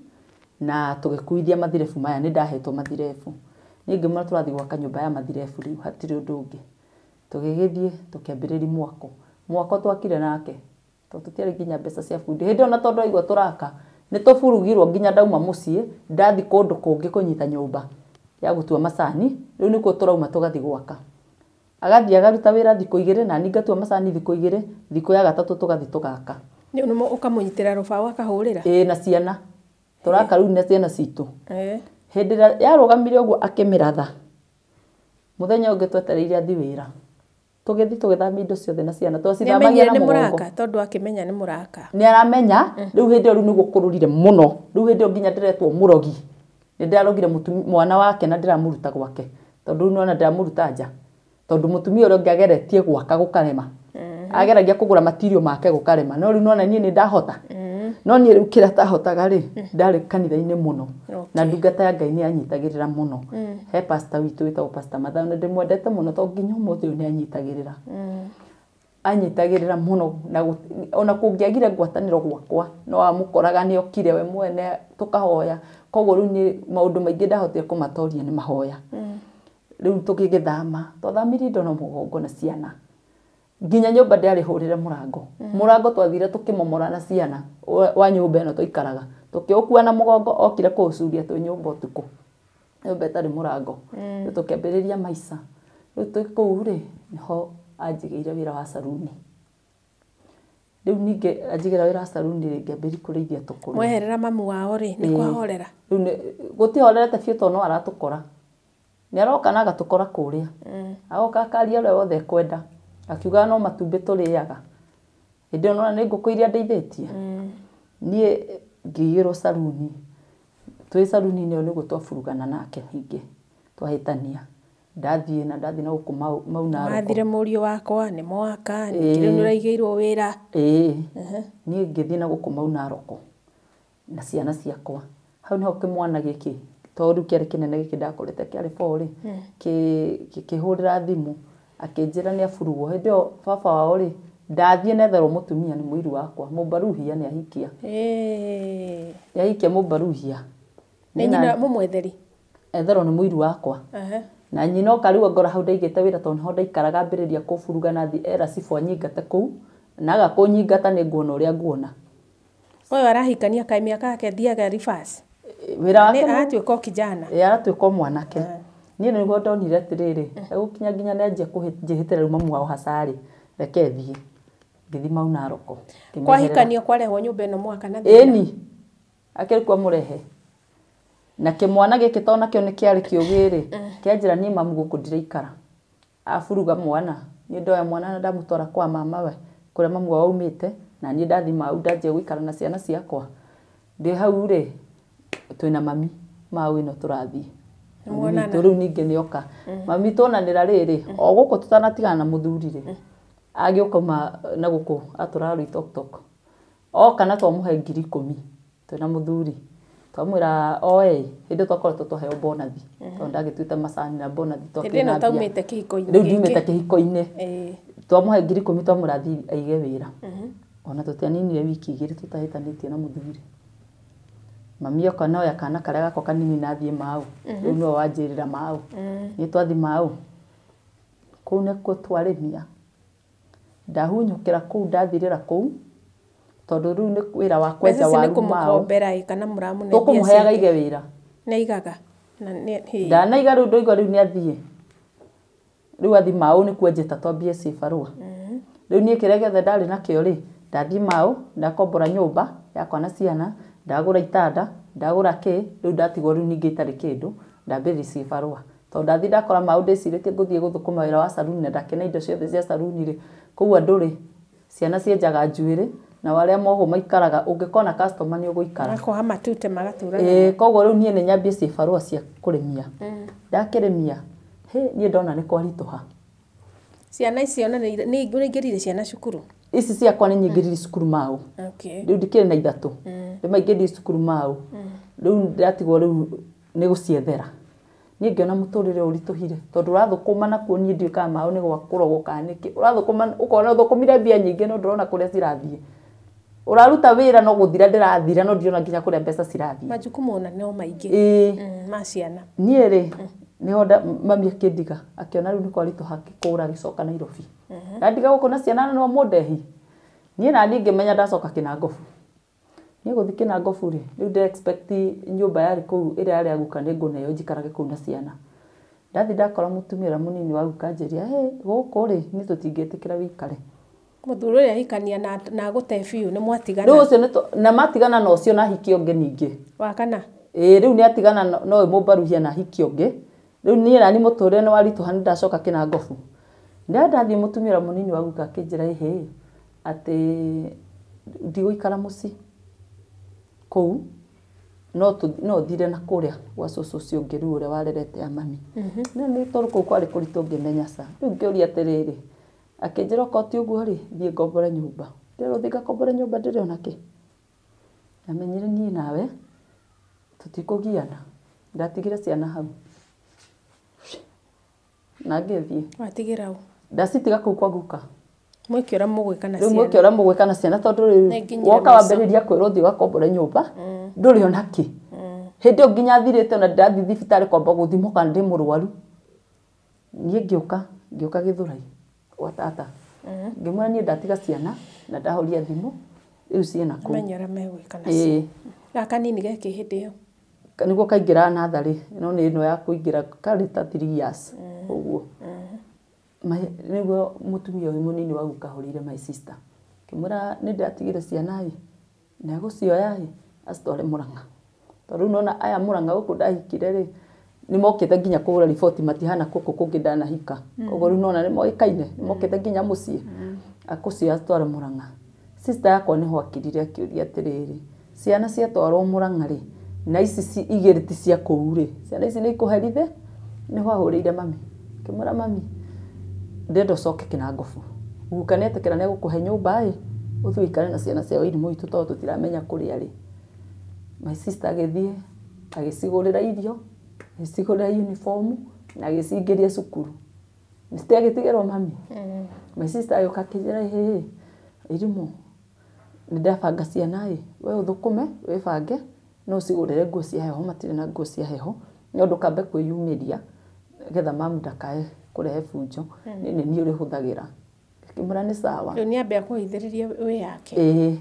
na tũgĩkuithia mathirebu maya nĩ ndahetwo mathirebu. Niĩ ngĩmwĩra tũrathiĩ gwaka nyũmba ya mathirebu rĩu hatirĩ ũndũ ũngĩ. Tũgĩgĩthiĩ tũkĩambĩrĩria mwako. Mwako twakire nake tondũ tũtiarĩ nginya mbeca cia bundi. Hĩndĩ ĩyo na tondũ aigua tũraka nĩ tũburugirwo nginya ndauma mũciĩ ndathiĩ kũndũ kũngĩ kũnyita nyũmba ya gũtua macani rĩu nĩkuo tũrauma tũgathiĩ gwaka. Agathiĩ agaruta wĩra thikũ igĩrĩ na niĩ ngatua macani thikũ igĩrĩ thikũ ya gatatũ tũgathiĩ tũgaka. Nĩ ũkamũnyitĩra rũbaũ akahũrĩra? Ĩĩ na ciana. Tũraka rĩu na ciana citũ. Hĩndĩ ĩrĩa yarũgamire ũguo akĩmĩratha mũthenya ũngĩ twetereire athiĩ wĩra tũgĩthiĩ tũgĩthamia indo ciothe na ciana twacithamagia na nĩ mũgongo. Mũraka tondũ akĩmenya nĩ mũraka. Nĩ aramenya rĩu hĩndĩ ĩyo rĩu nĩguo kũrũrire mũno rĩu hĩndĩ ĩyo nginya ndĩretwo mũrogi. Nĩ ndĩrarogire mwana wake na ndĩramũruta gwake tondũ rĩu nĩwona ndĩramũruta nja tondũ mũtumia ũrĩa ũngĩ ageretie gwaka gũkarema. Ageragia kũgũra matirio make gũkarema no rĩu nĩwona niĩ nĩ ndahota. No niĩ rĩu kĩrĩa tahotaga rĩ ndarĩ kanitha-inĩ mũno na ndungata ya Ngai nĩ anyitagĩrĩra mũno. He pastor witũ wĩtagwo Pastor Mathayo na ndĩmwendete mũno tondũ nginya ũmũthĩ ũyũ nĩ anyitagĩrĩra. Anyitagĩrĩra mũno na ona kũngĩagire ngwatanĩro gwakwa no amũkoraga nĩ okire we mwene tũkahoya. Koguo rĩu niĩ maũndũ maingĩ ndahotire kũmatoria nĩ mahoya. Rĩu tũgĩgĩthama twathamirie indo na mũgongo na ciana. Nginya nyũmba ndĩarĩhũrĩre mũrango. Mũrango twathire tũkĩmomora na ciana wa nyũmba ĩno twaikaraga. Tũkĩũkua na mũgongo okire kũũcuria twĩ nyũmba ũtukũ. Nyũmba ĩtarĩ mũrango. Rĩu tũkĩambĩrĩria maica. Rĩu twĩ kũu rĩ nĩho anjigĩire wĩra wa saruni. Rĩu ningĩ anjigĩra wĩra wa saruni rĩ ngĩambĩrĩria kũrĩithia tũkũrũ. Mweherera mamu wao rĩ nĩ kwahorera? Rĩu gũtihorerete biũ tondũ no aratũkora. Nĩ aroka na agatũkora kũrĩa. Agoka akaria ũrĩa wothe ekwenda. Akiugaga no matumbĩ tũrĩaga. Hĩndĩ ĩyo nĩwona nĩ ngũkũ iria ndeithĩtie. Niĩ ngĩigĩrwo saruni. Twĩ saruni-inĩ ĩyo nĩguo twaburugana nake ningĩ twahĩtania. Ndathiĩ na ndathiĩ na gũkũ Mau Naroko. Wathire mũriũ wakwa nĩ mwaka ningĩ rĩu nĩ ũraigĩirwo wĩra. Ĩĩ. Niĩ ngĩthiĩ na gũkũ Mau Naroko na ciana ciakwa. Hau nĩho kĩmwana gĩkĩ tondũ rĩu kĩarĩ kĩnene gĩkĩ ndakorete kĩarĩ 4 rĩ kĩhũrĩra thimũ akĩnjĩra nĩ aburugwo. Hĩndĩ ĩyo baba wao rĩ ndathiĩ netherwo mũtumia nĩ mũiru wakwa mũmbaruhia nĩ ahikia. Nĩ ahikia mũmbaruhia. Nĩ nyina mũmwetheri? Etherwo nĩ mũiru wakwa. Na nyina oka rĩu angora hau ndaigĩte wĩra tondũ nĩho ndaikaraga ambĩrĩria kũburuga na thiĩ era cibũ anyingate kũu na aga kũnyingata nĩ nguona ũrĩa nguona. Ũyũ arahikania kaĩ mĩaka yake thiaga reverse. Wĩra wake aratuĩka o kijana. Ĩĩ aratuĩka o mwanake. Niĩ nĩguo ndonire atĩrĩrĩ egũkinya nginya nĩanjia kũnjĩhĩtĩra rĩu mamu wao hacarĩ reke thiĩ. Ngĩthiĩ Mau Naroko. Kwahikanio kwarehwo nyũmba ĩno mwaka na thĩna. Ĩni. Akĩrĩ kuo amũrehe. Na kĩmwana gĩkĩ to nakĩo nĩ kĩarĩ kĩũgĩ rĩ, kĩanjĩra niĩ mamu gũkũ ndiraikara. Aburuga mwana, niĩ ndoya mwana na ndamũtwara kwa mama we, kũrĩa mamu wao aumĩte, na niĩ ndathi mau ndanjia gũikara na ciana ciakwa. Ndĩ hau rĩ, twĩna mami mau ĩno tũrathiĩ. Nĩmuonana? Mami witũ rĩu ningĩ nĩoka. Mami tuonanĩra rĩrĩ, o gũkũ tũtanatigana na mũthuri rĩ, agĩũka na gũkũ atũraga Rũitoktok. Oka na twamũhe 10,000 twĩna mũthuri. Twamwĩra oe, hĩndĩ twakoretwo twaheo bonathi. Tondũ ndagĩtuĩte macani na bonathi Hĩndĩ twakĩrĩ ĩno na mbia. ũtaumĩte kĩhiko-inĩ Rĩu gĩkĩ. ndiumĩte kĩhiko-inĩ. Ĩĩ. Twamũhe 10,000 twamwĩra athiĩ aige wĩra. Ona tũtianinire wiki 2 tũtahĩtanĩtie na mũthuri. Mami oka noya kana karĩa gakwa kanini na athiĩ mau. Rĩu nĩwe wanjĩrĩra mau. Niĩ twathi mau. Kũu nĩkuo twarĩmia. Ndahunyũkĩra kũu ndathirĩra kũu. Tondũ rĩu nĩ wĩra wa Mbeca kwenja ici nĩ waru mau. kũmũkombera ĩ kana mũramũne mbia Tũkũmũheaga ciake? aige wĩra. Nĩ aigaga. Na nĩ hĩ. Ndanaiga rĩu ndoigua rĩu nĩ athiĩ. Rĩu athi mau nĩkuo njĩta twambie cibarũa. Rĩu niĩ kĩrĩa gĩothe ndarĩ nakĩo rĩ, ndathiĩ mau, ndakombora nyũmba yakwa na ciana, ndagũra itanda, ndagũra kĩ, rĩu ndatigwo rĩu ningĩ itarĩ kĩndũ, ndambĩrĩria cibarũa. Tondũ ndathiĩ ndakora mau ndĩcirĩtie ngũthiĩ gũthũkũma wĩra wa saruni na ndakĩona indo ciothe cia saruni rĩ, kũu andũ rĩ, ciana cienjaga njuĩrĩ, nao arĩa mohwo maikaraga, ũngĩkona customer nĩ ũgũikara. Makoha matute magatũra. Ĩĩ, koguo rĩu niĩ nĩ nyambie cibarũa cia kũrĩmia. Ndakĩrĩmia, hĩ, niĩ ndona nĩ kwaritũha. Ciana icio na nĩ ũraingĩrire ciana cukuru? Ici ciakwa nĩ nyingĩrire cukuru mau. Okay. Rĩu ndikĩrĩ na 3. Rĩu maingĩrire cukuru mau. Rĩu ndatigwo rĩu nĩ gũciethera. Niĩ ngĩona mũtũrĩre ũritũhire tondũ ũrathũkũma nakuo niĩ ndiũĩ kana mau nĩ gwa kũrogwo kana nĩkĩ. Ũrathũkũma ũkona ũthũkũmire mbia nyingĩ no ndũrona kũrĩa cirathiĩ. Ũraruta wĩra no gũthira ndĩrathira no ndirona nginya kũrĩa mbeca cirathiĩ. Majukumu ona no maingĩ. Ĩĩ. Ma ciana. Niĩ rĩ, nĩho mami akĩndiga, akĩona rĩu nĩ kwaritũha akĩkũra agĩcoka Nairobi. Ndandiga gũkũ na ciana no mũndehi. Niĩ naniĩ ngĩmenya ndacoka Kĩnangobu. Niĩ gũthiĩ Kĩnangobu rĩ, rĩu ndĩ expect nyũmba yarĩ kũu ĩrĩa yarĩ ya guka nĩ ngũneo njikarage kũu na ciana. Ndathiĩ ndakora mũtumia ũrĩa mũnini wa guka anjĩria, hĩ, gũkũ rĩ, niĩ tũtingĩtĩkĩra wĩikare. Mũthuri ũrĩa ahikania na agũte biũ nĩ mwatigana. Rĩu ũcio na matigana na ũcio na ahikia ũngĩ ningĩ. Wa kana? Ĩĩ, rĩu nĩ atigana no mũmbaruhia na ahikia ũngĩ. Rĩu niĩ nani mũtũrĩre nĩ waritũha nĩ ndacoka Kĩnangobu. Ndathiĩ mũtumia ũrĩa mũnini wa guka akĩnjĩra ĩhĩ, atĩ ndigũikara mũciĩ kũu, no thire na kũrĩa gwa cũcũ ũcio ũngĩ rĩu ũrĩa warerete a mami. No nĩ tondũ kũu kwarĩ kũritũ ngĩmenya ca. Rĩu ngĩũria atĩrĩrĩ, akĩnjĩra okorwo ti ũguo rĩ, thiĩ ngombore nyũmba. Ndĩrwo thiĩ ngakombore nyũmba ndĩrĩ ona kĩ. Ndamenyire niĩ nawe tũtikũgiana. Ndatigire ciana hau. Na ngĩthiĩ. Watigĩra ũ? Ndacitiga kũu kwa guka. Mwĩke ũrĩa mũgwĩka na Rĩu ciana. mwĩke ũrĩa mũgwĩka na ciana tondũ rĩu Nĩnginyire woka mũico. wambĩrĩria kwĩrwo ũthiĩ ũgakombore nyũmba, ndũrĩ ona kĩ. Hĩndĩ ĩyo nginya thirĩte ona ndathiĩ thibitarĩ kwamba gũthimwo kana ndĩ mũrwaru. Niĩ ngĩũka Gĩthũrai gwa tata. Ngĩmwĩra niĩ ndatiga ciana na ndahoria thimũ, rĩu ciĩna kũu. Menye ũrĩa megwĩka nacio. Ĩĩ. Gaka kanini gekĩ hĩndĩ ĩyo? Nĩguo kaingĩra natharĩ, no nĩ ĩno ya kũingĩra karĩ ta 3 years ũguo. Nĩguo mũtumia ũyũ mũnini wa guka ahũrĩire my sister. Ngĩmwĩra nĩ ndĩratigire ciana ĩ, na egũcioya ĩ, acitware Mũrang'a. Tondũ rĩu nĩwona aya Mũrang'a gũkũ ndahikire rĩ, nĩ mokĩte nginya kũhũra riboti matihana gũkũ kũngĩ ndanahika. Koguo rĩu nĩwona nĩ moĩkaine, nĩ mokĩte nginya mũciĩ. Akũcioya acitware Mũrang'a. Sister yakwa nĩho akirire akĩũria atĩrĩrĩ, ciana ciatwarwo Mũrang'a rĩ, na ici igĩrĩ ti cia kũu rĩ, ciana ici nĩ ikũherithĩ? Nĩho ahũrĩire mami. Ngĩmwĩra mami, ndĩrenda ũcoke Kĩnangobu. Guka nĩetĩkĩra nĩegũkũhe nyũmba ĩ, ũthiĩ ũikare na ciana cia Wairimũ witũ tondũ tũtiramenya kũrĩa arĩ. My sister agĩthiĩ, agĩcigũrĩra irio, agĩcigũrĩra uniform, na agĩcingĩria cukuru. Citiagĩtigĩrwo mami. My sister agĩũka akĩnjĩra ĩhĩ, Wairimũ, nĩ ndabanga ciana ĩ, we ũthũkũme, wĩbange, no ũcigũrĩre nguo cia heho, matirĩ na nguo cia heho, no ndũkambe kwĩyumĩria, nĩgetha mamu ndakae kũrehe bunjo, nĩ niĩ ũrĩhũthagĩra. Ngĩkĩmwĩra nĩ sawa. Rĩu nĩambe akũhithĩrĩrie wĩ yake. Ĩĩ.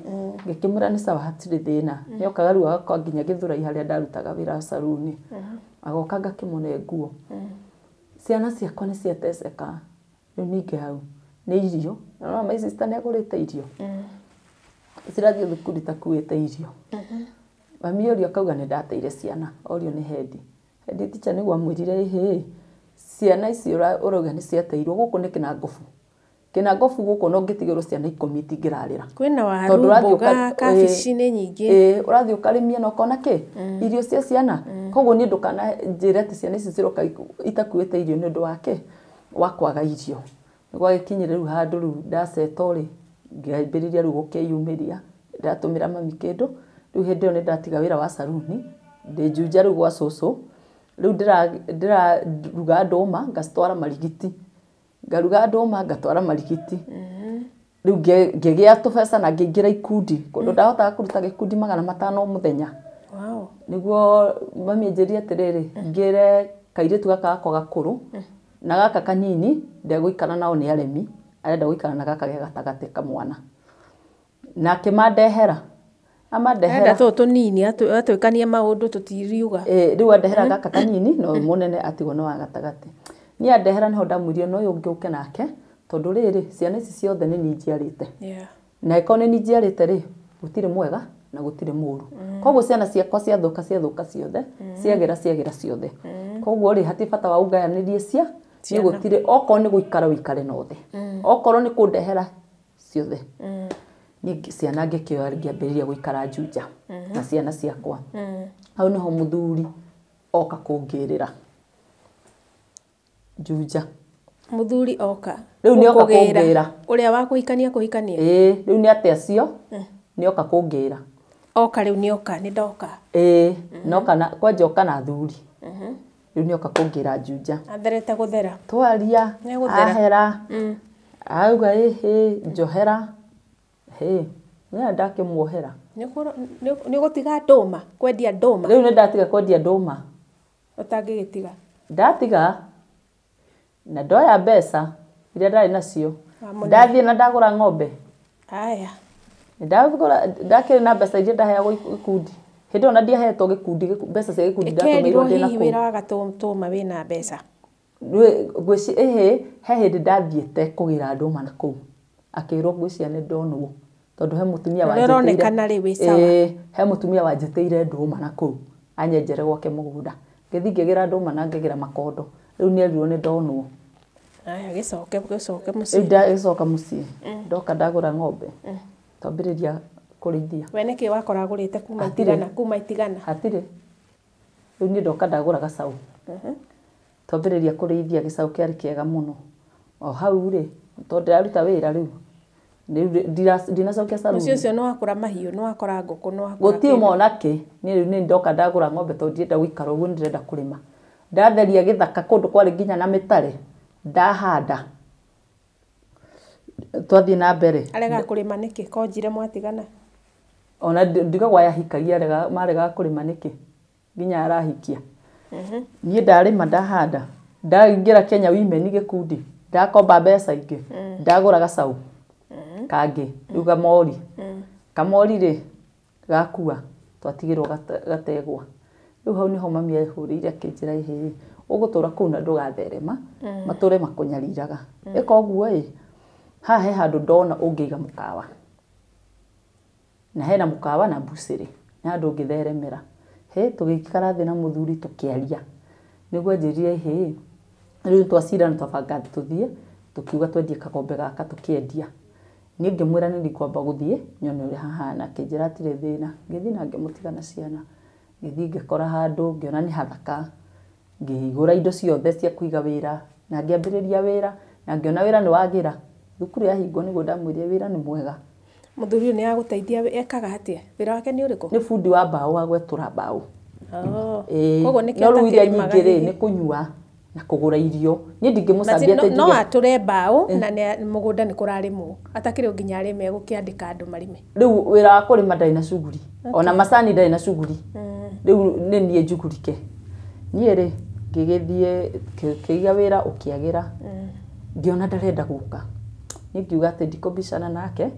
Ngĩkĩmwĩra nĩ sawa hatirĩ thĩna. Nĩokaga rĩu agoka nginya Gĩthũrai harĩa ndarutaga wĩra saruni. Agoka ngakĩmũne nguo. Ciana ciakwa nĩ ciateceka. Rĩu ningĩ hau nĩ irio. Na nĩwona my sister nĩagũrĩte irio. Cirathiĩ thukuru itakuĩte irio. Mami orio akauga nĩ ndateire ciana, orio nĩ hendi. Hendi teacher nĩguo amwĩrire ĩhĩ, ciana ici ũrauga nĩ ciateirwo gũkũ nĩ Kĩnangobu. Kĩnangobu gũkũ no ngĩtigĩrwo ciana 10 itingĩrarĩra. Kwĩna waru, mboga, kabici nĩ nyingĩ. Ũrathiĩ ũkarĩmia na ũkona kĩ? Irio cia ciana. Koguo niĩ ndũkananjĩre atĩ ciana ici ciroka itakuĩte irio nĩ ũndũ wa kĩ? Wa kwaga irio. Gwagĩkinyire rĩu handũ rĩu ndaceto rĩ, ngĩambĩrĩria rĩu gũkĩyumĩria, ndatũmĩra mami kĩndũ. Rĩu hĩndĩ ĩyo nĩ ndatiga wĩra wa saruni, ndĩ Juja rĩu gwa cũcũ. Rĩu ndĩraruga ndũma ngacitwara Marigiti. Ngaruga ndũma ngatwara Marigiti. Rĩu ngĩgĩa tũbeca na ngĩingĩra ikundi. Kũndũ ndahotaga kũruta gĩkundi 500 mũthenya. Wow. Nĩguo mami anjĩrire atĩrĩrĩ, ngĩre kairĩtu gaka gakwa gakũrũ na gaka kanini ndegũikara nao nĩ aremi, arenda gũikara na gaka ge gatagatĩ kamwana. Na akĩmandehera. Amandehera. Enda tũtũ tũnini atwĩkanie maũndũ tũtiriuga. Rĩu andehera gaka kanini na ũyũ mũnene atigwo nĩ wa gatagatĩ. Niĩ andehera nĩho ndamwĩrire no ũyũ ũngĩ ũke nake tondũ rĩrĩ ciana ici ciothe nĩ niĩ njiarĩte. Na ĩkorwo nĩ niĩ njiarĩte rĩ, gũtirĩ mwega na gũtirĩ mũru. Koguo ciana ciakwa ciathũka ciathũka ciothe, ciagĩra ciagĩra ciothe. Koguo rĩ hatirĩ bata wa ũgayanĩrie cia niĩ gũtirĩ, okorwo nĩ gũikara ũikare na othe. Okorwo nĩ kũndehera ciothe. Niĩ ciana ngĩkĩoya ngĩambĩrĩria gũikara Juja na ciana ciakwa. Hau nĩho mũthuri oka kũngĩrĩra Juja. Mũthuri oka. Rĩu nĩ oka kũngĩra. Ũrĩa wa kũhikania kũhikania. Ĩĩ, rĩu nĩ ate acio nĩ oka kũngĩra. Oka rĩu nĩ oka, nĩ ndoka. Ĩĩ, noka na kwanja oka na athuri. Rĩu nĩ oka kũngĩra Juja. Atherete gũthera. Twaria, ahera, auga ĩhĩ, njohera. Hĩ, nĩ ndakĩmuohera. Nĩ ũgũtiga ndũma, kwendia ndũma. Rĩu nĩ ndatiga kwendia ndũma. Ũtangĩgĩtiga. Ndatiga na ndoya mbeca iria ndarĩ nacio. Ndathiĩ na ndagũra ng'ombe. Aya. Ndagũra ndakĩrĩ na mbeca iria ndaheagwo gĩkundi. Hĩndĩ ĩyo na ndiahetwo gĩkundi, mbeca cia gĩkundi ndatũmĩirwo ndĩ na kũu. Wĩra wa gatũma wĩna mbeca. Ngwĩci ĩhĩ, he hĩndĩ ndathiĩte kũgĩra ndũma na kũu. Akĩrwo ngwĩciria nĩ ndonwo. Tondũ he mũtumia wanjĩtĩire. He mũtumia wanjĩtĩire ndũma na kũu. Anyenjere gwake mũgũnda. Ngĩthiĩ ngĩgĩra ndũma na ngĩgĩra makondo. Rĩu nĩ erirwo nĩ ndonwo. Aya, gĩcoke gĩcoke mũciĩ. Rĩu ndagĩcoka mũciĩ. Ndoka ndagũra ng'ombe. Twambĩrĩria kũrĩithia. We nĩkĩ wakora agũrĩte kuma itigana, kuma itigana? Hatirĩ. Rĩu niĩ ndoka ndagũra gacaũ. Twambĩrĩria kũrĩithia gĩcaũ kĩarĩ kĩega mũno. O hau rĩ, tondũ ndĩraruta wĩra rĩu. Ndinacokia saruni. Mũciĩ ũcio nĩ wakũra mahiũ, nĩ wakora ngũkũ, nĩ wakora gũtirĩ mona kĩ. Niĩ rĩu nĩ ndoka ndagũra ng'ombe tondũ ndirenda gũikara ũguo, nĩndĩrenda kũrĩma. Ndatheria gĩthaka kũndũ kwarĩ nginya na mĩtare, ndahanda. Twathiĩ na mbere. Arega kũrĩma nĩkĩ? Konjire mwatigana. Ona ndigagwo ayahikagia maregaga kũrĩma nĩkĩ? Nginya arahikia. Niĩ ndarĩma ndahanda. Ndaingĩra Kenya Women gĩkundi, ndakomba mbeca ingĩ, ndagũra gacaũ kangĩ, rĩu kamori. Kamori rĩ gakua, twatigĩrwo gategwa. Rĩu hau nĩho mami ahũrĩire akĩnjĩra ĩhĩ, ũgũtũra kũu na ndũgatherema, matũre makũnyariraga. Ĩka ũguo ĩ, haha he handũ ndona ũngĩiga mũkawa. Na hena mũkawa na mbucĩrĩ, nĩ handũ ũngĩtheremera. Hĩ, tũgĩikara thĩ na mũthuri tũkĩaria. Nĩguo anjĩrire ĩhĩ, rĩu twacira na twabanga tũthiĩ, tũkiuga twendie kagombe gaka tũkĩendia. Niĩ ngĩmwĩra nĩ ndikwamba gũthiĩ nyone ũrĩa hahana, akĩnjĩra hatirĩ thĩna. Ngĩthiĩ na ngĩmũtiga na ciana. Ngĩthiĩ ngĩkora handũ, ngĩona nĩ hathaka, ngĩgũra indo ciothe cia kũiga wĩra, na ngĩambĩrĩria wĩra, na ngĩona wĩra nĩ wagĩra. Thukuru yahingwo nĩguo ndamwĩrire wĩra nĩ mwega. Mũthuri ũyũ nĩ agũteithia ekaga atĩa? Wĩra wake nĩ ũrĩkũ? Nĩ bundi wa mbaũ wa gwetũra mbaũ. Koguo nĩkĩo No rĩu iria atakĩrĩmaga nyingĩ rĩ, hihi? nĩ kũnyua na kũgũra irio. Niĩ ndingĩmũcambia atĩ No njuge atũre mbaũ na mũgũnda nĩ kũrarĩmwo. Atakĩrĩ nginya arĩme egũkĩandĩka andũ marĩme. Rĩu wĩra wa kũrĩma ndarĩ na cuguri. Ona macani ndarĩ na cuguri. Rĩu nĩ niĩ njugurike. Niĩ rĩ, ngĩgĩthiĩ kĩiga wĩra ũkĩagĩra. Ngĩona ndarenda gũka. Niĩ ngiuga atĩ ndikũbicana nake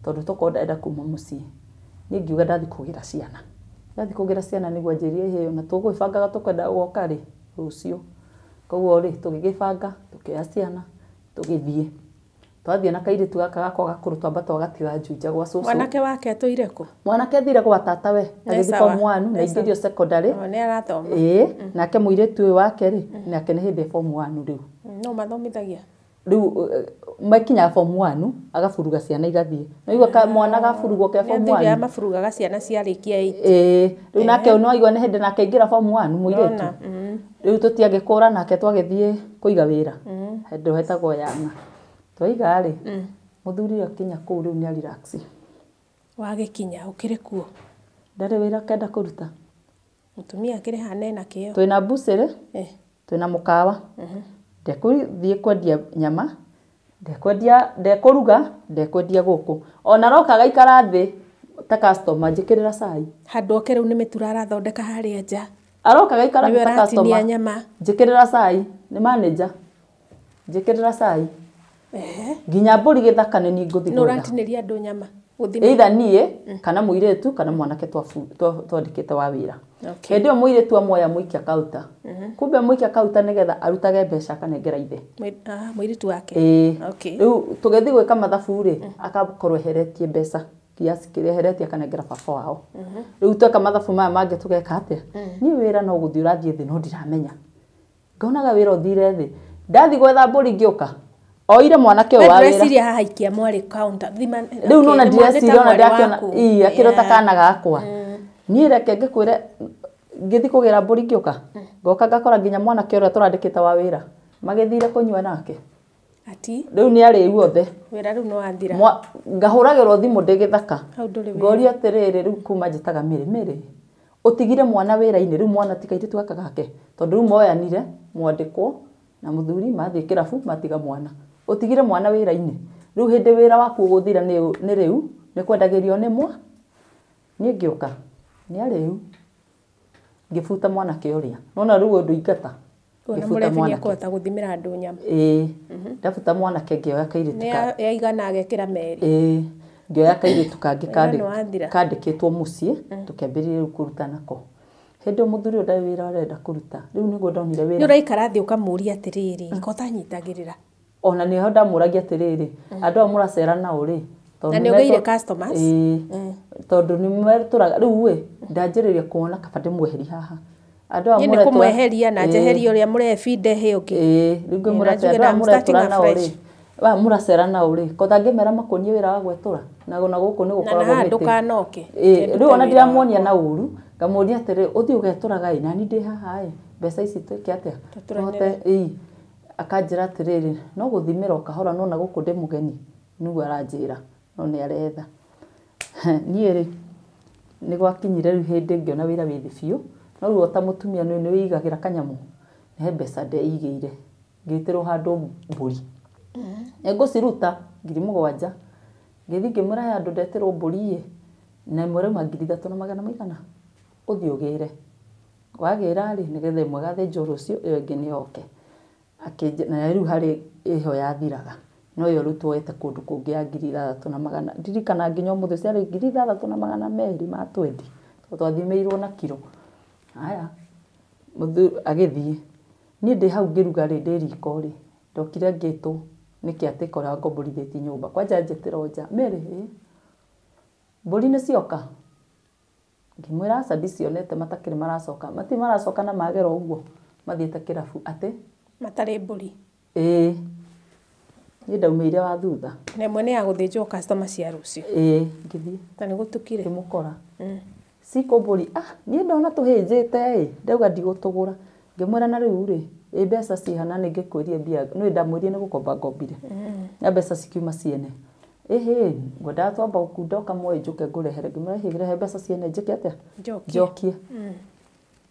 tondũ tokorwo ndarenda kuma mũciĩ. Niĩ ngiuga ndathiĩ kũgĩra ciana. Ndathiĩ kũgĩra ciana nĩguo anjĩrire ĩhĩ ona tũgwĩbangaga tũkwenda gũka rĩ rũciũ. Koguo rĩ tũgĩgĩbanga tũkĩoya ciana tũgĩthiĩ. Twathiĩ na kairĩtu gaka gakwa gakũrũ twamba twagatiga Juja gwa cũcũ. Mwanake wake atũire kũ? Mwanake athire gwa tata we, agĩthiĩ sawa, form 1 na nĩ sawa. aingĩrio secondary. O, nĩ arathoma. Ĩĩ, nake mũirĩtu ũyũ wake rĩ, nake nĩ hĩndĩ form 1 rĩu. No mathomithagia. Rĩu makinyaga form 1 agaburuga ciana igathiĩ. No igua mwana gaburugwo ke Nĩ form athuri aya 1. maburugaga ciana ciarĩkia 8. Ĩĩ, rĩu nake no aigua nĩ hĩndĩ nake aingĩra form 1 mũirĩtu. Nona. Rĩu tũtiangĩkũra nake twagĩthiĩ kũiga wĩra. Handũ hetagwo Yang'a. Twaiga rĩ, mũthuri akinya kũu rĩu nĩ a relax. Wagĩkinya ũkĩrĩ kuo. Ndarĩ wĩra kenda kũruta. Mũtumia akĩrĩ hana ena kĩo. Twĩna mbucĩrĩ, twĩna mũkawa. Ndekũthiĩ kwendia nyama, ndekwendia, ndekũruga, ndekwendia gũkũ. Ona aroka agaikara thĩ ta customer, njĩkĩrĩra cai. Handũ oke rĩu nĩ mĩtura arathondeka harĩa nja. Aroka agaikara Nĩwe thĩ ta ũratinia customer, nyama. njĩkĩrĩra cai, nĩ manager. Njĩkĩrĩra cai. Nginya mbũri gĩthaka nĩ niĩ ngũthiĩ Nũ gwetha. ũratinĩria andũ nyama? Gũthima. Either niĩ kana mũirĩtu kana mwanake twandĩkĩte wa wĩra. Okay. Hĩndĩ ĩyo mũirĩtu amuoya mũikia kauta. Kumbe mũikia kauta nĩgetha arutage mbeca akanengera ithe. Mũirĩtu wake. Ĩĩ. Okay. Rĩu tũgĩthiĩ gwĩka mathabu rĩ, akakorwo eheretie mbeca kiasi kĩrĩa eheretie akanengera baba wao. Rĩu tweka mathabu maya mangĩ tũgeka atĩa? Niĩ wĩra no gũthiĩ ũrathiĩ thĩ no ndiramenya. Ngonaga wĩra ũthire thĩ. Ndathiĩ gwetha mbũri ngĩũka. Oire mwanake ũyũ wa wĩra. Ndĩreciria haha ikia mwarĩ counter. Thima. Rĩu nona ndireciria ona ndakĩona ii akĩrota Yeah. kana gakwa. Niĩ reke ngĩkwĩre ngĩthiĩ kũgĩra mbũri ngĩũka. Ngoka ngakora nginya mwanake ũrĩa tũrandĩkĩte wa wĩra. Magĩthire kũnyua nake. Ati Rĩu nĩ arĩu othe. wĩra rĩu nĩ wathira. Ngahũragĩrwo thimũ ndĩ gĩthaka. Hau ndũrĩ wĩra. Ngorio atĩrĩrĩ rĩu kuma njĩtaga Mĩrĩ Mĩrĩ. Ũtigire mwana wĩra-inĩ rĩu mwana ti kairĩtu gaka gake. Tondũ rĩu moyanire mwandĩkwo na mũthuri mathiĩ kĩrabu matiga mwana. Ũtigire mwana wĩra-inĩ. Rĩu hĩndĩ wĩra waku ũgũthira nĩ rĩu nĩ kwendagĩrio nĩ mwa. Niĩ ngĩũka nĩ arĩu. Ngĩbuta mwanake ũrĩa. Nona rĩu ũndũ ingata. Ona Ngĩbuta mũrebi nĩ mwanake. ekũhota gũthimĩra andũ nyama. Ĩĩ. Ndabuta mwanake ngĩoya kairĩtu Nĩ ka yaigana agekĩra merĩ. Ĩĩ. Ngĩoya kairĩtu kangĩ Wĩra nĩ wathira. kandĩkĩtwo mũciĩ tũkĩambĩrĩria rĩu kũruta nako. Hĩndĩ ĩyo mũthuri ũyũ ndarĩ wĩra arenda kũruta. Rĩu nĩguo ndonire Nĩ wĩra. ũraikara thĩ ũkamũria atĩrĩrĩ, ko ũtanyitagĩrĩra. Ona nĩho ndamũragia atĩrĩrĩ, andũ aya mũracera nao rĩ, Na nĩ ũgĩire customers? Ĩĩ. Tondũ nĩ metũraga rĩu ĩ ndanjĩrĩria kuona kaba ndĩmweherie haha. Andũ aya Niĩ nĩ mũretura kũmweheria na njeherie ũrĩa mũrebi ndehe ũngĩ. Ĩĩ, rĩu ngĩmwĩra Na atĩ njuge andũ aya I'm starting mũretura nao rĩ, afresh. aya mũracera nao rĩ, ko ndangĩmera makuonie wĩra wa gwetũra na gũkũ nĩ Na gũkoragwo haha mĩtĩ. ndũkanoke. Ĩĩ, Ndute rĩu ona wĩra ndiramuonia wakwa. na ũru, ngamuonia atĩrĩ, ũthiĩ ũgetũraga ĩ, nani ndĩ haha ĩ, mbeca ici twĩke atĩa? Tũtũranĩre. Tũhote, ĩĩ. Akanjĩra atĩrĩrĩ, no gũthimĩra o kahora nona gũkũ ndĩ mũgeni, nĩguo aranjĩra, no nĩ aretha. Niĩ rĩ, nĩ gwakinyire rĩu hĩndĩ ngĩona wĩra wĩ thĩ biũ, no rĩu o ta mũtumia nĩ wĩigagĩra kanyamũ, he mbeca ndeigĩire, ngĩtĩrwo handũ mbũri. Nĩ ngũciruta 7,000. Ngĩthiĩ ngĩmwĩra he handũ ndetĩrwo mbũri ĩ, na ĩmwe ĩrauma 3,000 na magana maigana. Ũthiĩ ũgĩre. Wagĩra rĩ, nĩgetha ĩmwe ĩgathĩnjwo rũciũ, ĩyo ĩngĩ nĩ yoke. Na rĩu harĩ ĩho yathiraga. No ĩyo rĩu tuoete kũndũ kũngĩ ya 6,000 na magana. Ndirikana nginya ũmũthĩ ciarĩ 6,220. Tondũ twathimĩirwo na kiro. Haya, agĩthiĩ. Niĩ ndĩ hau ngĩruga rĩ, ndĩ riko rĩ, ndokire ngĩtwo nĩ caretaker ũrĩa wangomborithĩtie nyũmba. Kwanja anjĩtĩra o nja, Mary, ĩ, mbũri nĩ cioka? Ngĩmwĩra aca ndicionete matakĩrĩ maracoka. Matirĩ maracoka na magera ũguo mathiĩte kĩrabu atĩ? Matarĩ mbũri. Ĩĩ. Niĩ ndaumĩire wa thutha. Na ĩmwe nĩ ya gũthĩnjwo customer cia rũciũ. Ĩĩ, ngĩthiĩ. Na nĩ gũtukire. Ngĩmũkora. Cikũ mbũri, niĩ ndona tũhĩnjĩte ĩ, ndauga ndigũtũgũra. Ngĩmwĩra na rĩu rĩ, ĩ mbeca cihana nĩ ngĩkwĩrie mbia, nĩ ndamwĩrire nĩ gũkomba ngombire. Na mbeca cikiuma ciene. Ĩhĩ, ngwendaga twamba gũkunda ũkamwe njũke ngũrehere. Ngĩmwĩra ĩhĩ rehe mbeca ciene njĩke atĩa? Njokie. Njokie.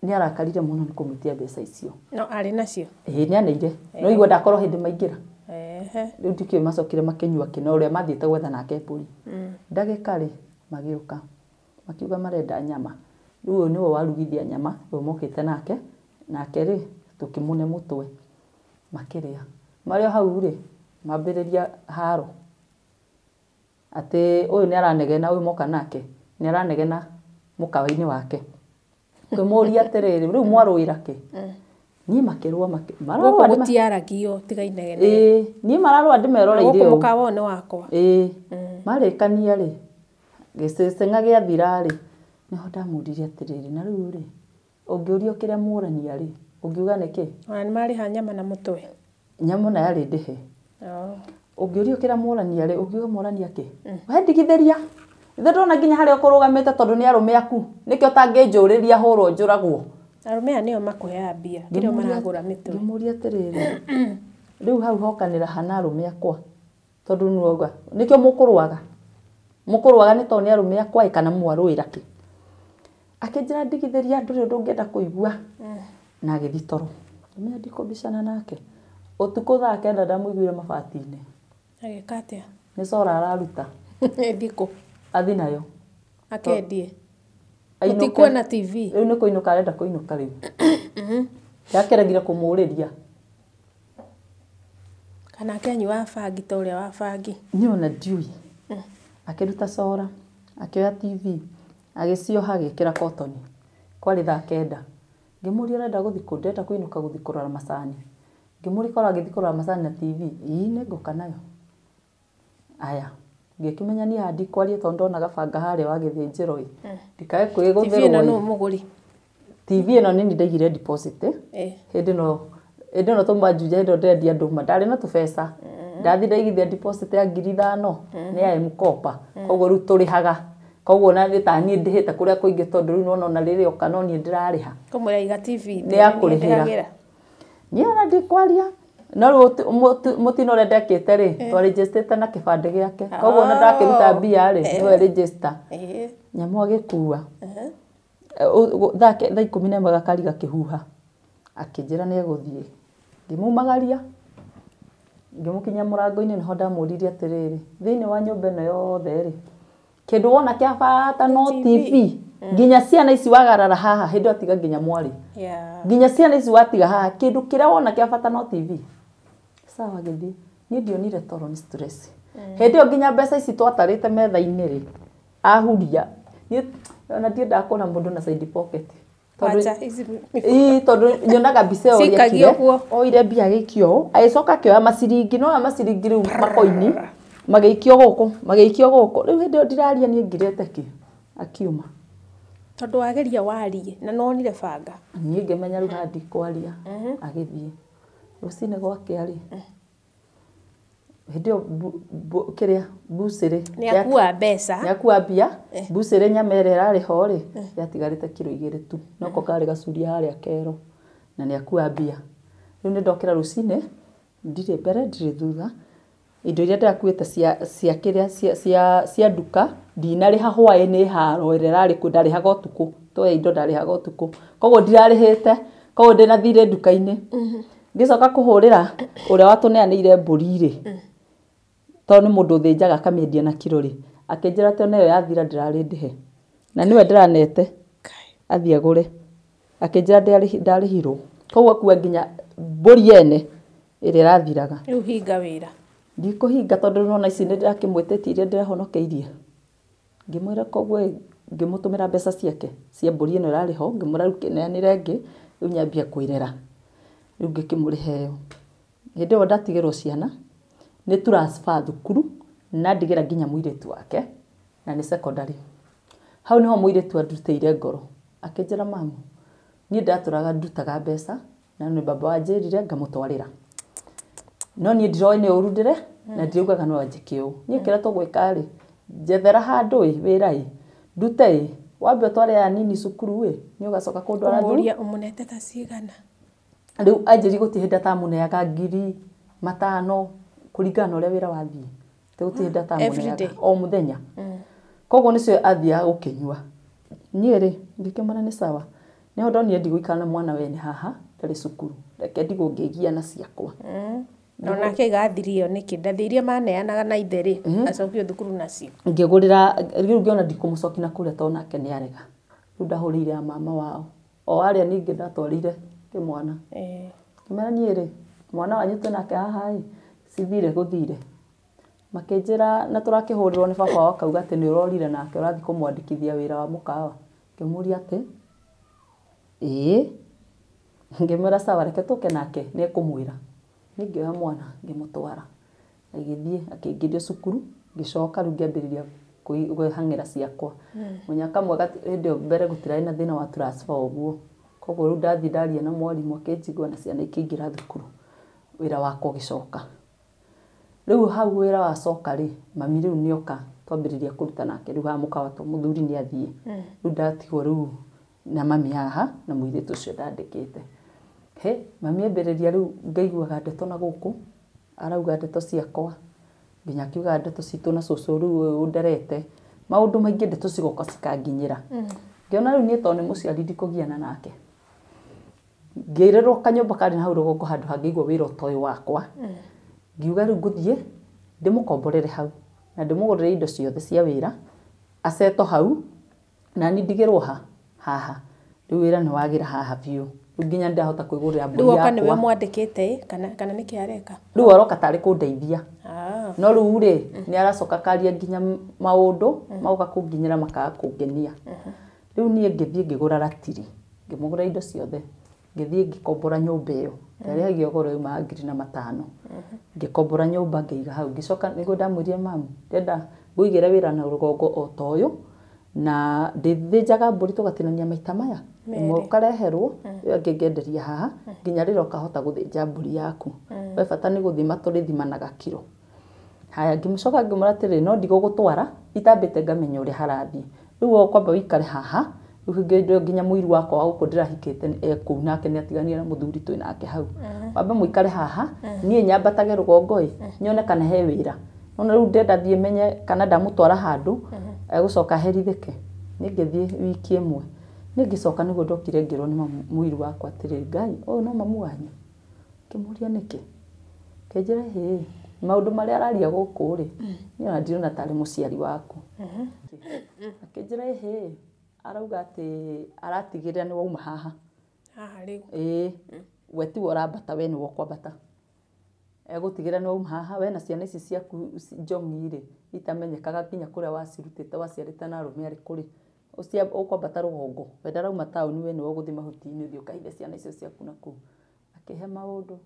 Nĩ arakarire mũno nĩ kũmwĩtia mbeca icio. No arĩ nacio. Ĩhĩ nĩ aneire. No igua ndakorwo hĩndĩ maingĩra. Rĩu ndikĩũĩ macokire makĩnyua kĩ na ũrĩa mathiĩte gwetha nake mbũri. Ndagĩka rĩ, magĩũka. Makiuga marenda nyama. Rĩu ũyũ nĩwe warugithia nyama, ũyũ mokĩte nake. Nake rĩ, tũkĩmũne mũtwe. Makĩrĩa. Marĩ o hau rĩ, mambĩrĩria haro. Atĩ ũyũ nĩ aranegena, ũyũ moka nake, nĩ aranegena mũkawa-inĩ wake. Ngĩmũria atĩrĩrĩ, rĩu mwarũĩra kĩ? Niĩ makĩrũa mararũa Gũkũ gũtiaragio tiga inegene. Ĩĩ, niĩ mararũa ndĩmeroreire Gũkũ ũũ. mũkawa ũyũ nĩ wakwa. Ĩĩ, marĩkania rĩ, gĩcĩcĩng'a gĩathira rĩ, nĩho ndamũririe atĩrĩrĩ, na rĩu rĩ, ũngĩũrio kĩrĩa mũrania rĩ, ũngiuga nĩkĩ? Ona nĩ marĩha nyama na mũtwe. Nyama ona yarĩ ndĩhe. Ũngĩũrio kĩrĩa mũrania rĩ, ũngiuga mũrania kĩ? We ndigithĩria. Ithe ndona nginya harĩa ũkũrũgamĩte tondũ nĩ arũme aku. Nĩkĩo ũtangĩnjũrĩria hũrwo njũragwo. Arũme aya nĩo makũheaga mbia, kĩrĩa maragũra mĩtwe. Ngĩmũria atĩrĩrĩ, rĩu hau hokanĩra hana arũme akwa tondũ nĩwauga nĩkĩo mũkũrũaga. Mũkũrũaga nĩ tondũ nĩ arũme akwa ĩ kana mwarũĩra kĩ? Akĩnjĩra ndigithĩria ndũrĩ ũndũ ũngĩenda kũigua. Na agĩthiĩ toro. Ngĩmenya ndikũbicana nake. Ũtukũ thaa 9 ndamũiguire mabati-inĩ. Agĩka atĩa? Nĩ cora araruta. Thikũ. Athi nayo. Akendie. Ainũke. Mũtikuona TV. Rĩu nĩ kũinũka arenda kũinũka rĩu. Ndakeregire kũmũrĩria. Kana akĩanyua bangi ta ũrĩa wa bangi. Niĩ ona ndiũĩ. Akĩruta cora, akĩoya TV, agĩcioha agĩkĩra kotoni. Kwarĩ thaa 9. Ngĩmũria ũrenda gũthiĩ kũ? Ndĩrenda kũinũka gũthiĩ kũrora macani. Ngĩmũria korwo agĩthiĩ kũrora macani na TV. Ĩĩ nĩngũka nayo. Aya. Ngĩkĩmenya niĩ haha ndikwaria tondũ ndonaga banga harĩa wa gĩthĩnjĩro ĩ. Ndikae kwĩgũthĩrwo TV ĩno ĩ. nũ mũgũri? TV ĩno nĩ niĩ ndaigire deposit. Hĩndĩ ĩno tũmanjunja hĩndĩ ĩyo ndĩrendia ndũma ndarĩ na tũbeca. Ndathi ndaigithia deposit ya 5,000 nĩ ya M-Kopa. Koguo rĩu tũrĩhaga. Koguo ona nĩ ta niĩ ndĩhĩte kũrĩa kũingĩ tondũ rĩu nĩwona ona rĩrĩa oka no niĩ ndĩrarĩha. Kũmwĩra iga TV. Nĩ ya kũrĩhĩra. Niĩ ona ndikwaria. No rĩu mũtino ũrĩa ndekĩte rĩ, twarĩnjĩstĩte na kĩbandĩ gĩake. Koguo ona ndakĩruta mbia rĩ, nĩwe register. Nyamũ agĩkua. Thaa 11 gakari gakĩhuha. Akĩnjĩra nĩ egũthiĩ. Ngĩmumagaria. Ngĩmũkinyia mũrango-inĩ nĩho ndamũririe atĩrĩrĩ, thĩinĩ wa nyũmba ĩno yothe rĩ, kĩndũ wona kĩa bata no TV. Nginya ciana ici wagarara haha, hĩndĩ ĩyo atiga nginya mwarĩ. Nginya ciana ici watiga haha, kĩndũ kĩrĩa wona kĩa bata no TV. Sawa gĩthiĩ. Niĩ ndionire toro nĩ stress. Hĩndĩ ĩyo nginya mbeca ici twatarĩte metha-inĩ rĩ, ahuria. Niĩ ona ndiendaga kuona mũndũ na side pocket. Ĩĩ tondũ nyonaga mbica ĩyo ũrĩa Cikagio ekire. kuo. Oire mbia agĩikio ũũ, agĩcoka akĩoya maciringi, nĩwona maciringi rĩu makoini, magĩikio gũkũ, magĩikio gũkũ. Rĩu hĩndĩ ĩyo ndiraria niĩ ngirĩte kĩ, akiuma. Tondũ wageria warie na nonire banga. Niĩ ngĩmenya rĩu haha ndikwaria, agĩthiĩ. Rũcinĩ gwakĩa rĩ, hĩndĩ ĩyo kĩrĩa mbucĩrĩ Nĩ akua mbeca. Nĩ akua mbia, mbucĩrĩ nyama ĩrĩa ĩrarĩ ho rĩ, yatigarĩte kiro 2 tu. Noko karĩ gacuria harĩa kero na nĩ akua mbia. Rĩu nĩ ndokĩra rũcinĩ, ndirĩ mbere ndirĩ thutha. Indo iria ndĩrakuĩte cia kĩrĩa cia nduka, ndinarĩha hwaĩ-inĩ haro ĩrĩa ĩrarĩ kuo, ndarĩhaga ũtukũ. Tuoya indo ndarĩhaga ũtukũ. Koguo ndirarĩhĩte, koguo ndĩna thirĩ nduka-inĩ. Ngĩcoka kũhũrĩra ũrĩa watũneanĩire mbũri rĩ, tondũ nĩ mũndũ ũthĩnjaga akamĩendia na kiro rĩ, akĩnjĩra atĩ ona ĩyo yathira ndĩrarĩ ndĩhe. Na nĩwe ndĩranete athiĩ agũre. Akĩnjĩra ndarĩhirwo. Koguo akua nginya mbũri ene ĩrĩa ĩrathiraga. Rĩu hinga wĩra. Ndikũhinga tondũ nĩwona ici nĩndĩrakĩmwĩtĩtie iria ndĩrahonokeirie. Ngĩmwĩra koguo ngĩmũtũmĩra mbeca ciake cia mbũri ĩno ĩrarĩ ho, ngĩmwĩra rĩu kĩneanĩre ĩngĩ, rĩu nyambie kwĩrera. Rĩu ngĩkĩmũrĩha ĩyo. Hĩndĩ ĩyo ndatigĩrwo ciana, nĩ transfer thukuru, na ndigĩra nginya mũirĩtu wake, na nĩ secondary. Hau nĩho mũirĩtu andutĩire ngoro. Akĩnjĩra mamu, niĩ ndatũraga ndutaga mbeca, na nĩ baba wanjĩrire ngamũtwarĩra. No niĩ ndiroĩ nĩ ũru ndĩre, na ndiraugaga no anjĩke ũũ. Niĩ kĩrĩa tũgwĩka rĩ, njethera handũ ĩ, wĩra ĩ, ndute ĩ, wambe ũtware aya nini cukuru ĩ, nĩ ũgacoka kũndwara thukuru. Ũmũria ũmũnete ta cigana? Rĩu anjĩrire gũtirĩ hĩndĩ atamũneaga 5,000 kũringana na ũrĩa wĩra wathiĩ. Gũtirĩ hĩndĩ atamũneaga o mũthenya. Koguo nĩcio athiaga gũkĩnyua. Niĩ rĩ, ngĩkĩmwĩra nĩ sawa. Nĩho ndonire ndigũikara na mwana wene haha, ndarĩ cukuru. Reke ndigwo ngĩgiana ciakwa. Onake aiga thiri ĩyo nĩkĩ? Ndathi iria maneanaga na ithe rĩ, acokio thukuru nacio. Ngĩgũrĩra, rĩu ngĩona ndikũmũcokia na kũrĩa tondũ nake nĩ arega. Rĩu ndahũrĩire a mama wao. O arĩa ningĩ ndatwarire kĩmwana. Ngĩmera niĩ rĩ, mwana wanyu twĩnake haha ĩ, cithire gũthire. Makĩnjĩra na tũrakĩhũrĩrwo nĩ baba wao akauga atĩ nĩ ũrorire nake ũrathiĩ kũmwandĩkithia wĩra wa mũkawa. Ngĩmũria atĩ, ĩĩ. Ngĩmwĩra sawa reke tũke nake nĩ ekũmwĩra. Niĩ ngĩoya mwana ngĩmũtwara. Agĩthiĩ akĩingĩrio cukuru ngĩcoka rĩu ngĩambĩrĩria kwĩhang'ĩra ciakwa. Mũnyaka mwega hĩndĩ ĩyo mbere gũtirarĩ na thĩna wa transfer ũguo. Koguo rĩu ndathiĩ ndaria na mwarimũ akĩnjigua na ciana ikĩingĩra thukuru. Wĩra wakwa ũgĩcoka. Rĩu hau wĩra wacoka rĩ, mami rĩu nĩoka twambĩrĩria kũruta nake rĩu haha mũkawa to mũthuri nĩ athiĩ. Rĩu ndatigwo rĩu na mami haha na mũirĩtu ũcio ndandĩkĩte. He, mami ambĩrĩria rĩu ngaiguaga ndeto na gũkũ, arauga ndeto ciakwa, nginya akiugaga ndeto citũ na cũcũ rĩu ũyũ ũnderete. Maũndũ maingĩ ndeto cigoka cikanginyĩra. Ngĩona rĩu niĩ tondũ nĩ mũciari ndikũgiana nake. Ngĩrĩrwo kanyũmba karĩ na hau rũgongo handũ hangĩigwo wĩra ũta ũyũ wakwa. Ngiuga rĩu ngũthiĩ ndĩmũkomborere hau na ndĩmũgũrĩre indo ciothe cia wĩra aceto hau na niĩ ndigĩrwo ha haha. Rĩu wĩra nĩ wagĩra haha biũ. Rĩu nginya ndahota kwĩgũrĩra mbũri Rĩu oka nĩwe yakwa. mwandĩkĩte kana nĩkĩ areka? Rĩu aroka tarĩ kũndeithia. No rĩu rĩ nĩ aracoka akaria nginya maũndũ magoka kũnginyĩra makaga kũngenia. Rĩu niĩ ngĩthiĩ ngĩgũra ratiri, ngĩmũgũra indo ciothe. Ngĩthiĩ ngĩkombora nyũmba ĩyo. Ndarĩhagia goro yumaga 5,000. Ngĩkombora nyũmba ngĩiga hau. Ngĩcoka nĩguo ndamwĩrire mamu, ndĩrenda ngũigĩre wĩra na rũgongo o ta ũyũ na ndĩthĩnjaga mbũri tũgatinania maita maya. Ĩmwe ũkareherwo, ĩyo ĩngĩ ngenderia haha nginya rĩrĩa ũkahota gũthĩnja mbũri yaku. We bata nĩ gũthima tũrĩthimanaga kiro. Haya ngĩmũcoka ngĩmwĩra atĩrĩrĩ no ndigũgũtwara itambĩte ngamenya ũrĩa harathiĩ. Rĩu we ũkwamba ũikare haha rĩu hĩndĩ nginya mũiru wakwa wa gũkũ ndĩrahikĩte ekũu nake nĩ atiganire na mũthuri twĩ nake hau. Wambe mũikare haha niĩ nyambatage rũgongo ĩ nyone kana he wĩra. Nona rĩu ndĩrenda thiĩ menye kana ndamũtwara handũ egũcoka herithĩke. Niĩ ngĩthiĩ wiki ĩmwe. Niĩ ngĩcoka nĩguo ndokire ngĩrwo nĩ mũiru wakwa atĩrĩrĩ Ngai ũyũ no mamu wanyu. Ngĩmũria nĩkĩ? Akĩnjĩra hĩ maũndũ marĩa araria gũkũ rĩ niĩ ona ndirona tarĩ mũciari waku. Akĩnjĩra hĩ arauga atĩ aratigĩrĩra nĩ wauma haha. Haha rĩu. Ĩĩ we tiwe ũrambata we nĩwe ũkwambata. Egũtigĩrĩra nĩ wauma haha we na ciana ici ciaku njong'i rĩ itamenyekaga nginya kũrĩa wacirutĩte waciarĩte na arũme arĩkũ rĩ ũkwambata rũgongo we ndarauma taũni we nĩwe ũgũthiĩ mahuti-inĩ ũthiĩ ũkahithe ciana icio ciaku nakũu. Akĩhe maũndũ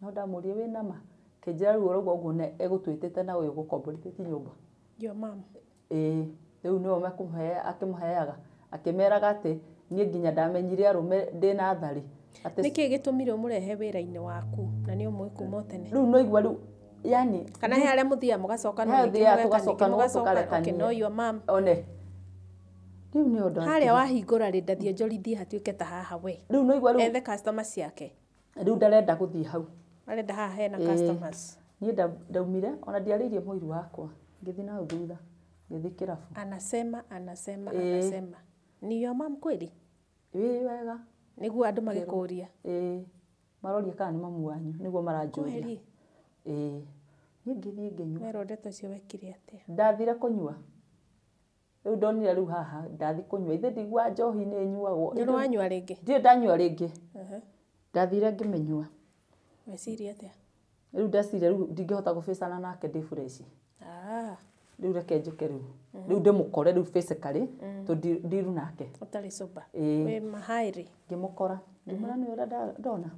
no ndamũria wĩna ma? Akĩnjĩra rĩu ũrauga ũguo na egũtwĩtĩte na ũyũ ũgũkomborithĩtie nyũmba. Your mom. Ĩĩ rĩu nĩwe mekũmũhe akĩmũheaga akĩmeraga atĩ niĩ nginya ndamenyire arũme ndĩna tharĩ. Nĩkĩ gĩtũmire ũmũrehe wĩra-inĩ waku na nĩ ũmũĩ kuma o tene? Rĩu no igua rĩu yani kana he harĩa mũthiaga mũgacoka no ningĩ tũgacoka no tũkarekania. Okay, know your mom. One. Rĩu nĩ ũndũ harĩa wahingũra rĩ ndathiĩ njorithie hatuĩke ta haha we. Rĩu no igua rĩu ethe customer ciake. Rĩu ndarenda gũthiĩ hau. Arenda haha hena customers. Niĩ ndaumire ona ndiarĩirie mũiru wakwa. Ngĩthiĩ na hau thutha. Ngĩthiĩ kĩrabu. Anasema anasema anasema. Ni your mom kweli? Ĩĩ wega. Nĩguo andũ magĩkũria. Ĩĩ maroria kana nĩ mamu wanyu nĩguo maranjũria. Ĩĩ niĩ ngĩthiĩ ngĩnyua. Werwo ndeto icio wekire atĩa? Ndathire kũnyua. Rĩu ndonire rĩu haha ndathi kũnyua. Ithe ndiguaga njohi nĩ ĩnyuagwo. Nĩ wanyua rĩngĩ? Ndirĩ ndanyua rĩngĩ. Ndathire ngĩmĩnyua. Weciria atĩa? Rĩu ndeciria rĩu ndingĩhota gũbĩcana nake ndĩ fresh. Rĩu reke njũke rĩu. Rĩu ndĩmũkore rĩu physically tondũ ndiru nake. Ũtarĩ sober. Wĩ mahaĩrĩ. Ngĩmũkora. Ngĩmwĩra nĩ ũrĩa ndona.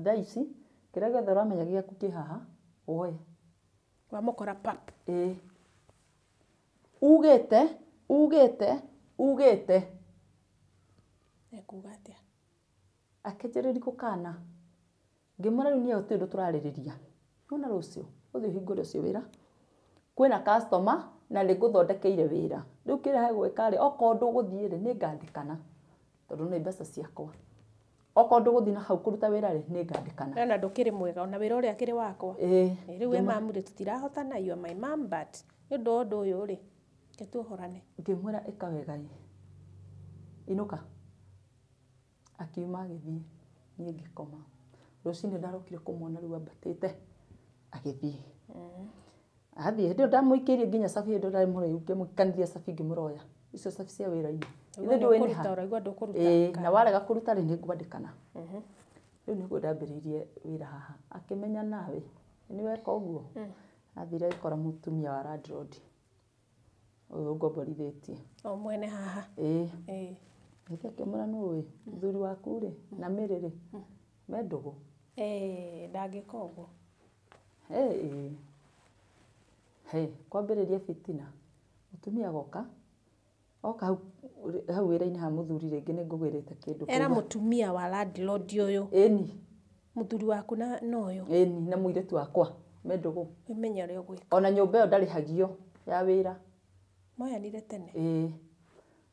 Thaa ici kĩrĩa gĩothe ũramenya gĩaku kĩ haha woe. Wamũkora pap. Ĩĩ. Ugĩte ugĩte ugĩte. Ekuga atĩa? Akĩnjĩrĩria gũkana. Ngĩmwĩra rĩu niĩ gũtirĩ ũndũ tũrarĩrĩria. Nĩwona rũciũ ũthiĩ ũhingũre ũcio wĩra. Kwĩna customer na nĩ ngũthondekeire wĩra. Rĩu kĩrĩa hegwĩka rĩ okorwo ndũgũthiĩ rĩ nĩ ngandĩkana tondũ nĩ mbeca ciakwa. Okorwo ndũgũthiĩ na hau kũruta wĩra rĩ nĩ ngandĩkana. Na ndũkĩrĩ mwega ona wĩra ũrĩa akĩrĩ wakwa. Ĩĩ. Rĩu we mamu rĩ tũtirahotana you are my mom but nĩ ũndũ wa ũndũ ũyũ rĩ reke tuohorane. Ngĩmwĩra ĩka wega ĩ. Inũka. Akiuma agĩthiĩ niĩ ngĩkoma. Rũcinĩ ndarokire kũmuona rĩu ambatĩte agĩthiĩ. Athiĩ hĩndĩ ĩyo ndamũikĩirie nginya cabi hĩndĩ ĩyo ndarĩ mũrĩu ngĩmũikanĩria cabi ngĩmũroya. Icio cabi cia wĩra-inĩ. Ithe ndũĩ nĩ ha. Ũraigua ndũkũruta. Ĩĩ na warega kũruta rĩ nĩ ngwandĩkana. Rĩu nĩguo ndambĩrĩirie wĩra haha. Akĩmenya nawe nĩ weka ũguo. Athire agĩkora mũtumia wa landlord. Ũyũ ũngomborithĩtie. O mwene haha. Ĩĩ. Ĩĩ. Agĩthiĩ akĩmwĩra nũ ũĩ mũthuri waku rĩ na Mary rĩ Me ndũgũ. Ndangĩka ũguo. He kwambĩrĩria fitina. Mũtumia agoka oka hau wĩra-inĩ ha mũthuri rĩngĩ nĩ ngũgĩrĩte kĩndũ. Era mũtumia wa landlord ũyũ. Ĩni. Mũthuri waku na ũyũ. Ĩni na mũirĩtu wakwa me ndũgũ. Wĩmenye ũrĩa ũgwĩka. Ona nyũmba ĩyo ndarĩhagio ya wĩra. Moyanire tene. Ĩĩ.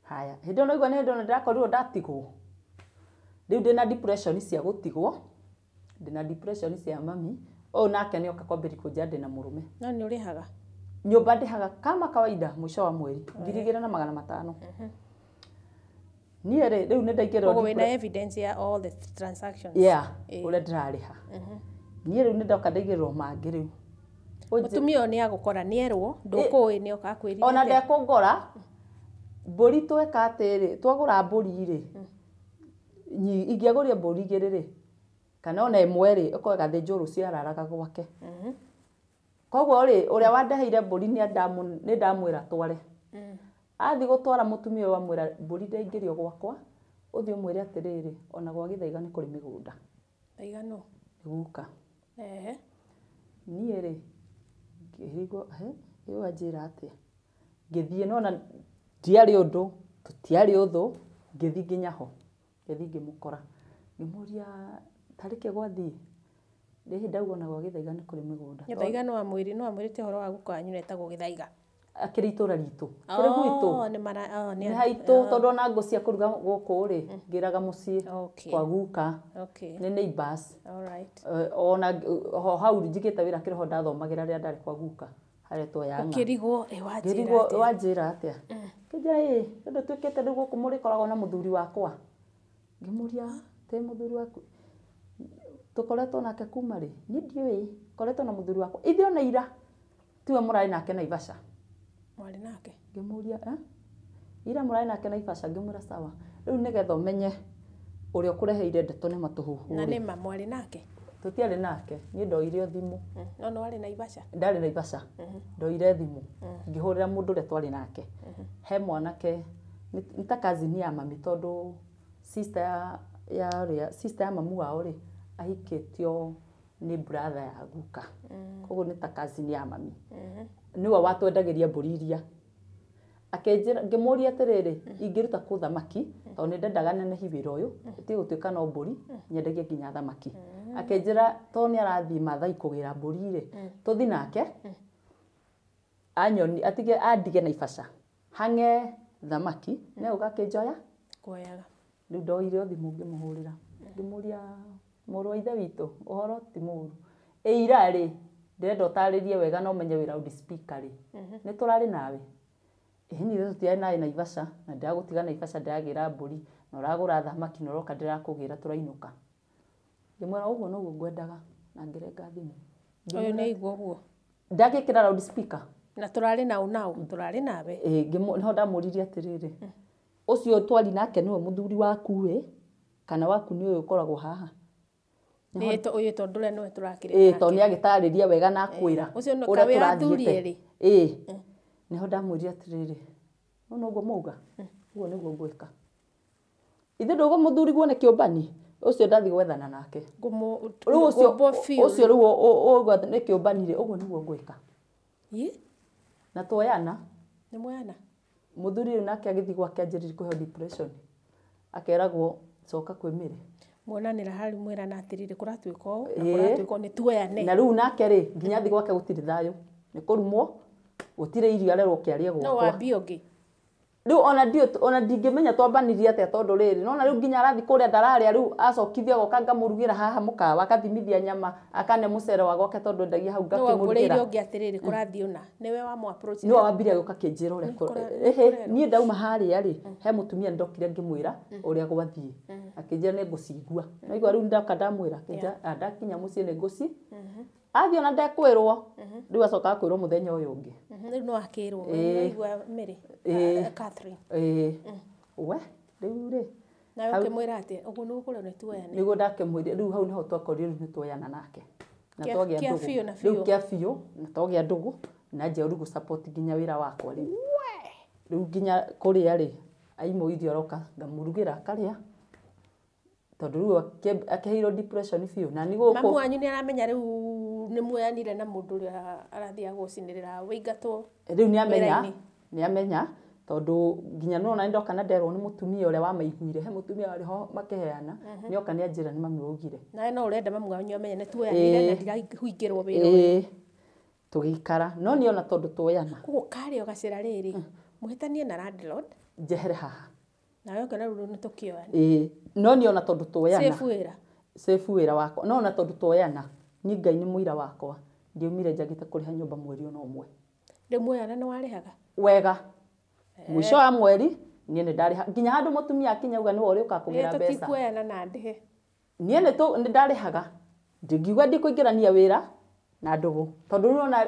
Haya, hĩndĩ ĩyo naigua nĩ hĩndĩ ĩyo ndĩrakorirwo ndatigwo. Rĩu ndĩna depression cia gũtigwo, ndĩna depression cia mami, ũyũ nake nĩoka kwambĩrĩria kũnjĩra ndĩna mũrũme. No nĩ ũrĩhaga? Nyũmba ndĩhaga kama kawaida mũico wa mweri, 2,500. Niĩ rĩ, rĩu nĩ ndaingĩrwo. Koguo wĩna evidence ya all the transactions. Yeah, ũrĩa ndĩrarĩha. Niĩ rĩu nĩ ndoka ndaigĩrĩrwo mangĩ rĩu. Mũtumia ũyũ nĩ agũkora nĩ erwo, ndũkũĩ nĩ oka akwĩrire. Ona ndekũngora, mbũri tweka atĩrĩ, twagũra mbũri rĩ, ingĩagũria mbũri igĩrĩ rĩ, kana ona ĩmwe rĩ, ĩkorwo ĩgathĩnjwo rũciũ araraga gwake. Koguo rĩ, ũrĩa wandeheire mbũri nĩ ndamwĩra tware. Athiĩ gũtwara mũtumia ũyũ amwĩra mbũri ndaingĩrio gwakwa, ũthiĩ ũmwĩre atĩrĩrĩ, ona gwa Gĩthaiga nĩ kũrĩ mĩgũnda. Gĩthaiga nũ? Nĩ guka. Niĩ rĩ, ngĩrigwo, ĩyo anjĩra atĩa? Ngĩthiĩ nona ndiarĩ ũndũ, tũtiarĩ ũthũ, ngĩthiĩ nginya ho. Ngĩthiĩ ngĩmũkora. Ngĩmũria tarĩ kĩ gwathiĩ? Rĩhĩ ndauga ona gwa Gĩthaiga nĩ kũrĩ mĩgũnda. Gĩthaiga no amwĩrire, no amwĩrĩte ũhoro wa guka wanyu etagwo Gĩthaiga. Akĩrĩ itũra ritũ. Kũrĩ gwitũ. Nĩ haitũ tondũ ona ngũ cia kũruga gũkũ rĩ, ngĩraga mũciĩ kwa guka. Nĩ neighbors. Ona ho hau njigĩte wĩra kĩroho ndathomagĩra rĩrĩa ndarĩ kwa guka. Haretwo Yanga. Ũkĩrigwo, wanjĩra atĩa? Wanjĩra atĩa? Kĩnjĩra ĩ, ũndũ twĩkĩte rĩu gũkũ mũrĩkoragwo na mũthuri wakwa. Ngĩmũria, tĩ mũthuri waku? Tũkoretwo nake kuma rĩ? Niĩ ndiũĩ, koretwo na mũthuri wakwa. Ithuĩ ona ira tiwe mũrarĩ nake Naivasha. Mwarĩ nake? Ngĩmũria, ira mũrarĩ nake Naivasha, ngĩmwĩra sawa. Rĩu nĩgetha ũmenye ũrĩa ũkũreheire ndeto nĩ matũhuhu. Na nĩma mwarĩ nake? Tũtiarĩ nake, niĩ ndoire thimũ. No nĩ warĩ Naivasha? Ndarĩ Naivasha. Ndoire thimũ. Ngĩhũrĩra mũndũ ũrĩa twarĩ nake. He mwanake, nĩ ta cousin ya mami tondũ sister ya sister ya mamu wao rĩ, ahikĩtio nĩ brother ya guka. Koguo nĩ ta cousin ya mami. Nĩwe watwendagĩria mbũri iria. Akĩnjĩra, ngĩmũria atĩrĩrĩ, ingĩruta kũ thamaki, tondũ nĩ ndendaga nenehi wĩra ũyũ, ĩtige gũtuĩka no mbũri, nyendagie nginya thamaki. Akĩnjĩra tondũ nĩ arathiĩ Maathai kũgĩra mbũri rĩ, tũthiĩ nake, anyoni, atige andige Naivasha, hang'e thamaki, nĩ egũka akĩnjoya. Kuoyaga. Rĩu ndoire thimũ ngĩmũhũrĩra. Ngĩmũria mũrũ wa ithe witũ, ũhoro ti mũru. Ĩ ira rĩ, ndĩrenda ũtarĩrie wega na ũmenye wĩ loudspeaker rĩ. Nĩ tũrarĩ nawe? Ĩĩ niĩ tũtiarĩ nawe Naivasha, na ndĩragũtiga Naivasha ndĩragĩra mbũri, na ũragũra thamaki na ũroka ndĩrakũgĩra tũrainũka. Ngĩmwĩra ũguo noguo ngwendaga, na ngĩrenga thimũ. Ũyũ nĩ aigua ũguo? Ndagĩkĩra loudspeaker. Na tũrarĩ nao nao, tũrarĩ nawe. Ĩĩ, nĩho ndamũririe atĩrĩrĩ, ũcio twari nake nĩwe mũthuri waku ĩ, kana waku nĩ ũyũ ũkoragwo haha? Ũyũ tondũ ũrĩa nĩwe tũrakĩrĩ nake. Ĩĩ, tondũ nĩ agĩtarĩria wega na akwĩra ũrĩa tũrathiĩte. Ĩĩ, nĩho ndamwĩrire atĩrĩrĩ, ũũ noguo mwauga, ũguo nĩguo ngwĩka. Ithe ndũgũ mũthuri guo nĩ kĩũmbani, ũcio ndathiĩ gwethana nake. Rĩu ũcio rĩu ũguo nĩ kĩũmbani rĩ, ũguo nĩguo ngwĩka. Na tuoyana. Nĩ muoyana? Mũthuri ũyũ nake agĩthiĩ gwake anjĩrĩria kũheo depression. Akeragwo coka kwĩ Mĩrĩ. Muonanĩra hau mwĩrana atĩrĩrĩ, kũratuĩka ũũ, na kũratuĩka ũũ, nĩ tuoyane. Na rĩu nake rĩ, nginya athiĩ gwake gũtirĩ thayũ. Nĩ kũrumwo, gũtirĩ irio arerwo kĩarie gwakwa. No wambie ũngĩ. Rĩu ona ndiũ, ona ndingĩmenya twambanirie atĩa tondũ rĩrĩ, nona rĩu nginya arathiĩ kũrĩa ndararĩa, rĩu acokithia agoka ngamũrugĩra haha mũkawa, akathimithia nyama, akane mũcere wa gwake tondũ endagia hau No ngakĩmũrugĩra. wambũrĩire ũngĩ atĩrĩrĩ, kũrathiĩ ũna, nĩwe wamũ approach. Nĩwe wambirie gũka kĩnjĩra ũrĩa kũrerwo. Niĩ ndauma harĩa rĩ, he mũtumia ndokire ngĩmwĩra ũrĩa gwathiĩ. Akĩnjĩra nĩ ngũcigua. Naigua rĩu ndoka ndamwĩra, akĩnjĩra, ndakinya mũciĩ nĩ ngũci. Athiĩ ona ndekwĩrwo, rĩu acokaga kwĩrwo mũthenya ũyũ ũngĩ. Rĩu no akĩrwo, waigua Mary, Catherine. We, rĩu rĩ. Nawe ũkĩmwĩra atĩa? Ũguo nĩguo kũrĩa nĩ tuoyane. Nĩguo ndakĩmwĩrire, rĩu hau nĩho twakorire rĩu nĩ tuoyana nake. Na twagĩa Kĩa ndũgũ. biũ na Rĩu biũ. kĩa biũ, na twagĩa ndũgũ, na njĩa rĩu gũ-support nginya wĩra wakwa rĩu. Rĩu nginya kũrĩa rĩ, aimũ irio aroka, ngamũrugĩra akarĩa. Tondũ rĩu akĩheirwo depression biũ na nĩ gũkũ. Mamu wanyu nĩ aramenya rĩu nĩ muoyanire na mũndũ ũrĩa arathiaga gũcinĩrĩra wĩingatwo. Rĩu nĩ amenya, nĩ amenya tondũ nginya nona ndoka na nderwo nĩ mũtumia ũrĩa wamaiguire, he mũtumia warĩ ho makĩheana, nĩoka nĩ anjĩra nĩ mami waugire. Nawe no ũrenda mamu wanyu amenye nĩ tuoyanire na ndirahuingĩrwo wĩra ũyũ. Tũgĩikara no niĩ ona tondũ tuoyana. Koguo karĩ o gacĩra rĩrĩ mũhĩtanie na landlord njehere haha. Nawe ũkona rĩu nĩ tũkĩoyana. No niĩ ona tondũ tuoyana. Safe wĩra. Safe wĩra wakwa. No ona tondũ tuoyana niĩ Ngai nĩ mũira wakwa. Ndiumire njagĩte kũrĩha nyũmba mweri ona ũmwe. Rĩu muoyana nĩ warĩhaga? Wega. Mũico wa mweri niĩ nĩ ndarĩha nginya handũ mũtumia akinya uga nĩwe ũrĩũka kũgĩra mbeca. Tũtikuoyana na ndĩhe. Niĩ nĩ ndarĩhaga. Ndingiuga ndikũingĩrania wĩra na ndũgũ. Tondũ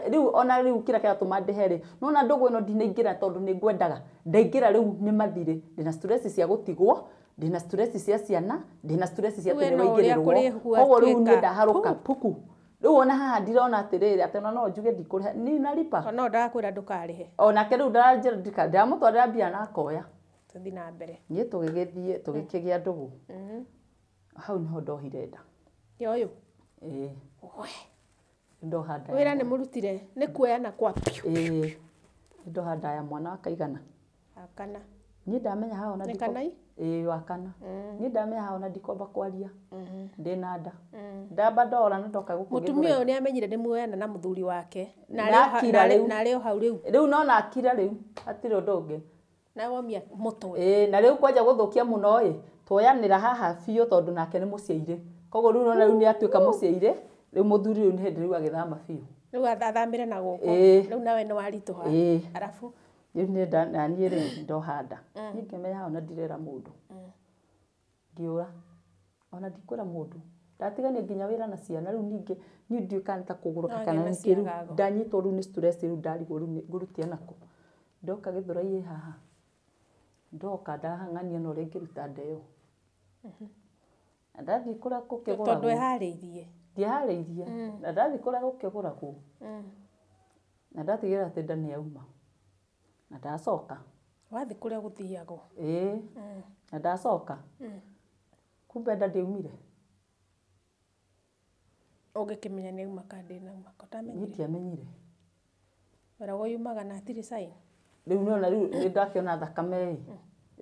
rĩu ona rĩu kĩrĩa kĩratũma ndĩhe rĩ, nĩwona ndũgũ ĩno ndinaingĩra tondũ nĩ ngwendaga. Ndaingĩra rĩu nĩ mathirĩ. Ndĩna stress cia gũtigwo, ndĩna stress cia ciana, ndĩna stress cia atĩ nĩ waingĩrĩrwo. Koguo rĩu niĩ ndaharũka puku. Rĩu ona haha ndirona atĩrĩrĩ atĩ ona no njuge ndikũrĩha ni nalipa. No ndakwĩra ndũkarĩhe. Onake rĩu ndaranjĩra ndĩramũtwarĩra mbia na akoya. Tũthiĩ na mbere. Niĩ tũgĩgĩthiĩ tũgĩkĩgĩa ndũgũ. Hau nĩho ndohire nda. Ya ũyũ? Ĩĩ. Ndoha nda. Wĩra nĩ mũrutire nĩ kuoyana kwa piũ. Ĩĩ. Ndoha nda ya mwana wa kaigana. Akana. Niĩ ndamenya haha ona ndiko. Nĩ kana? Ĩĩ wa kana. Niĩ ndamenya haha ona ndikomba kwaria. Ndĩna nda. Ndamba ndora na ndoka gũkũ. Mũtumia ũyũ nĩ amenyire nĩ muoyana na mũthuri wake. Na arĩ o hau rĩu. Rĩu nona akira rĩu hatirĩ ũndũ ũngĩ. Na womia mũtwe. Ĩĩ na rĩu kwanja gũthũkia mũno ĩ tuoyanĩra haha biũ tondũ nake nĩ mũciaire. Koguo rĩu nona rĩu nĩ atuĩka mũciaire. Rĩu mũthuri rĩu nĩ hĩndĩ rĩu agĩthama biũ. Rĩu athamire na gũkũ. Rĩu nawe nĩ waritũha. Arabu rĩu nĩ na niĩ rĩ ndoha nda. Niĩ ngĩmenya haha ona ndirera mũndũ. Ngĩũra. Ona ndikwĩra mũndũ. Ndatigania nginya wĩra na ciana rĩu ningĩ niĩ ndiũĩ kana ta kũgũrũka kana nĩkĩ rĩu ndanyitwo rĩu nĩ stress rĩu ndarigwo rĩu ngũrutia nakũ. Ndoka Gĩthũrai haha. Ndoka ndahang'ania na ũrĩa ingĩruta nda ĩyo. Na ndathiĩ kũrĩa gũkĩgũragwo. Tondũ ndweharĩirie. Ndiharĩirie. Na ndathiĩ kũrĩa gũkĩgũragwo. Na ndatigĩrĩra atĩ nda nĩyauma. Na ndacoka. Wathiĩ kũrĩa gũthiagwo. Ĩĩ. Na ndacoka. Kumbe nda ndĩaumire. Ũngĩkĩmenya nĩyauma kana ndĩnauma? Ko ũtamenyire? Niĩ ndiamenyire. Weragwo yumaga na hatirĩ sign. Rĩu nĩwona rĩu nĩndakĩona thakame ĩ.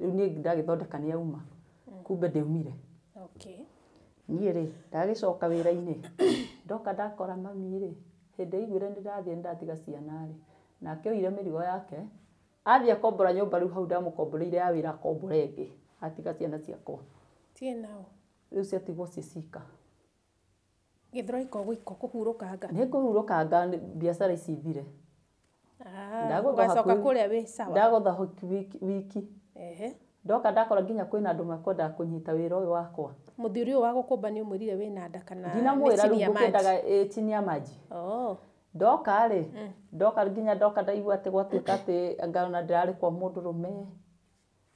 Rĩu niĩ ndagĩthondeka nĩyauma. Kumbe ndĩaumire. Okay. Niĩ rĩ ndagĩcoka wĩra-inĩ. Ndoka ndakora mami rĩ hĩndĩ aiguire nĩ ndathiĩ nĩ ndatiga ciana rĩ. Nake oire mĩrigo yake athiĩ akombora nyũmba rĩu hau ndamũkomboreire ya wĩra akombora ĩngĩ atiga ciana ciakwa. Tie nao. Rĩu ciatigwo ciĩ cika. Gĩthũrai ko gũiko kũhurũkanga. Nĩ kũhurũkanga biacara ici ithire. Ũgacoka kũrĩa wĩ sawa. Ndagũtha wiki. Ndoka ndakora nginya kwĩna andũ makwendaga kũnyita wĩra ũyũ wakwa. Mũthuri ũyũ wa gũkũmba nĩ ũmwĩrire wĩna nda kana ndinamwĩra rĩu ngũkĩendaga chini ya maji. Ndoka rĩ ndoka nginya ndoka ndaigua atĩ gwatuĩka atĩ anga ona ndĩrarĩ kwa mũndũrũme.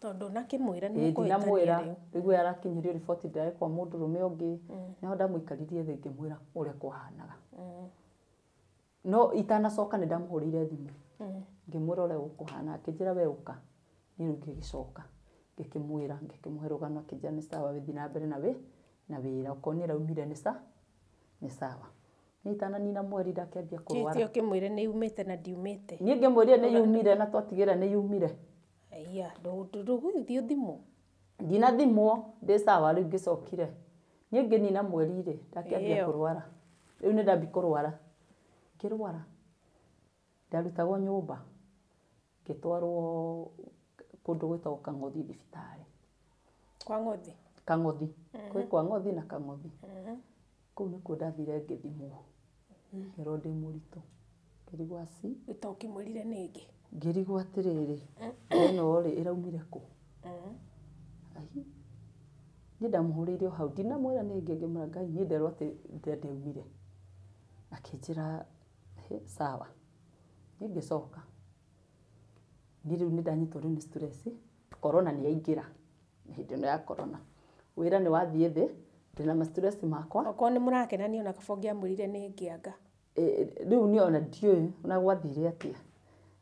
Tondũ nakĩmwĩra nĩ mũkũhĩtania rĩu. Rĩu arakinyĩrio riboti ndĩrarĩ kwa mũndũrũme ũngĩ. Nĩho ndamũikaririe thĩ ngĩmwĩra ũrĩa kwahanaga. No itanacoka nĩ ndamũhũrĩire thimũ. Ngĩmwĩra ũrĩa gũkũhana akĩnjĩra we ũka. Niĩ rĩu ngĩgĩcoka ngĩkĩmwĩra ngĩkĩmũhe rũgano akĩnjĩra nĩ sawa wĩthiĩ na mbere na wĩra okorwo nĩ ĩraumire nĩ sawa. Niĩ itananina mweri ndakĩambia kũrwara. Kĩĩ ũkĩmwĩre nĩ yumĩte na ndiumĩte? Niĩ ngĩmwĩrire nĩ yumire na twatigĩra nĩ yumire. Aya ndũgũthiĩ ũthimwo? Ndinathimwo ndĩ sawa rĩu ngĩcokire. Niĩ ngĩnina mweri rĩ ndakĩambia kũrwara. Rĩu nĩ ndambia kũrwara. Ngĩrwara. Ndarutagwo nyũmba ngĩtwarwo kũndũ gwĩtagwo Kang'othi thibitarĩ. Kwa Ng'othi? Kang'othi. Kwĩ kwa Ng'othi na Kang'othi. Kũu nĩkuo ndathire ngĩthimwo. Ngĩrwo ndĩ mũritũ. Ngĩrigwo aci. Ũta ũkĩmwĩrire nĩngĩ? Ngĩrigwo atĩrĩrĩ, ĩno rĩ ĩraumire kũ? Ai. Niĩ ndamũhũrĩire o hau ndinamwĩra nĩngĩ ngĩmwĩra Ngai niĩ nderwo atĩ ndĩaumire. Akĩnjĩra sawa. Niĩ ngĩcoka. Niĩ rĩu nĩ ndanyitwo rĩu nĩ stress. Corona nĩ yaingĩra. Hĩndĩ ĩno ya corona. Wĩra nĩ wathiĩ thĩ, ndĩna ma stress makwa. Okorwo nĩ mũrakenania ona kaba ũngĩamwĩrire nĩ ngĩanga. Rĩu niĩ ona ndiũĩ ona gwathire atĩa.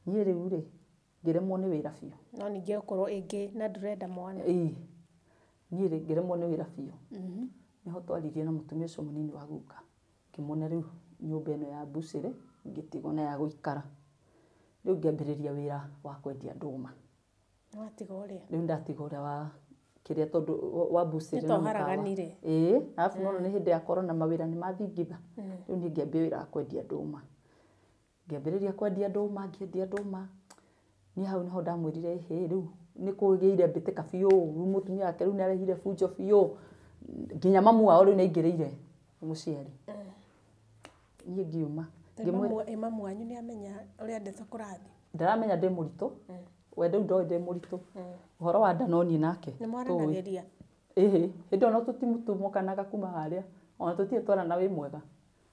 Niĩ rĩu rĩ ngĩremwo nĩ wĩra biũ. No ningĩ ũkorwo ĩngĩ na ndũrenda mwana. Ĩĩ. Niĩ rĩ ngĩremwo nĩ wĩra biũ. Nĩho twaririe na mũtumia ũcio mũnini wa guka. Ngĩmuona rĩu nyũmba ĩno ya mbucĩrĩ ngĩtigwo na ya gũikara. Rĩu ngĩambĩrĩria wĩra wa kwendia ndũma. Watiga ũrĩa. Rĩu ndatiga ũrĩa wa kĩrĩa tondũ wa mbucĩrĩ Nĩ na to mũkawa. haraganire. Ĩĩ, arabu nona nĩ hĩndĩ ya corona mawĩra nĩ mathingitha. Rĩu niĩ ngĩambia wĩra wa kwendia ndũma. Ngĩambĩrĩria kwendia ndũma, ngĩendia ndũma. Niĩ hau nĩho ndamwĩrire ĩhĩ rĩu nĩ kũgĩire mbĩtĩka biũ, rĩu mũtumia wake rĩu nĩ arehire bunjo biũ. Nginya mamu wao rĩu nĩ aingĩrĩire mũciari. Niĩ ngiuma. Ngĩmwĩra Ĩ mamu wanyu nĩ amenya ũrĩa ndeto kũrathiĩ. ndaramenya ndĩ mũritũ. We rĩu ndoĩ ndĩ mũritũ. Ũhoro wa nda no niĩ nake. Nĩ mwaranagĩria. Ĩhĩ, hĩndĩ ĩyo no tũtimutumũkanaga kuma harĩa. Ona tũtirĩ twarana wĩ mwega.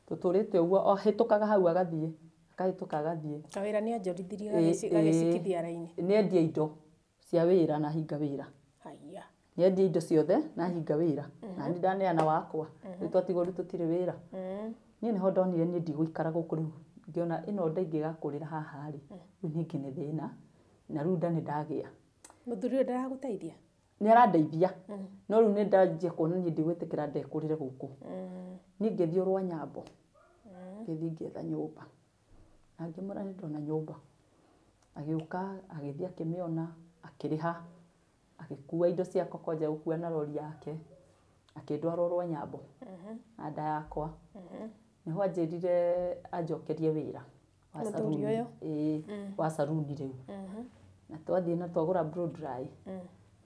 Tũtũrĩte ũguo, o hĩtũkaga hau agathiĩ, akahĩtũka agathiĩ. Kawĩra nĩ anjorithirie Ĩ, gagĩcikithia raini. Nĩ endia indo cia wĩra na hinga wĩra. Haiya. Nĩ endia indo ciothe na hinga wĩra. Na niĩ ndaneana wakwa. Rĩu twatigwo rĩu tũtirĩ wĩra. Niĩ nĩho ndonire niĩ ndigũikara gũkũ rĩu. Ngĩona ĩno nda ingĩgakũrĩra haha rĩ, rĩu ningĩ nĩ thĩna. Na rĩu nda nĩ ndagĩa. Mũthuri ũyũ ndaragũteithia? Nĩ arandeithia. No rĩu nĩ ndanjia kuona niĩ ndigwĩtĩkĩra ndekũrĩre gũkũ. Niĩ ngĩthiĩ rwa Nyambo. Ngĩthiĩ ngĩetha nyũmba. Na ngĩmwĩra nĩ ndona nyũmba. Agĩũka, agĩthiĩ akĩmĩona, akĩrĩha, agĩkua indo ciakwa kwanja gũkua na rori yake. Akĩndwara rwa Nyambo. Na nda yakwa. Nĩho anjĩrire anjokerie wĩra wa Mũthuri saruni. ũyũ? Ĩĩ, wa saruni rĩu. Na twathiĩ na twagũra blow dry.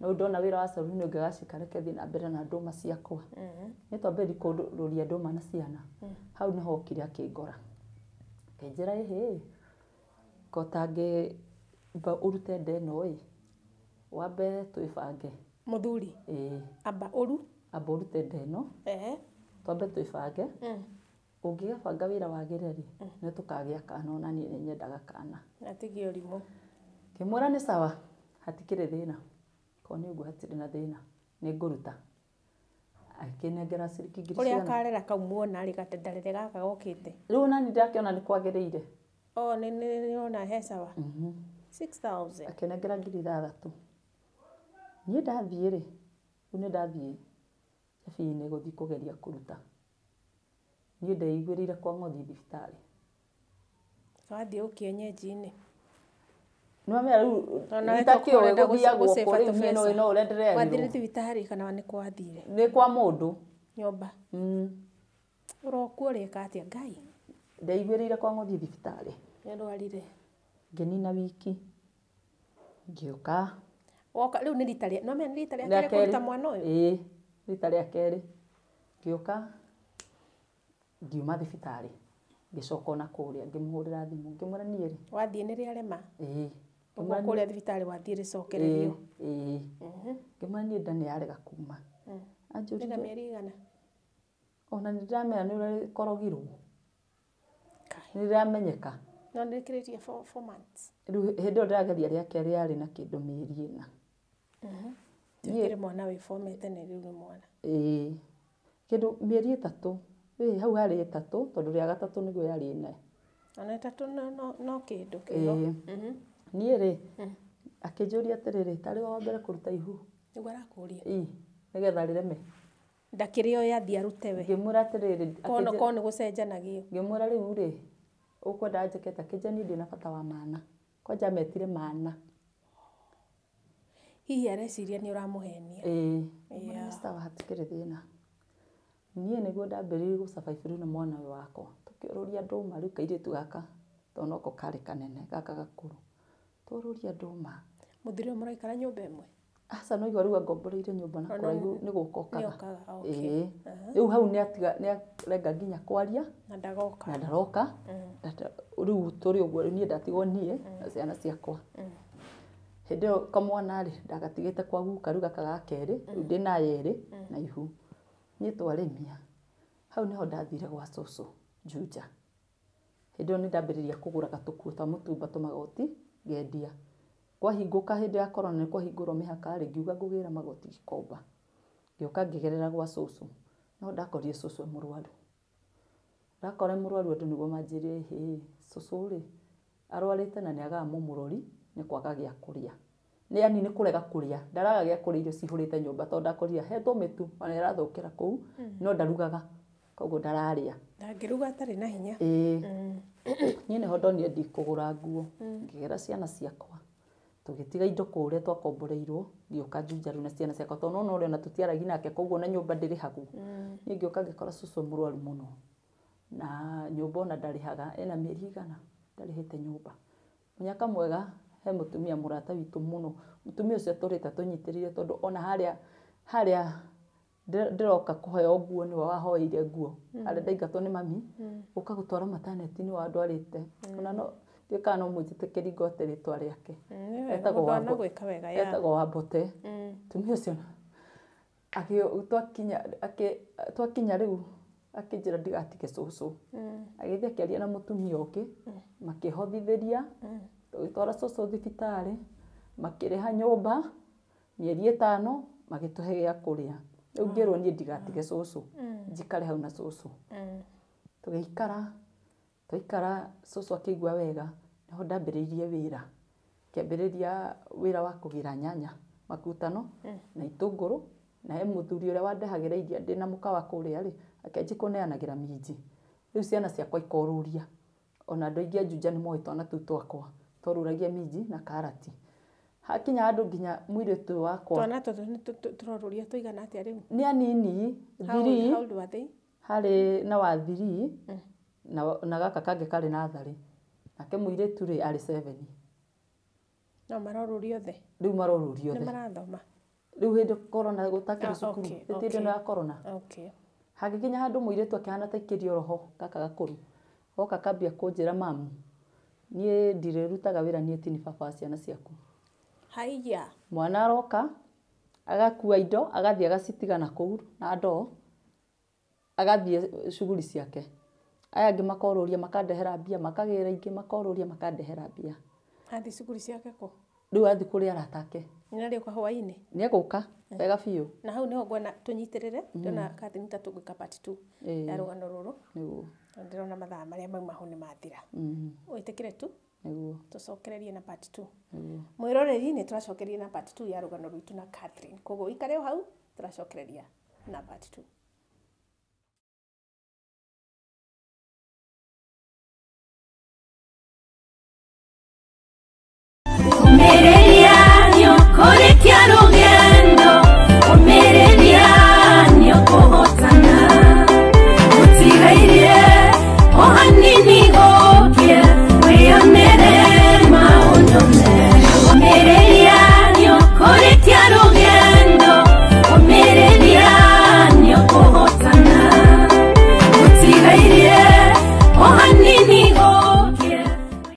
No ndona wĩra wa saruni ũngĩgacika reke thiĩ na mbere na ndũma ciakwa. Nĩ twambĩrĩria kũrũria ndũma na ciana. Hau nĩho okire akĩngora. Akĩnjĩra ĩhĩ, ko tangĩamba ũrute nda ĩno ĩ, wambe twĩbange. Mũthuri? Ĩĩ. Amba ũru? Amba ũrute nda ĩno. Twambe twĩbange. Ũngĩgabanga wĩra wagĩre rĩ, nĩ tũkagĩa kana ona niĩ nĩ nyendaga kana. Atigie ũrimũ. Ngĩmwĩra nĩ sawa, hatikĩrĩ thĩna. Korwo nĩ ũguo hatirĩ na thĩna, nĩ ngũruta. Akĩnengera ciringi ngiri Ũrĩa cigana. karera kau muona rĩ gatendarere gaka gokĩte. Rĩu ona niĩ ndakĩona nĩ kwagĩrĩire. O nĩ nĩ he sawa. 6000. Akĩnengera 6,000. Niĩ ndathiĩ rĩ, rĩu nĩ ndathiĩ Njabi-inĩ gũthiĩ kũgeria kũruta. Niĩ ndeiguĩrĩire kwa ng'othi thibitarĩ. Wathiĩ ũkĩenyenji-inĩ. Nĩ wamenya rĩu itakĩũĩ gũthiagwo kũ rĩu niĩ no no ũrĩa Wathire ndĩrerirwo. thibitarĩ kana nĩ kwathire? Nĩ kwa mũndũ. Nyũmba. Ũrokwo ũreka atĩa Ngai? Ndeiguĩrĩire kwa ng'othi thibitarĩ. Nĩ ũrwarire. Ngĩnina wiki. Ngĩũka. Woka rĩu nĩ rita rĩa, no menya nĩ rita rĩa Rĩa kerĩ kũruta mwana ũyũ? Ĩĩ, rita rĩa kerĩ. Ngĩũka ngiuma thibitarĩ. Ngĩcoka ona kũrĩa ngĩmũhũrĩra thimũ ngĩmwĩra niĩ rĩ. Wathiĩ nĩ rĩarema? Ĩĩ. Ũguo kũrĩa thibitarĩ wathiĩ rĩcokererio. Ĩĩ. Ngĩmwĩra niĩ nda nĩ yarega kuma. Anjũririe. Nĩ mĩeri igana? Ona nĩ ndĩramenya nĩ ũrĩa rĩkorogirwo. Nĩ rĩramenyeka. No nĩ rĩkĩrĩtie 4 months. Rĩu hĩndĩ ĩyo ndĩrageria rĩa kerĩ yarĩ na kĩndũ mĩeri 4. Tuĩkĩre mwana wĩbomete nĩ rĩu nĩ mwana. Ĩĩ. Kĩndũ mĩeri 3. Ĩĩ hau harĩ 3 tondũ rĩa gatatũ nĩguo yarĩ 4. Ona 3 no kĩndũ kĩho. Niĩ rĩ, akĩnjũria atĩrĩrĩ, tarĩ we wa mbere kũruta ihu. Nĩguo arakũria. Ĩĩ, nĩgetha rĩreme. Ndakĩrĩ oĩ athiĩ arute we. Ngĩmwĩra atĩrĩrĩ, Korwo nĩ gũcenjanagio. Ngĩmwĩra rĩu rĩ, ũkwenda njĩke atĩa? Akĩnjĩra niĩ ndĩ na bata wa mana. Kwanja ametire mana. Hihi areciria nĩ ũramũhenia. Ĩĩ. Ngĩmwĩra nĩ sawa, hatikĩrĩ thĩna. Niĩ nĩguo ndambĩrĩirie gũ survive rĩu na mwana ũyũ wakwa. Tũkĩũrũria ndũma rĩu kairĩtu gaka tondũ noko karĩ kanene gaka gakũrũ. Tũrũria ndũma. Mũthuri ũyũ mũraikara nyũmba ĩmwe? Aca no igua rĩu angomboreire nyũmba na kũraihu nĩ gũka okaga. Nĩ okaga, okay. Ĩĩ. Rĩu hau nĩ atiga nĩ arenga nginya kwaria. Na ndagoka. Na ndaroka. Rĩu tũrĩ ũguo rĩu niĩ ndatigwo niĩ na ciana ciakwa. Hĩndĩ ĩyo kamwana rĩ ndagatigĩte kwa guka rĩu gaka ga kerĩ rĩu ndĩna yerĩ na ihu. Niĩ twarĩmia. Hau nĩho ndathire gwa cũcũ Juja. Hĩndĩ ĩyo nĩ ndambĩrĩria kũgũraga tũkuo twa mũtumba tũmagoti ngendia. Kwahingũka hĩndĩ ya corona nĩ kwahingũrwo mĩhaka rĩ ngiuga ngũgĩra magoti Gikomba. Ngĩũka ngĩgerera gwa cũcũ. No ndakorire cũcũ e mũrwaru. Ndakora mũrwaru andũ nĩguo manjĩrire hĩ cũcũ rĩ arwarĩte na nĩ agaga mũmũrori nĩ kwaga gĩa kũrĩa. Nĩ yani nĩ kũrega kũrĩa. Ndaraga gĩa kũrĩa irio cihũrĩte nyũmba tondũ ndakorire hetwo mĩtu ona ĩrathũkĩra kũu no ndarugaga. Koguo ndararĩa. Ndangĩruga atarĩ na hinya. Ĩĩ. Niĩ nĩho ndonire ndikũgũra nguo. Ngĩgĩra ciana ciakwa. Tũgĩtiga indo kũrĩa twakomboreirwo ngĩũka Juja rĩu na ciana ciakwa tondũ nĩwona ũrĩa ona tũtiaragia nake koguo ona nyũmba ndĩrĩhagwo. Niĩ ngĩũka ngĩkora cũcũ mũrwaru mũno. Na nyũmba ona ndarĩhaga ena mĩeri igana ndarĩhĩte nyũmba. Mũnyaka mwega he mũtumia mũrata witũ mũno. Mũtumia ũcio atũrĩte atũnyitĩrĩire tondũ ona harĩa ndĩroka kũheo nguo nĩwe wahoeire nguo. Harĩa ndaingatwo nĩ mami gũka gũtwara maternity nĩwe wandwarĩte. Ona no ndiũĩ kana no mũnjĩtĩkĩrie ngwete rĩtwa rĩake. Etagwo Wambote. Mũtumia ũcio twakinya rĩu akĩnjĩra ndigatige cũcũ. Agĩthiĩ akĩaria na mũtumia ũngĩ makĩhothithĩria tũgĩtwara cũcũ thibitarĩ makĩrĩha nyũmba mĩeri 5 magĩtũhe gĩa kũrĩa. Rĩu ngĩrwo niĩ ndigatige cũcũ njikare hau na cũcũ. Tũgĩikara twaikara cũcũ akĩigua wega nĩho ndambĩrĩirie wĩra. Ngĩambĩrĩria wĩra wa kũgĩra nyanya makutano na itũngũrũ na he mũthuri ũrĩa wandehagĩra iria ndĩna mũkawa kũrĩa rĩ akĩanjia kũneanagĩra minji. Rĩu ciana ciakwa ikorũria. Ona andũ aingĩ a Juja nĩ moĩ twana tũu twakwa twarũragia minji na karati. Hakinya handũ nginya mũirĩtu wakwa. Twana tũtũ nĩ tũrorũria tũigana atĩa rĩu? Nĩ anini 3. How old were they? Harĩ na wa 3 na gaka kangĩ karĩ na 3. Nake mũirĩtu rĩ arĩ 7. No marorũria othe? Rĩu marorũria othe. Nĩ marathoma? Rĩu hĩndĩ corona gũtakĩrĩ cukuru. Hĩndĩ ĩno ya corona. Hagĩkinya handũ mũirĩtu akĩhana ta aikĩrio roho gaka gakũrũ. Goka kambia kũnjĩra mamu niĩ ndirĩrutaga wĩra niĩ ti nĩ baba wa ciana ciaku. Haiya. Mwana aroka agakua indo agathiĩ agacitiga na kũu na ndoo agathiĩ shughuli ciake. Aya angĩ makorũria makandehera mbia makagĩra ingĩ makorũria makandehera mbia. Athiĩ cukuru ciake kũ? Rĩu athiĩ kũrĩ arata ake. Nĩ arĩũka hwaĩ-inĩ? Nĩ egũka wega biũ. Na hau nĩho ngwenda tũnyitĩrĩre ndĩrona Catherine ta tũgwĩka part 2 ya rũgano rũrũ. Nĩguo. Ndĩrona mathaa marĩa mauma hau nĩ mathira. Wĩtĩkĩre tu? Nĩguo. Tũcokererie na part 2. Mwĩroreri nĩ tũracokereria na part 2 ya rũgano rwitũ na Catherine. Koguo ikare o hau tũracokereria na part 2.